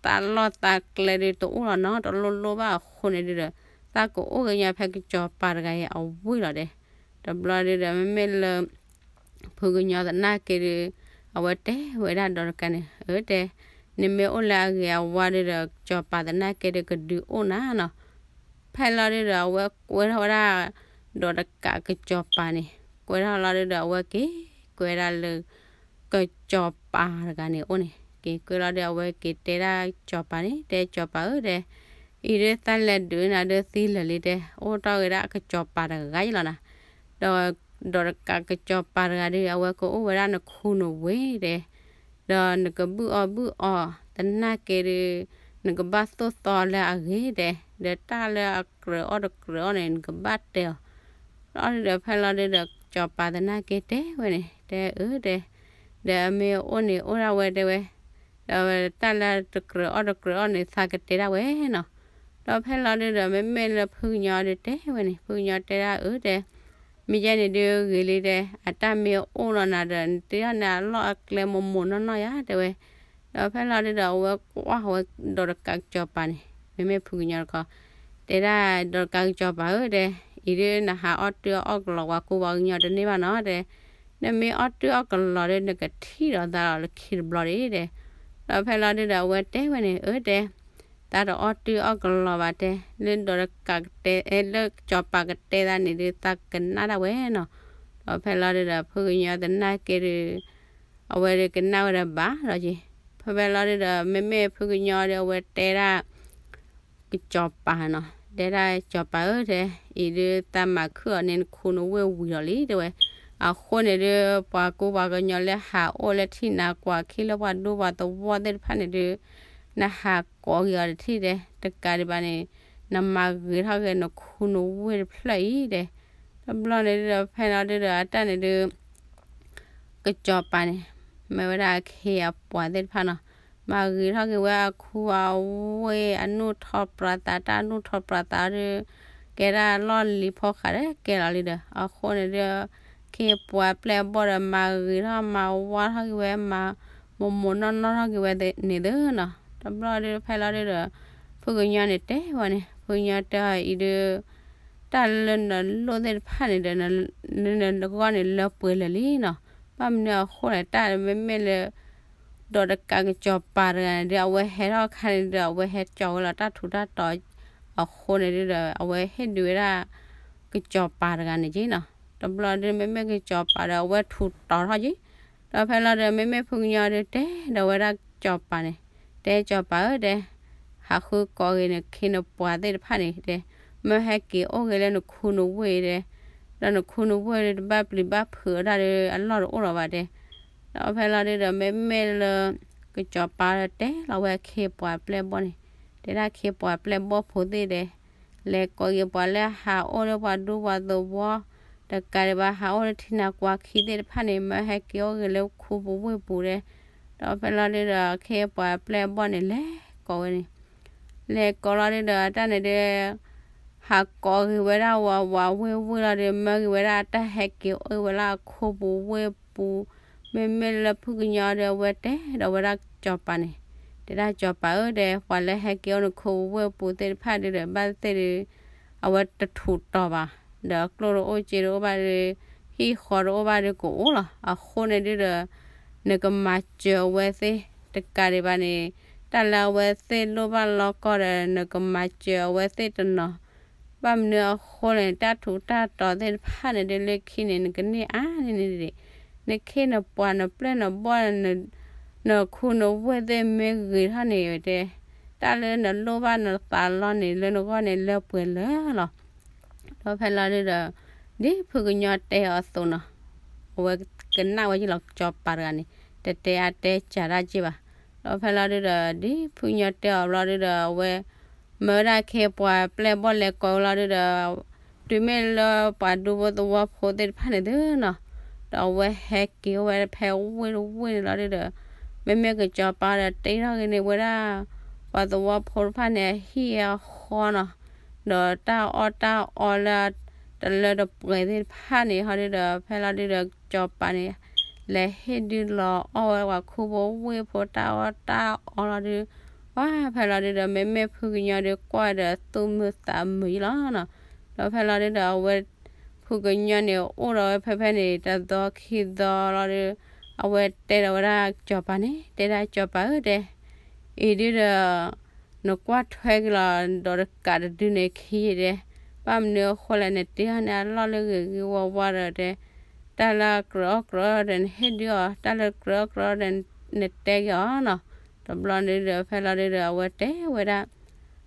သးလီၢ်သးကျဲဒုး တအိၣ်လီၤနီတလိၣ်လိၣ် ဘၣ်အဃိန့ၣ်ဒုးဒီး သးကအိၣ်ကညီဖဲကစီၤပၤတဂၤအံၤအဝ့ၢ်လီၤတဲ. တဘျီဒုးဒီး မ့မ့ၢ်လၢ ဖုကညီသနာ်က့ဒုး အဝဲတဲဝဲဒၣ်ဒီးတကးန့ၣ် အၢ တဲ, နမ့ၢ်အိၣ်လၢအဂ့ၤအဝါဒုးဒီး ကစီၤပၤသနာ်က့ဒုး ကဒုးအိၣ်နၤနီၤ. ဖဲလီၤဒုးဒီး အဝဲကွဲထီၣ်ဝဲဒၣ် ဒီးတကးကစီၤပၤန့ၣ် ကွဲထီၣ်လီၤဒုးဒီး အဝဲက့ၤကွဲဒၣ်လၢ ကစီၤပၤတဂၤန့ၣ်အိၣ်န့ၣ်, က့ၤကွဲလီၤဒုး အဝဲက့ၤတဲဒၣ်ကစီၤပၤန့ၣ် တဲကစီၤပၤဧၢ တဲ, အံၤဒုးသးလဲၤဒုးနၤဒုးသံလၢာ်လံတဲ, အိၣ်တီၢ်ဂ့ၤဒၣ်ကစီၤပၤတဂၤယလီၤနၤ. ဒီး ဒီးတကးကစီၤပၤတဂၤဒုး အဝဲကအိၣ်ဝဲဒၣ်နခူနဝ့ၢ်တဲ, ဒီးနကဘုၣ်အီၣ်ဘုၣ်အီသနာ်က့ဒုး နကဘၣ်သိၣ်သီလၢအဂ့ၤတဲ, ဒီးတၢ်လၢအကြၢးအီၣ်တကြၢးအီၣ်န့ၣ် နကဘၣ်တဲအီၤ. ဒီးဖဲလီၤဒုးဒီး ကစီၤပၤသနာ်က့တဲဝဲန့ၣ် တဲအၢ တဲ, ဒီးအမ့ၢ်အိၣ်န့ၣ်အိၣ်ဒၣ်ဝဲတဲဝဲ, ဒီးတၢ်လၢတကြၢးအီၣ်တကြၢးအီၣ်န့ၣ် သးကတဲဒၣ်ဝဲနီၤ. ဒီးဖဲလီၤဒုးဒီး မ့မ့ၢ်လၢဖုကညီဒုးတဲဝဲန့ၣ် ဖုကညီတဲဒၣ်အၢ တဲ, မ့ၢ်ယဲန့ၣ်ဒုးဂ့ၤလံတဲ, အတၢ်မ့ၢ်အိၣ်လီၤနၤဒီး နတဲဒၣ်န့ၣ်အလီၢ်အကျဲမိၢ်မိၢ်နီၢ်နီၢ်ယါတဲဝဲ. ဒီးဖဲလီၤဒုးဒီး အဝဲကွၢ်ဝဲဒီးတကးကစီၤပၤန့ၣ် မ့မ့ၢ်ဖုကညီတခီ, တဲဒၣ်ဒီးတကးကစီၤပၤဧၢ တဲ, အံၤဒုးနဟးအီၣ်တုၢ်အီၣ်ကလီၤ ပှၤကူပှၤကညီတန့ၢ်ဘၣ်နီၤ တဲ, နမ့ၢ်အီၣ်တုၢ်အီၣ်ကလီၤဒီး နကထံၣ်ဒီးသးလီၤလၢခံတဘျီဒံး တဲ. ဒီးဖဲလီၤဒုးဒီး အဝဲတဲဝဲန့ၣ် အၢ တဲ, သးတအီၣ်တုၢ်အီၣ်ကလီၤဘၣ် တဲ, လၢဒီးတကးကတဲ လၢကစီၤပၤကတဲသးန့ၣ်ဒုး သးကနၣ်ဒၣ်ဝဲနီၤ. ဒီးဖဲလီၤဒုးဒီး ဖုကညီသနာ်က့ဒုး အဝဲဒုးကနၣ်ဝဲဒၣ်ဘၣ်ဒီးက့ၤ, ဖဲဖဲလီၤဒုးဒီး မ့မ့ၢ်ဖုကညီဒီး အဝဲတဲဒၣ် ကစီၤပၤနီၤ, တဲဒၣ်ကစီၤပၤဧၢ တဲ, အံၤဒုးသးမၤခုၣ်အီၤန့ၣ် နခူနဝ့ၢ်ဝံၤလီၤလံ တဲဝဲ. အဃိန့ၣ်ဒုး ပှၤကူပှၤကညီလၢဟးအိၣ်လၢထံၣ်နၤ ကွၢ်ခံလၢပှၤဒူပှၤသဝီသ့ၣ်တဖၣ်န့ၣ်ဒုး နဟးကိးက့ၤအီၤတထံၣ်တဲ, တကးဒံးဘၣ်န့ၣ် နမၤဂ့ၤထီၣ်က့ၤနခူနဝ့ၢ်တဖျၢၣ်အံၤတဲ, တဘျီန့ၣ်ဒုဒီး ဖဲလီၤဒုဒီး အတၢ်န့ၣ်ဒု ကစီၤပၤန့ၣ် မ့ၢ်ဝဲဒၣ်အခ့အပှၤသ့ၣ်တဖၣ်နီၤ, မၤဂ့ၤထီၣ်က့ၤဝဲအခူအဝ့ၢ်အနူၢ်ထီပြးသး တၢ်နူၢ်ထီပြးသးဒု ကဲဒၣ်လီၢ်လံၤဖိဃာ်ဒီးကဲလီၤလံဒီး အဃိန့ၣ်ဒု အခ့အပှၤပျဲၢ်အဘီၣ်ဒီး မၤဂ့ၤထီၣ်မၤဝါထီၣ်က့ၤဝဲ မၤမိၢ်မိၢ်နီၢ်နီၢ်ထီၣ်က့ၤဝဲန့ၣ်သုနီၤ, တဘျီဒုဖဲလီၤဒုဒီး ဖုကညီန့ၣ်တဲဝဲန့ၣ် ဖုကညီတဲအီၤအံၤဒု တၢ်လၢနလိၣ်သ့ၣ်တဖၣ်န့ၣ်ဒီး နဂီၢ်န့ၣ်လၢပှဲၤလၢာ်လံနီၤ, ဘၣ်မနုၤအဃိလဲၣ် တၢ်မ့မ့ၢ်လၢ ဒီးတကးကစီၤပၤတဂၤန့ၣ်ဒီး အဝဲဟဲထီၣ်အခါန့ၣ်ဒီး အဝဲဟဲကၠီၤဝဲလီၤတၢ်ထူးတၢ်တီၤအဃိန့ၣ်ဒုဒီး အဝဲဟ့ၣ်ဒုးဝဲဒၣ် ကစီၤပၤတဂၤန့ၣ်က့နီၤ, တဘျီဒုမ့မ့ၢ်ကစီၤပၤဒီး အဝဲထူးတီၤထီၣ်က့ ဒီးဖဲလီၤဒု မ့မ့ၢ်ဖုကညီဒုတဲဒီးဝဲဒၣ်ကစီၤပၤန့ၣ်, တဲကစီၤပၤဧၢတဲ, ဟးဃုကိးက့ၤနခ့နပှၤသ့ၣ်တဖၣ်န့ၣ်တဲ, မၢဟဲက့ၤအိၣ်ဂ့ၤလၢနခူနဝ့ၢ်တဲ, ဒီးနခူနဝ့ၢ်ဒုတဘၣ်ပျံၤဘၣ်ဖုးအီၤဒၣ်ဒီးအလီၢ်တအိၣ်လီၤဘၣ်တဲ, ဒီးဖဲလီၤဒုဒီး မ့မ့ၢ်လၢ ကစီၤပၤဒီးတဲလီၤဝဲအခ့အပှၤပျဲၢ်ဘီၣ်န့ၣ်, တဲဒၣ်ခ့ပှၤပျဲၢ်ဘီၣ်ဖိသ့ၣ်တဲ လဲၤကိးက့ၤပှၤလၢဟးအိၣ်လၢပှၤဒူပှၤသဝီ, တကးဒံးဘၣ်ဟးအိၣ်လၢထံနၤကွၢ်ခံသ့ၣ်တဖၣ်န့ၣ် မၢဟဲက့ၤအိၣ်ဂ့ၤလၢခူပူၤဝ့ၢ်ပူၤတဲ, ဒီးဖဲလီၤဒုဒီး ခ့ပှၤပျဲၢ်ဘီၣ်န့ၣ် လဲၤကိးဝဲန့ၣ်, လဲၤကိးလီၤဒုဒီး အတၢ်န့ၣ်ဒု ဟးကိးက့ၤဝဲဒၣ်ဝးဝးဝ့ၢ်ဝ့ၢ်လီၤဒု မၢက့ၤဝဲဒၣ်အတၢ်ဟဲက့ၤအိၣ်ဝဲလၢအခူပူၤဝ့ၢ်ပူၤ, မ့မ့ၢ်လၢဖုကညီဒီးအဝဲတဲဒီးဝဲဒၣ်ကစီၤပၤန့ၣ်, တဲဒၣ်ကစီၤပၤဧၢတဲ ပှၤလၢဟဲက့ၤအိၣ်နခူပူၤဝ့ၢ်ပူၤသ့ၣ်တဖၣ်ဒုဒီး ဘၣ်သ့ၣ်ဒု အဝဲတထူးတီၤဘၣ်, ဒီးကျိၣ်တအိၣ်စ့တအိၣ်ဘၣ်ဒု, ဟံၣ်ဃီတအိၣ်ဘၣ်ဒုကအိၣ်လီၤ, အဃိန့ၣ်ဒုဒီး နကမၤစၢၤအဝဲသ့ၣ်, တကးဒံးဘၣ်န့ၣ် တၢ်လၢအဝဲသ့ၣ်လိၣ်ဘၣ်လီၤကီၢ်ဒီး နကမၤစၢၤအဝဲသ့ၣ်တနီၤ, ဘၣ်မနုၤအဃိလဲၣ်န့ၣ် တၢ်ထူးတၢ်တီၤသ့ၣ်တဖၣ်န့ၣ်ဒုလၢခံန့ၣ် နကန့ၢ်အါန့ၢ်န့ၣ်ဒံး, နခ့နပှၤနပျဲၢ်နဘီၣ် နခူနဝ့ၢ်သ့ၣ်မ့ၢ်ဂ့ၤထီၣ်န့ၣ်တဲ, တၢ်လၢနလိၣ်ဘၣ်နသးလီန့ၣ် လၢနဂီၢ်န့ၣ်လၢပှဲၤလၢာ်လီၤ. ဒီးဖဲလီၤဒုဒီး ဒ်ဖုကညီတဲအီၤအသိးနီၤ, အဝဲကနၣ်ဝဲက့ၤလီၤ ကစီၤပၤတဂၤန့ၣ် တတဲအါတဲစှၤတၢ်က့ၤဘၣ်. ဒီးဖဲလီၤဒုဒီး ဒ်ဖုကညီတဲအီၤဘျီဒုဒီး အဝဲ မၢဝဲဒၣ်ခ့ပှၤပျဲၢ်ဘီၣ်လဲၤကိးဝဲလီၤဒုဒီး တုၤမ့ၢ်လၢပှၤဒူဖိသဝီဖိသ့ၣ်တဖၣ်န့ၣ်သုနီၤ, ဒီးအဝဲဟဲက့ၤအိၣ်ဝဲဖဲဝ့ၢ်တဝ့ၢ်န့ၣ်လီၤဒုဒီး မ့မ့ၢ်ကစီၤပၤဒီးတ့ထီၣ်က့ၤန့ၢ်ဝဲဒၣ် ပှၤသဝီဖိတဖၣ်န့ၣ် အဟံၣ်အဃီနီၤ, ဒီးတၢ်အီၣ်တၢ်အီလၢ တလၢတပှဲၤသ့ၣ်တဖၣ်န့ၣ်ဟီဒုဒီး ဖဲလီၤဒုဒီး ကစီၤပၤန့ၣ် လဲၤဟ့ၣ်ဒုလီၤအီၣ်ဝဲပှၤခူဖိဝ့ၢ်ဖိတၢ်အီၣ်တၢ်အီလီၤဒု, ပှၤဖဲလီၤဒုဒီး မ့မ့ၢ်ဖုကညီဒုကွၢ်ဒီးသူၣ်မုာ်သးမုာ်ယံလီၤနီၤ. ဒီးဖဲလီၤဒုဒီး အဝဲ ဖုကညီန့ၣ် အိၣ်ဒီးဝဲဖဲဖဲန့ၣ် တသီခံသီလီၤဒု, အဝဲတဲဒီးဝဲဒၣ်ကစီၤပၤန့ၣ် တဲဒၣ်ကစီၤပၤဧၢတဲ အံၤဒုဒီး နကွၢ်ထွဲက့ၤလီၤ ဒီးတကးတဒုန့ၣ်ခံယဲၢ်တဲ, ဘၣ်မနုၤအဃိလဲၣ် နတ့ထီၣ်န့ၢ်အလီၢ်လၢဂ့ၤဂ့ၤဝါဝါဒီးတဲ, တၢ်လၢအကြၢးအီၣ်ကြၢးအီဒီး နဟ့ၣ်ဒုအီၤ, တၢ်လၢကြၢးအီၣ်ကြၢးအီဒီး နတဲက့ၤအီၤနီၤ. တဘျီန့ၣ်ဒီး ဖဲလီၤဒုဒီး အဝဲတဲဝဲဒၣ်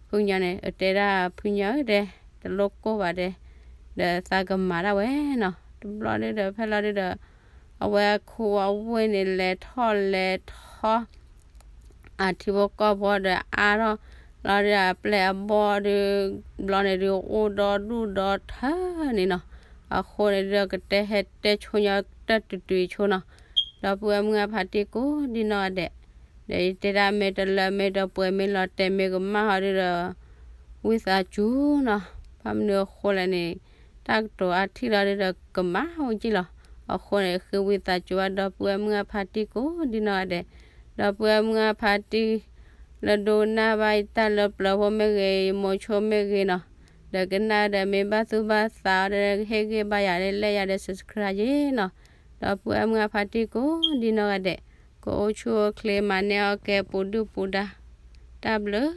ဖုကညီန့ၣ် အတဲဒၣ်ဖုကညီဧၢတဲ, တလိၣ်ကိၢ်ဘၣ်တဲ, ဒီးသးကမၤဒၣ်ဝဲနီၤ. တဘျီဒုဒီး ဖဲလီၤဒုဒီး အဝဲခူအဝ့ၢ်န့ၣ် လဲၤထီၣ်လဲၤထီ အထံဖိကီၢ်ဖိဒီးအါထီၣ်လီၤဒု အပျဲၢ်အဘီၣ်ဒု ဘျီန့ၣ်ဒု အိၣ်ဒီဒူၣ်ဒီထၢန့ၣ်နီၤ. အဃိန့ၣ်ဒု ကတဲဟဲတဲဆိညီတၢ်တုၤတုၤဆိနီၤ. ဒီပုၢ်ဝဲၢ်မုၢ်အဖါတံၢ်ကိးဒံနီၢ်ဂၤဒဲး, ဒီးယတဲဒၣ်မ့ၢ်တလၢမ့ၢ်တပှဲၤမ့ၢ်လီၤတဲာ်မ့ၢ်ကမၣ်ဟီဒုဒီး ဝံသးစူၤနီၤ. ဘၣ်မနုၤအဃိလဲၣ်န့ၣ် တၢ်ကတိၤအါထံၣ်လီၤဒုဒီးကမၣ်ဝဲက့ၢ်လီၤ. အဃိန့ၣ် ဃ့ဝံသးစူၤဘၣ်ဒီပုၢ်ဝဲၢ်မုၢ်အဖါတံၢ်ကိးဒံနီၢ်ဂၤဒဲး, ဒီပုၢ်ဝဲၢ်မုၢ်အဖါတံၢ် လၢဒိကနၣ်ဘၣ်ယတၢ်လၢပျၢၤဖိမ့ၢ်ဂ့ၤ ယမိၤဆိမ့ၢ်ဂ့ၤနီၤ, ဒီးကနၣ်ဒီးမ့ၢ်ဘၣ်သူၣ်ဘၣ်သးအီၤဒီး ဟ့ၣ်ဂံၢ်ဘါယၤဒီး လဲၢ်ယၤဒီး subscribe ယ့ၢ်နီၤ. ဒီပုၢ်ဝဲၢ်မုၢ်အဖါတံၢ်ကိးဒံနီၢ်ဂၤဒဲး ကအိၣ်ဆူၣ်အိၣ်ချ့ မၤန့ၢ်အီၣ်ကဲပူၤဒုၣ်ပူၤဒါ တၢ်ဘျုး